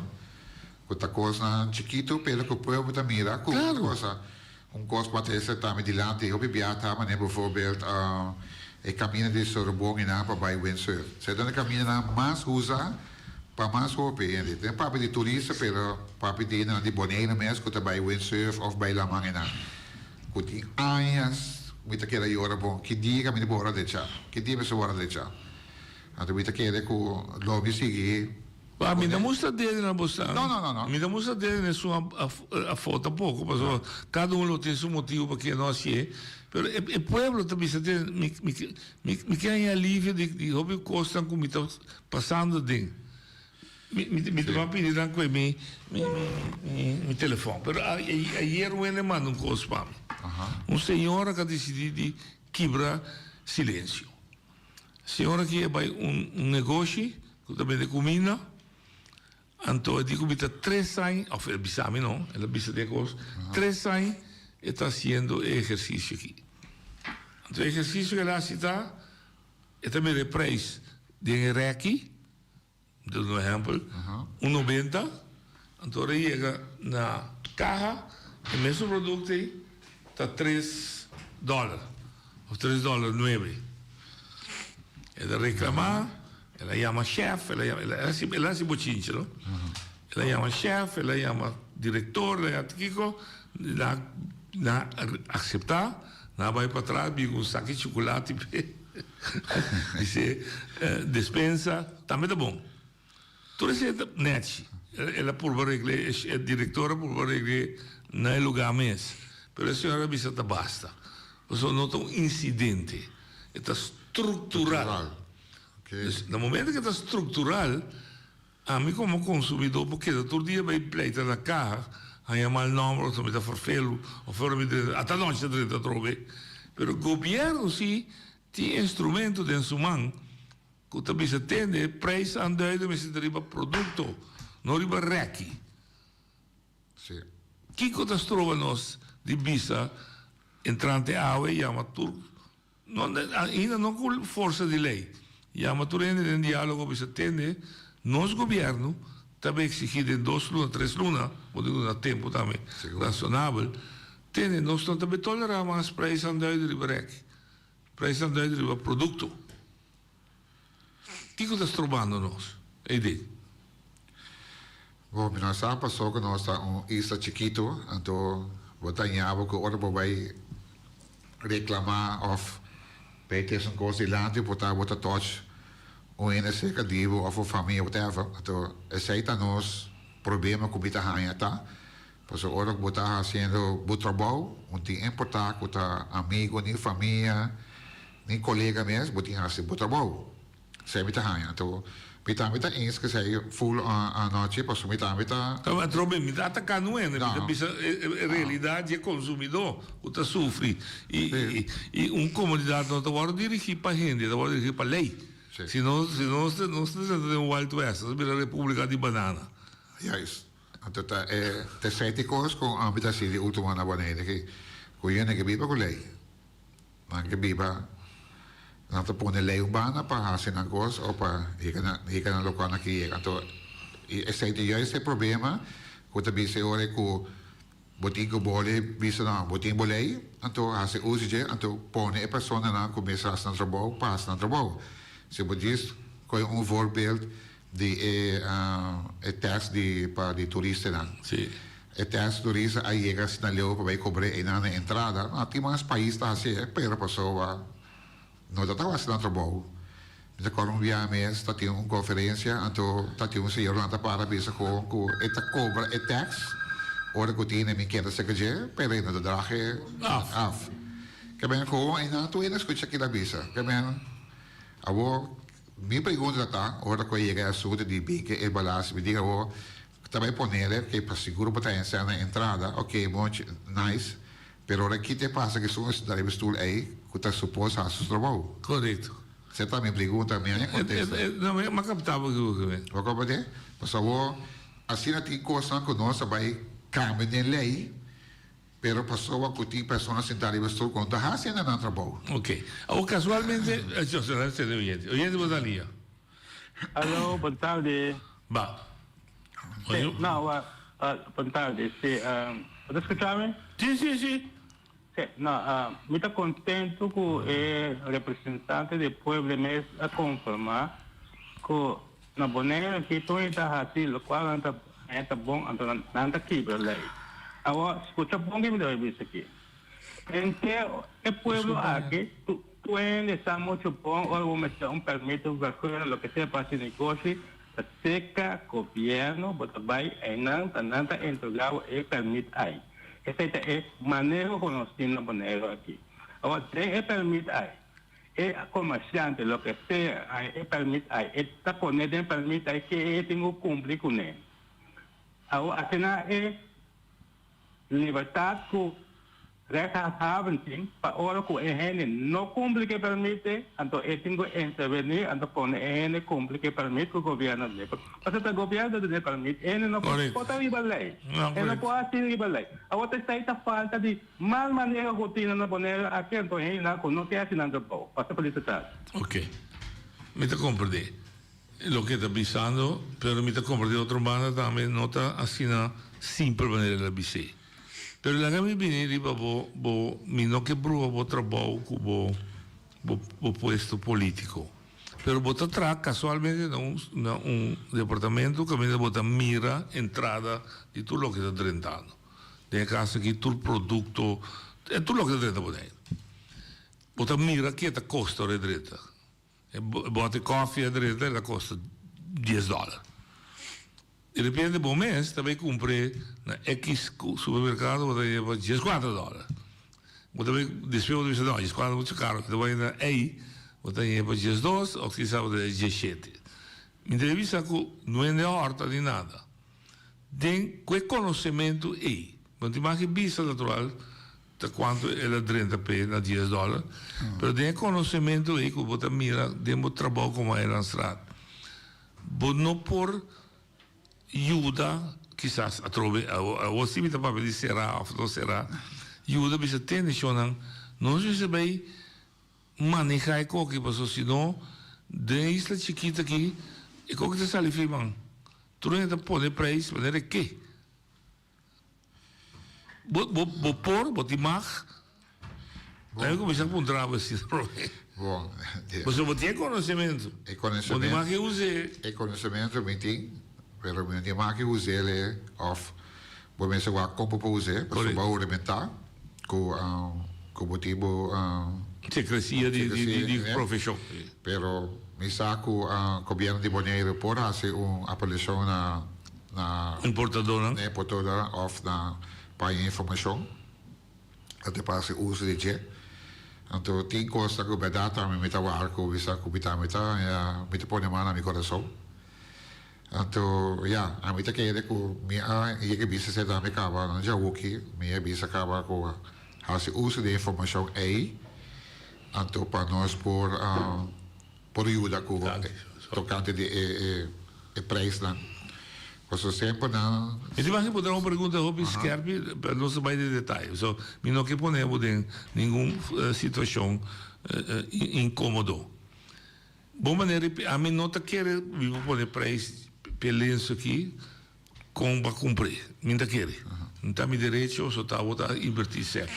ku ta kosnan chikitu pero ku pueblo ta mira ku un cosa, un kos ku a trese tambe dilanti hopi bia ta manera bijvoorbeeld e kaminda di Sorobon i nan pa bai windsurf. Esei ta un kamindanan mas usa pa mas hopi hende. Tin papia di turista pero papia di hendenan di Boneiru mes ku ta bai windsurf òf bai laman i nan. Ku tin añas mi ta keda yora bon ki dia ka mi ta bora drecha, ki dia mi sa bora drecha. Anto mi ta kere ku lo mi sigui Ba mi ta mustra dede na bosan. No, no, no, no. Mi ta mustra dede na esun afó tampoco, pasobra kada un lo tin su motibu pakié no hasié. Pero e e pueblo ta bisa te mi mi mi mi ke haña alivio di di hopi kosnan ku mi ta pasando aden. Mi mi mi ta ban pidi nan kue mi mi mi mi telefòn. Pero ayer un hende manda un kos pa mi. Un señora ku a disidí di kibra silensio. Señora aki a bai un un negoshi ku ta bende kuminda. Anto e di ku mi ta tres aña, òf el bisa mi no, el a bisa den e kos, tres aña e ta hasiendo e ehersisio aki. Anto e ehersisio ku el a hasi ta, e ta mira e preis den e rèki. Mi ta duna un ehèmpel, un nobenta, anto ora e yega na kaha e mesun produkto ei ta tres dòler òf tres dòler nuebe. E ta reklamá, el a yama shèf, el a yama, el a hasi, el a hasi bochinchi no. El a yama shèf, el a yama direktor, el a yama kiko, nan nan a akseptá, nan a bai patras bin ku un saki chukulati p'e. Dice despensa tambe ta bon. Tur esei ta nechi. El a purba regle, e director a purba regle na e lugar mes. Pero e señora a bisa ta basta. Pasobra no ta un incidente, e ta structural. Dus na momento cu e ta structural, Ami komo konsumidó por keda tur dia bai pleita na kaha, haña mal nòmber òf mi ta ferfelu òf ora mi drenta, ata nochi ta drenta atrobe. Pero gobièrnu si tin instrumento den su man ku ta bisa tende prijs aanduiden mester ta riba produkto, no riba rèki. Kiko ta stroba nos di bisa entrante awe yama tur No, ainda no cu forsa di ley. Yama tur hende den dialogo bisa tende, nos gobierno ta bay exigi den dos luna, tres luna, bo tin cu duna tempo tambe razonabel, tende nos no ta bay tolera mas prijs aanduiden riba rek, prijs aanduiden riba producto. Kiko ta strobando nos? Edith. Bo, mi no sa paso ku nos ta un isla chikitu, anto bo ta ña bo ku ora bo bai reklamá òf bai trese un kos dilanti por ta bo ta tòch un hende serka di bo òf bo famia whatever. Anto esei ta nos problema ku mi ta haña ta pasobra ora ku bo ta hasiendo bo trabou un tin importá ku ta amigu ni famia ni kolega mes bo tin hasi bo trabou. Esei mi ta haña. Anto mi tambe ta eens ku esei full anochi pasobra mi tambe ta. Ta atrobe mi ta ataká nuende, mi ta bisa e realidat di e konsumidó ku ta sufri i un komunidat no ta wòrdu dirigí pa hende, ta wòrdu dirigí pa lei. Si no, si no, nos ta drenta den Wild West, nos ta bira República di Banana. Juist. Anto ta e tercer di cos cu ami ta haci di ultimo na Bonaire aki, cu hende ke biba cu ley. Nan ke biba, nan ta pone ley un banda pa haci nan cos o pa yega na yega na locual nan ke yega. Anto esey ta juist e problema cu ta bisa e ora cu bo tin cu boli bisa no, bo tin bo ley, anto haci uso dje, anto pone e personanan cu mester haci nan trabou pa haci nan trabou. Si bo djis coge un voorbeeld di e e test di pa di turistanan. Sí. E test turista a yega asina leu pa bai kobr'é einan na entrada. No, tin mas pais ta hasié, pero pasobra no ta tabata hasi nan trabou. Mi ta kòrda un bia mes ta tin un konferensia, anto ta tin un señor nan ta para bisa ku ku e ta kobra e tèks ora ku tin mi keda serka dje, pero e no ta draag e af. Ke men gewoon einan tur hende a skucha kila bisa. Ke men awor Mi pregunta ta, ora cu a yega e asunto di bin ke e balas, mi di awor ta bay ponele ke pa sigur bo ta hensea na entrada, ok mochi, nice, pero ora ki te pasa ke esun ta riba e stoel ey cu ta supos haci su trabou? Correcto. Esey ta mi pregunta, mi a haña contesta. No, mi a capta bo kico ke. Bo comprende? Pasobra awor asina tin cosnan cu nos a bay cambia den ley. Pero pasobra cu tin persona sinta riba stoel cu no ta haci na nan trabou. Ok. Awor casualmente, yo la sede oyente. Oyente bo ta lia. Aló, bon tardi. Ba. Sí, no, wa, bon tardi. Sí, bo ta scucha mi? Sí, sí, sí. Sí, no, mi ta contento cu e representante di pueblo mes a conforma cu Na Bonaire aki tur e ta haci locual nan ta haña ta bon anto nan ta kibra ley. Awor scucha bon ke mi ta bay bisa aki. Henter e pueblo aki tur hende sa mucho bon ora bo mester un permit un vergunning loke sea pa haci negoshi ta seca gobierno bo ta bay eynan ta nan ta entrega bo e permit ay. Esey ta e maneho cu nos tin na Bonaire aki. Awor den e permit ay. E komersiante loke sea ai e permit ai e ta pone den permit ai ke e tin ku kumpli kuné. Awor asina e libertat ku rechthandhaven tin pa ora ku e hende no kumpli ku e permit ei anto e tin ku intervení anto pone e hende kumpli ku e permit ku gobièrnu a duna. Pasobra ta gobièrnu ta duna e permit e hende no por ta riba lei e no por hasi riba lei. Awor ta esei ta falta di Mal maneho ku tin na Bonaire aki anto hendenan ku no ke hasi nan trabou. Pasa felisitá. Ok. Mi ta komprendé loke ta bisando, pero mi ta komprendé otro banda tambe no ta asina simpel manera el a bis'é. Pero laga mi bini riba bo, bo, mi no ke bruha bo trabou ku bo, bo, bo puesto polítiko. Pero bo ta traha kasualmente na un, na un departamento kaminda bo ta mira entrada di tur loke ta drentando. Den e kaso aki tur produkto, e tur loke ta drenta Boneiru. Bo ta mira ke ta kosta ora e drenta. E bote kòfi a drenta e ta kosta dies dòler. Di repente bo mes ta bai kumpr'é na ekis supermerkado bo ta haña pa dieskuater dòler. Bo ta bai despues bo ta bisa no dieskuater muchu karo mi ta bai na ei bo ta haña pa diesdos òf kisas bo ta haña diesshete. Mi ta bisa ku no hende hòrta ni nada. Den ku e konosementu ei, bo no tin mas ke bisa natural ta kuantu el a drenta p'e na dies dòler, pero den e konosementu ei ku bo ta mira den bo trabou komo eilandsraad, bo no por yuda, kisas atrobe, awor si mi ta papia di será òf no será, yuda bisa tende shonnan, nos mester bai Maneha e koki paso si no den e isla chikito aki e koki ta sali fei man. Tur hende ta pone prijs manera e ke. Bo bo bo por, bo tin mag. Nan a kuminsá puntra bo asina promé. Bon, Pasobra bo tin e konosementu. E konosementu. Bo tin mag e us'é. E konosementu mi tin, pero mi no tin mag e us'é òf bo mester wak kon bo por us'é, pasobra bo a huramentá. Cu cu bo tin bo. Secrecia di di di profesion. Pero mi sa cu gobierno di Bonaire por haci un apelacion na na. Importadornan. Na importadornan of na pa haña informacion. Anto pa haci uso di dje. Anto tin cosnan cu berdad tambe mi ta wak cu mi sa cu mi tambe ta haña mi ta pone man na mi corazon. Anto, ya, ami ta kere ku mi a yega bisa esei tambe kaba na djawoki, mi a bisa kaba ku hasi uso di e informashon ei, anto pa nos por. Por yuda ku tokante di e e prijsnan. Pasobra semper nan. Mi ta imagina bo ta un pregunta hopi skerpi, pero nos ta bai den detaye. So, mi no ke pone bo den ningun situashon inkomodo. Bo manera di ami no ta kere mi por pone prijs p'e lensu aki kon pa kumpr'é. Mi no ta kere. No ta mi derecho, so ta bo ta invertí sèk.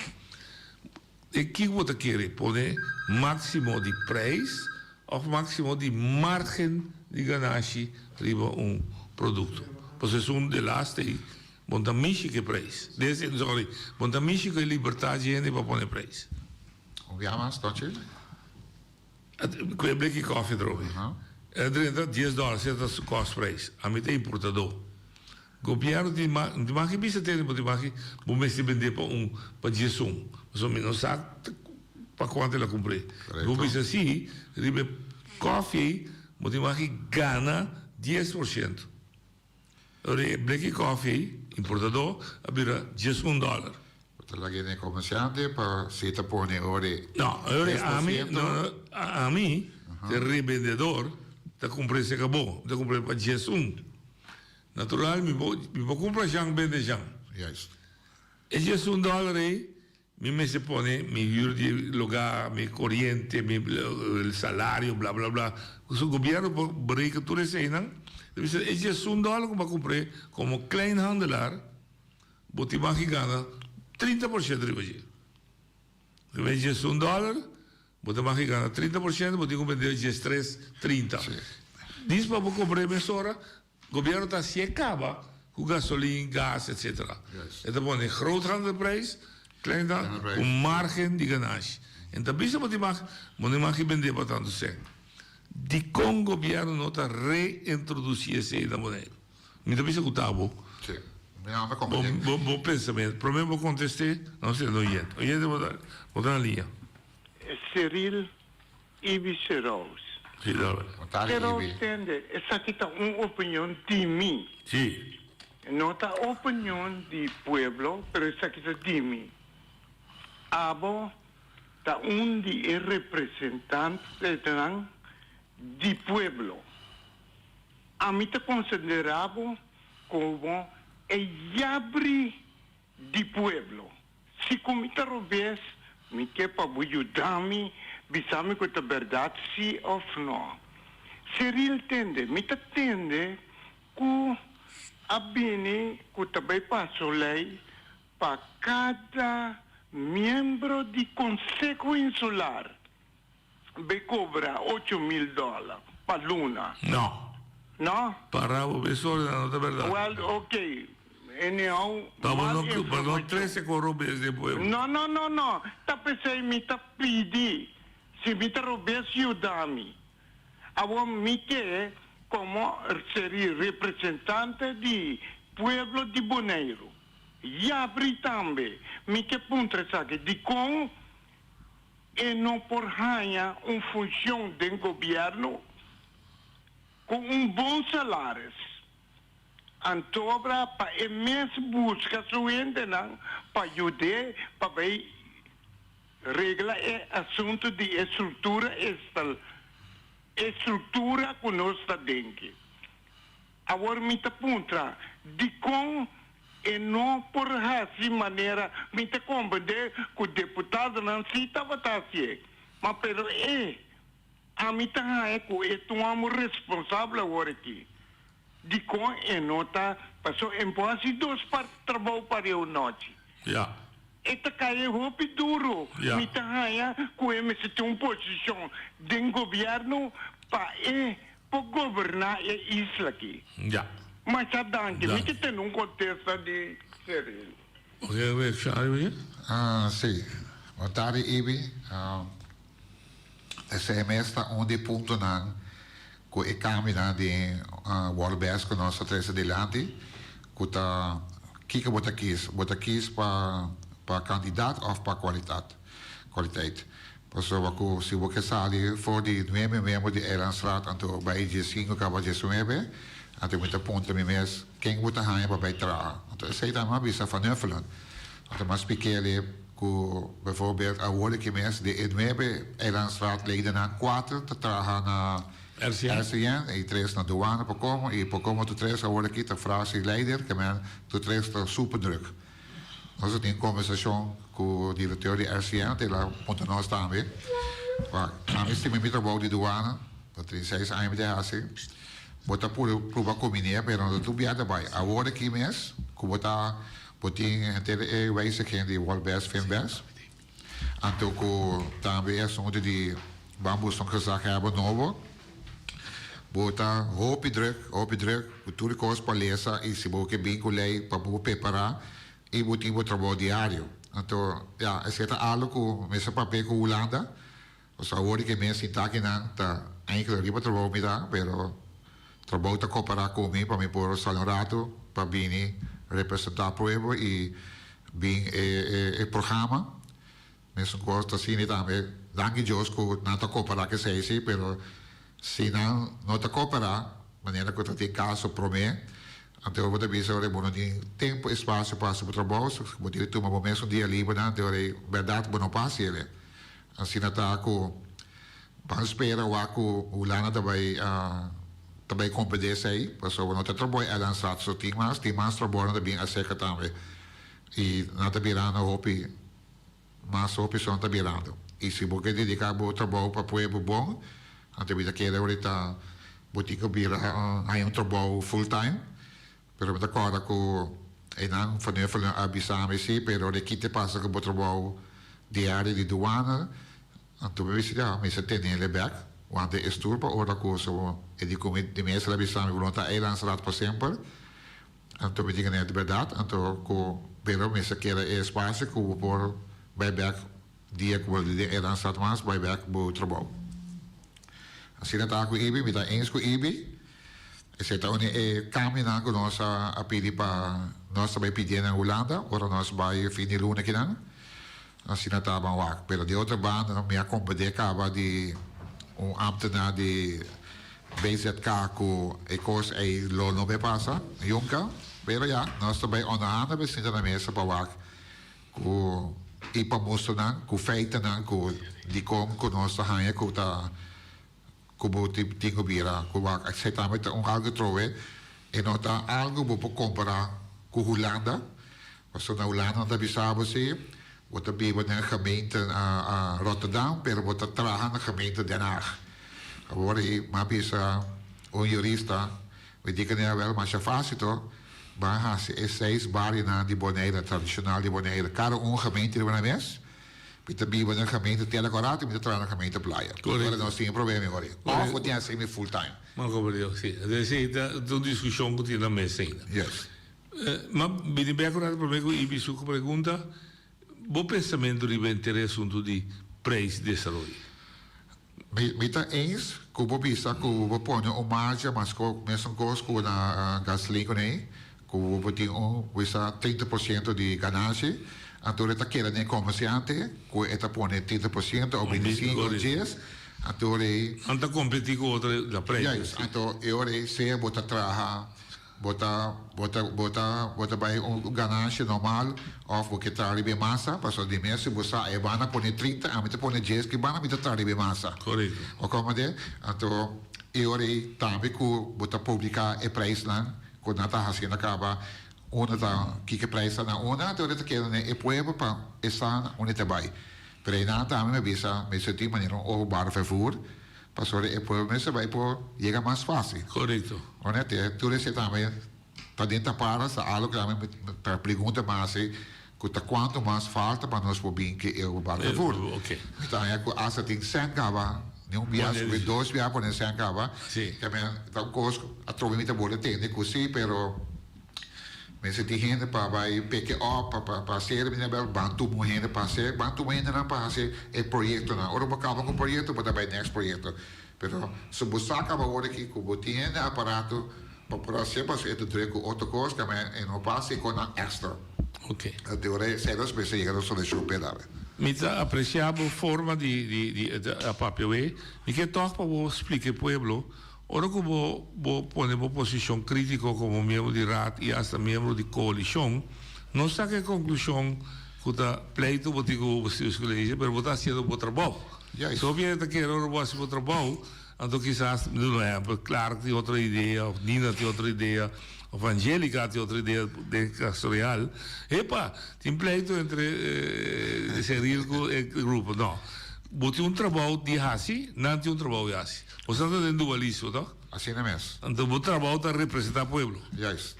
E kiko bo ta kere pone máksimo di preis òf máksimo di márgen di ganashi riba un produkto? Pasobra esun de laste ei bo no ta mishi ku e preis. Sorry, bo no ta mishi ku e libertat di hende pa pone preis. Un bia mas, Tochi? Ku e bleki kòfi atrobe. E drenta dies dòler, esei ta su kòstprijs. Ami ta importadó. Gobièrnu tin mag, no tin mag bisa tene, bo tin mag bo mester bendé pa un, pa diesun. Pasobra mi no sa pa kuantu el a kumpr'é. Bo bisa si, riba e kòfi ei, bo tin mag gana 10%. Ora e bleki kòfi ei, importadó, a bira 11 dòler. Bo ta laga e komersiante pa si ta pone ora e No, ora ami, no, no, ami, e rebendedor, ta kumpr'é serka bo, ta kumpr'é pa 11. Natural mi por mi por cumpra jan bende jan. Juist. E 11 dollar ey mi mester pone mi huur di lugar, mi coriente, mi salario bla bla bla. So gobierno por bereken tur eseynan. Ta bisa e 11 dollar cu bo a cumpr'e como kleinhandelaar bo tin baki gana 30% riba dje. Riba e 11 dollar Bo ta maki gana 30%, bo tin ku bende 13, 30. Dis pa bo kumpra e mesora, gobierno ta hasié kaba ku gasolin, gas, etc. E ta pone groothandelprijs, kleinhandel, ku margen di ganashi. En ta bisa bo tin mak, bo no maki bende pa tantu sèn. Dikon gobierno no ta reintrodusí esei na Boneiru? Mi ta bisa ku ta bo. Sí. Mi anda komprendé. Bo, bo pensamentu. Promé bo kontesté, nos tende oyente. Oyente bo ta, bo ta na liña. Cyril Ibi Serous. Sí, dale. Serous tende, esaki ta un opinion di mi. Sí. No ta opinion di pueblo, pero esaki ta di mi. Abo ta un di e representantenan di pueblo. Ami ta considera bo como e yabri di pueblo. Si ku mi ta robes, mi ke pa bo yuda mi bisa mi ku ta bèrdat si òf nò. Cyril tende, mi ta tende ku a bini ku ta bai pasa un lei pa kada miembro di Konseho Insular bai kobra 8000 dòler pa luna. No. No? Para bo bes ora no ta berdad. Well, ok. Anyhow, Pa bo mal no, pa no informacion. trece con robes den pueblo. No, no, no, no. Ta pesey mi ta pidi. Si mi ta robes, yuda mi. Awor mi ke como seri representante di pueblo di Boneiru. Yabri tambe. Mi ke puntra esaki. Dicon E no por haña un funshon den gobièrnu ku un bon salaris. Antobra pa e mes buska su hendenan pa yud'é pa bai regla e asuntu di e struktura esta e struktura ku nos ta den ki. Awor mi ta puntra, dikon e no por hasi manera mi ta komprendé ku deputadonan sí tabata hasié, ma pero e, ami ta haña ku e ta un amo responsabel awor aki. Dikon e no ta, pasobra e por hasi dos par trabou pareu nochi. Ja. E ta kai hopi duro. Ja. Mi ta haña ku e mester tin un posishon den gobièrnu pa e por goberná e isla aki. Ja. Masha danki. Mi Danki. ke tene un kontesta di Cyril. Oke, reakshoná riba dje? Ah, sí. Bon tardi, Ibi. Ah, esei mes ta un di e puntonan ku e kambionan di World Best ku nos a trese dilanti, ku ta kiko bo ta kis? Bo ta kis pa pa kantidat òf pa kualitat, kwaliteit? Pasobra ku si bo ke sali for di nuebe miembro di Eilandsraad anto bai diesinku kaba diesnuebe, anto mi ta puntra mi mes ken bo ta haña pa bai traha? Anto esei tambe mi a bisa Van Huffelen, anto mi a spik'é. Ku bijvoorbeeld awor aki mes di e nuebe eilandsraadledennan kuater ta traha na RCN i tres na Douane pa komo i pa komo tur tres awor aki ta fractieleider ke men tur tres ta super druk. Nos a tin kombersashon ku direkteur di RCN te la puntra nos tambe. Wak, ami stima mi trabou di Douane, ta 36 aña mi ta hasi. Bo ta pruba kombiné pero no ta tur bia ta bai. Awor aki mes ku bo ta Bo tin henter e wijziging di Wolbes Finbes, anto ku tambe e asuntu di ban buska un gezaghebber nobo. Bo ta hopi druk, hopi druk ku tur e kos pa lesa i si bo ke bin ku lei pa bo prepará i bo tin bo trabou diario. Anto, ya, esei ta algu ku mester papia ku Hulanda. Pasobra awor di ke mes sinta akinan ta enkele riba trabou mi ta, pero trabou ta koperá ku mi pa mi por sali un ratu pa bini representá pueblo i bin e e programa. Mesun kos ta asina tambe, danki Dios ku nan ta koperá ku esei si, pero si nan no ta koperá, manera ku ta tin kaso promé, anto bo ta bisa ora bo no tin tempu, espasio pa hasi bo trabou, bo tin ku tuma bo mes un dia liber nan, anto ora bèrdat bo no por hasi el'e. Asina ta ku ban spera wak ku Hulanda ta bai ta bai komprendé esei, pasobra no ta trabou e Eilandsraad so tin mas, tin mas trabounan ta bin aserka tambe i nan ta birando hopi mas hopi son ta birando. I si bo ke dediká bo trabou pa pueblo bon, anto mi ta kere ahorita bo tin ku bira haña un trabou full time. Pero mi ta corda cu eynan Van Huffelen a bisa mi si, pero de ki te pasa cu bo trabou diario di douane? Anto mi bisa ya, mi sa tenele bek, want e stoer pa ora cu so e di cu mi di mes el a bisa mi cu no ta eilandsraad pa semper. Anto mi di cu di berdad, anto cu pero mi sa keda e espacio cu bo por bay bek dia cu bo di den eilandsraad mas, bay bek bo trabou. Asina ta cu Ibi, mi ta eens cu Ibi. Esei ta un di e kambionan ku nos a pidi pa nos ta bai pidié na Hulanda ora nos bai fin di luna kinan. Asina ta ban wak. Pero di otro banda mi a komprendé kaba di un ámtenar di BZK ku e kos ei lo no bai pasa yunka. Pero ya, nos ta bai onderhandel bai sinta na mesa pa wak ku i pa mustra nan ku feitenan ku dikon ku nos ta haña ku ta Ku bo tin ku bira ku wak esei tambe ta un algu trowe e no ta algu bo por kompara ku Hulanda pasobra na Hulanda nan ta bisa bo si bo ta biba den gemeente Rotterdam pero bo ta traha na gemeente Den Haag awor ei mi a bisa un jurista mi di kende awel masha fácil to ban hasi e seis barionan di Bonaire tradishonal di Bonaire kada un gemeente riba nan mes. Mi ta biba den gemeente Tierra Corata y mi ta traha na gemeente Playa. Ora nos tin e problema ora. Of bo tin haci mi full time. Ma como digo, si. Esey ta un discusion cu tin na mesa ainda. Yes. Ma bini bek un rato prome cu Ibi su pregunta, bo pensamento riba henter e asunto di prijs desaroyo? Mi mi ta eens cu bo bisa cu bo pone un marge mas cu mesun cos cu na gasolin cu nei, cu bo tin un bisa 30% di ganashi, anto e ta keda den e comerciante cu e ta pone 30% of 25 of 10, anto rei. Nan ta competi cu otro na prijs. Juist, anto e ora ei sea bo ta traha. Bo ta bo ta bo ta bo ta bai un ganashi normal of bo ke traha riba e masa pasobra di mes si bo sa e banda pone trinta ami ta pone dies ki banda mi ta traha riba e masa. Korekto. Bo komprende? Anto e ora ei tambe ku bo ta publiká e preisnan ku nan ta hasiendo kaba unda ta kiko e preis ta na unda anto ora ta keda na e pueblo pa e sa na unda e ta bai. Pero einan tambe mi a bisa mester tin manera un openbaar vervoer. Pasobra e pueblo mester bai por yega mas fácil. Korekto. Ora te tur esei tambe ta den tapara sa algo ku tambe ta pregunta mas ei ku ta kuantu mas falta pa nos por bin ke e openbaar vervoer. Oke. Mi ta haña ku asta tin sèn kaba, ni un bia subi dos bia pone sèn kaba. Si. Te men ta un kos atrobe mi ta bole tende ku si pero Mester tin hende pa bai peke op, pa pa pa hacer, mi ta ban tuma un hende pa hacer, ban tuma hendenan pa haci e proyectonan. Ora bo caba cu un proyecto bo ta bai next proyecto. Pero si bo sa caba awor aki cu bo tin hende aparato pa por hacer pasobra e ta druk cu otro cos tambe e no pa haci conan extra. Ok. Anto ora esey nos mester yega na un solucion p'e dawe. Mi ta aprecia bo forma di di di a papia we. Mi ke tog pa bo splica e pueblo Ora ku bo bo pone bo posishon krítiko komo miembro di Raad i asta miembro di koalishon, no saka e konklushon ku ta pleitu bo tin ku bestuurscollege, pero bo ta hasiendo bo trabou. Juist. So hopi hende ta kere ora bo hasi bo trabou, anto kisas, mi duna un ehempel, Clark tin otro idea of Nina tin otro idea of Angelica tin otro idea den caso real. Epa, tin pleitu entre Cyril ku e grupo. No. Bo tin un trabou di hasi, nan tin un trabou di hasi. Bo sa ta den dualismo, toch? Asina mes. Anto bo trabou ta representa pueblo. Juist.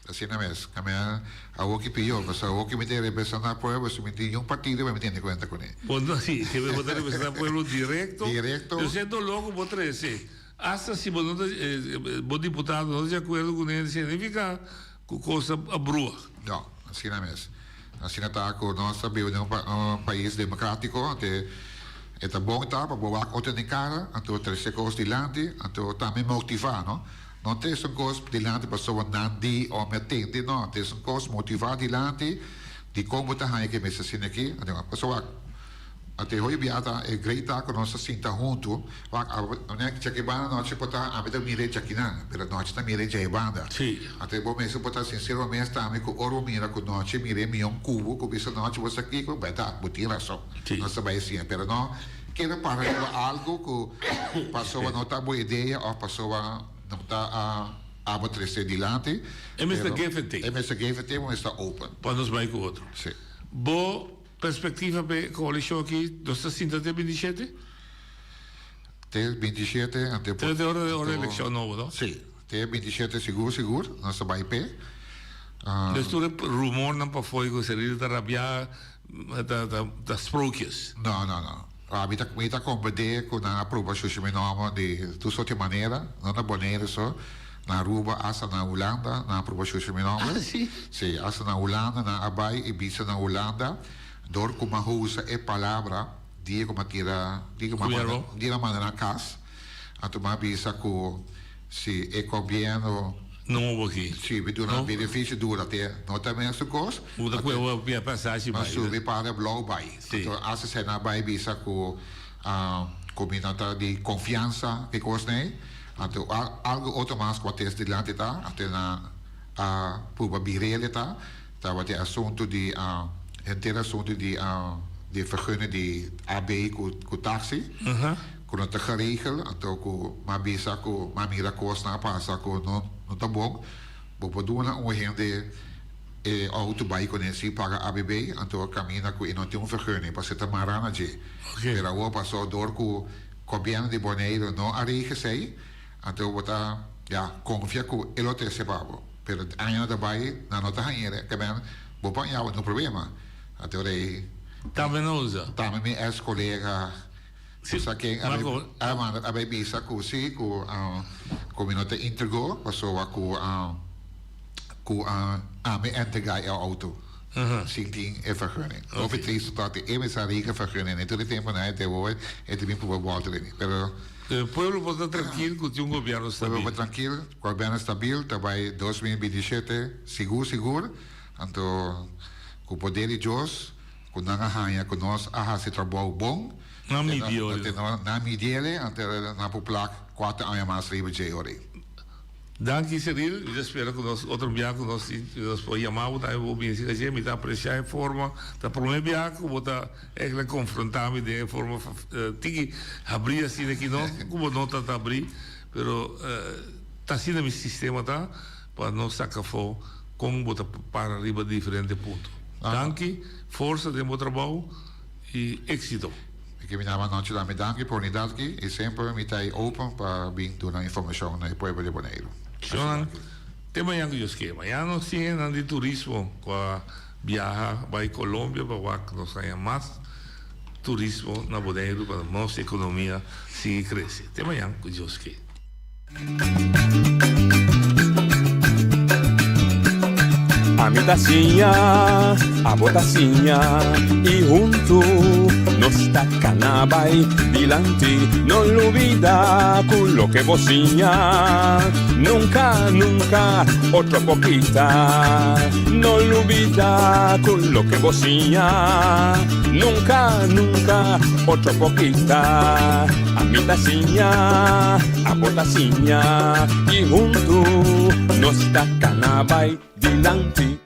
Asina mes. Camia awor ki pior, pasobra awor ki mi ta representa pueblo, si mi tin un partido mi tene cuenta cune. Bo no, si, ke bo ta representa pueblo directo. Directo. Yo siento dolor cu bo trece. Hasta si bo no ta, bo diputado no ta di acuerdo cune, significa cu cos a brua. No, asina mes. Asina ta cu nos ta biba den un pais democratico, ante e ta bon ta pa bo wak otro den cara, anto trece cos dilanti, anto tambe motiva, no? No trece un cos dilanti pasobra nan di o mi a tende, no, trece un cos motiva dilanti dicon bo ta haña ke mester asina aki, anto pasobra wak. Ate hoy bia ta e grei ta ku nos ta sinta huntu. Wak a ne djaki banda nochi por ta ami ta mira e djakinan, pero nochi ta mira e djae banda. Ate bo mester por ta sinsero bo mes tambe ku ora bo mira ku nochi mira e mion kubo ku bisa nochi bo sa kiko, bèrdat bo tin rason. Nos ta bai asina, pero no keda para riba algu ku pasobra no ta bo idea òf pasobra no ta abo trese dilanti. E mester geef e te. E mester geef e te, bo mester ta open. Pa nos bai ku otro. Bo. Perspectiva p'e coalicion aki, nos ta sinta te 27? Te 27, ante Te te ora ora eleccion nobo, no? Si, te 27 sigur sigur, nos ta bai p'e. Dus tur e rumornan pafoi cu Cerrito ta rabia ta ta ta sprookjes. No, no, no. Mi ta mi ta comprende cu nan a proba shusha mi nomber di tur soort di manera, no na Bonaire so, na Aruba, hasta na Hulanda nan a proba shusha mi nomber. Ah, si? Si, hasta na Hulanda nan a bai y bisa na Hulanda dor cu m'a usa e palabra dia cu m'a tira, dia cu m'a manda, dia m'a manda nan cas, anto m'a bisa cu si e gobierno Nobo aki. Si, mi duna beneficio dura te no ta mesun cos. Bo ta cueba pia pasashi bai. Ma subi para blauw bai. Anto hasta esei nan bai bisa cu cu mi no ta di confiansa ki cos nei. Anto algo otro mas cu a test dilanti ta, anto nan a purba birele ta, tabata e asunto di henter asunto di di vergunning di AB cu taxi. Ku no ta geregel, anto ku m'a bisa ku m'a mira kosnan a pasa ku no no ta bon, bo por duna un hende e outo bai kuné sin paga ABB, anto kaminda ku e no tin un vergunning pasobra e ta mará na dje. Pero awor pasó dor ku gobièrnu di Boneiru no a regel esei, anto bo ta ya konfia ku e lo trese pa bo. Pero añanan ta bai nan no ta hañ'e, ke men bo por haña bo no problema. Anto ora ei. Tambe no usa. Tambe mi ex kolega. Si, Sa ken a Marco. a manda a bai bisa ku si ku ku mi no ta entregó pasobra ku ku ami entregá e outo sin tin e vergunning. Hopi tristu tòg di e mester a rega vergunning den tur e tempunan e te hoor e ta bin pruba bòlta den mi pero. E pueblo por ta trankil ku tin un gobièrnu stabil. Pueblo por trankil, gobièrnu stabil ta bai 2027 sigur sigur anto ku poder di Dios. Ku nan a haña ku nos a hasi trabou bon. Nan midi ori. Nan midi ele, anto nan por plak kuater aña mas riba dje ori. Danki Cyril, mi ta spera ku nos otro bia ku nos nos por yama bo tambe bo bini sika dje, mi ta apresia e forma, ta prome bia ku bo ta eigenlijk konfronta mi den e forma tiki habri asina aki no ku bo no ta habri, pero ta asina mi sistema ta. Pa nos saca afo con bo ta para riba diferente punto. Danki, forsa den bo trabao y exito. Mi ke bini anochi dami danki pa unidad aki y semper mi ta ahí open pa bin duna informacion na e pueblo di Boneiru. Shonnan, te mañan cu Dios ke. Mañan nos tin hendenan di turismo cu a biaha bay Colombia pa wak nos haña mas turismo na Boneiru pa nos economia sigui crece. Te mañan cu Dios ke. Ami ta siña, abo ta siña y huntu nos ta cana bay dilanti. No lubida cu loke bo siña nunca, nunca otro por kita. No lubida cu loke bo siña nunca, nunca otro por kita. Ami ta siña, abo ta siña y huntu nos ta cana bay dilanti.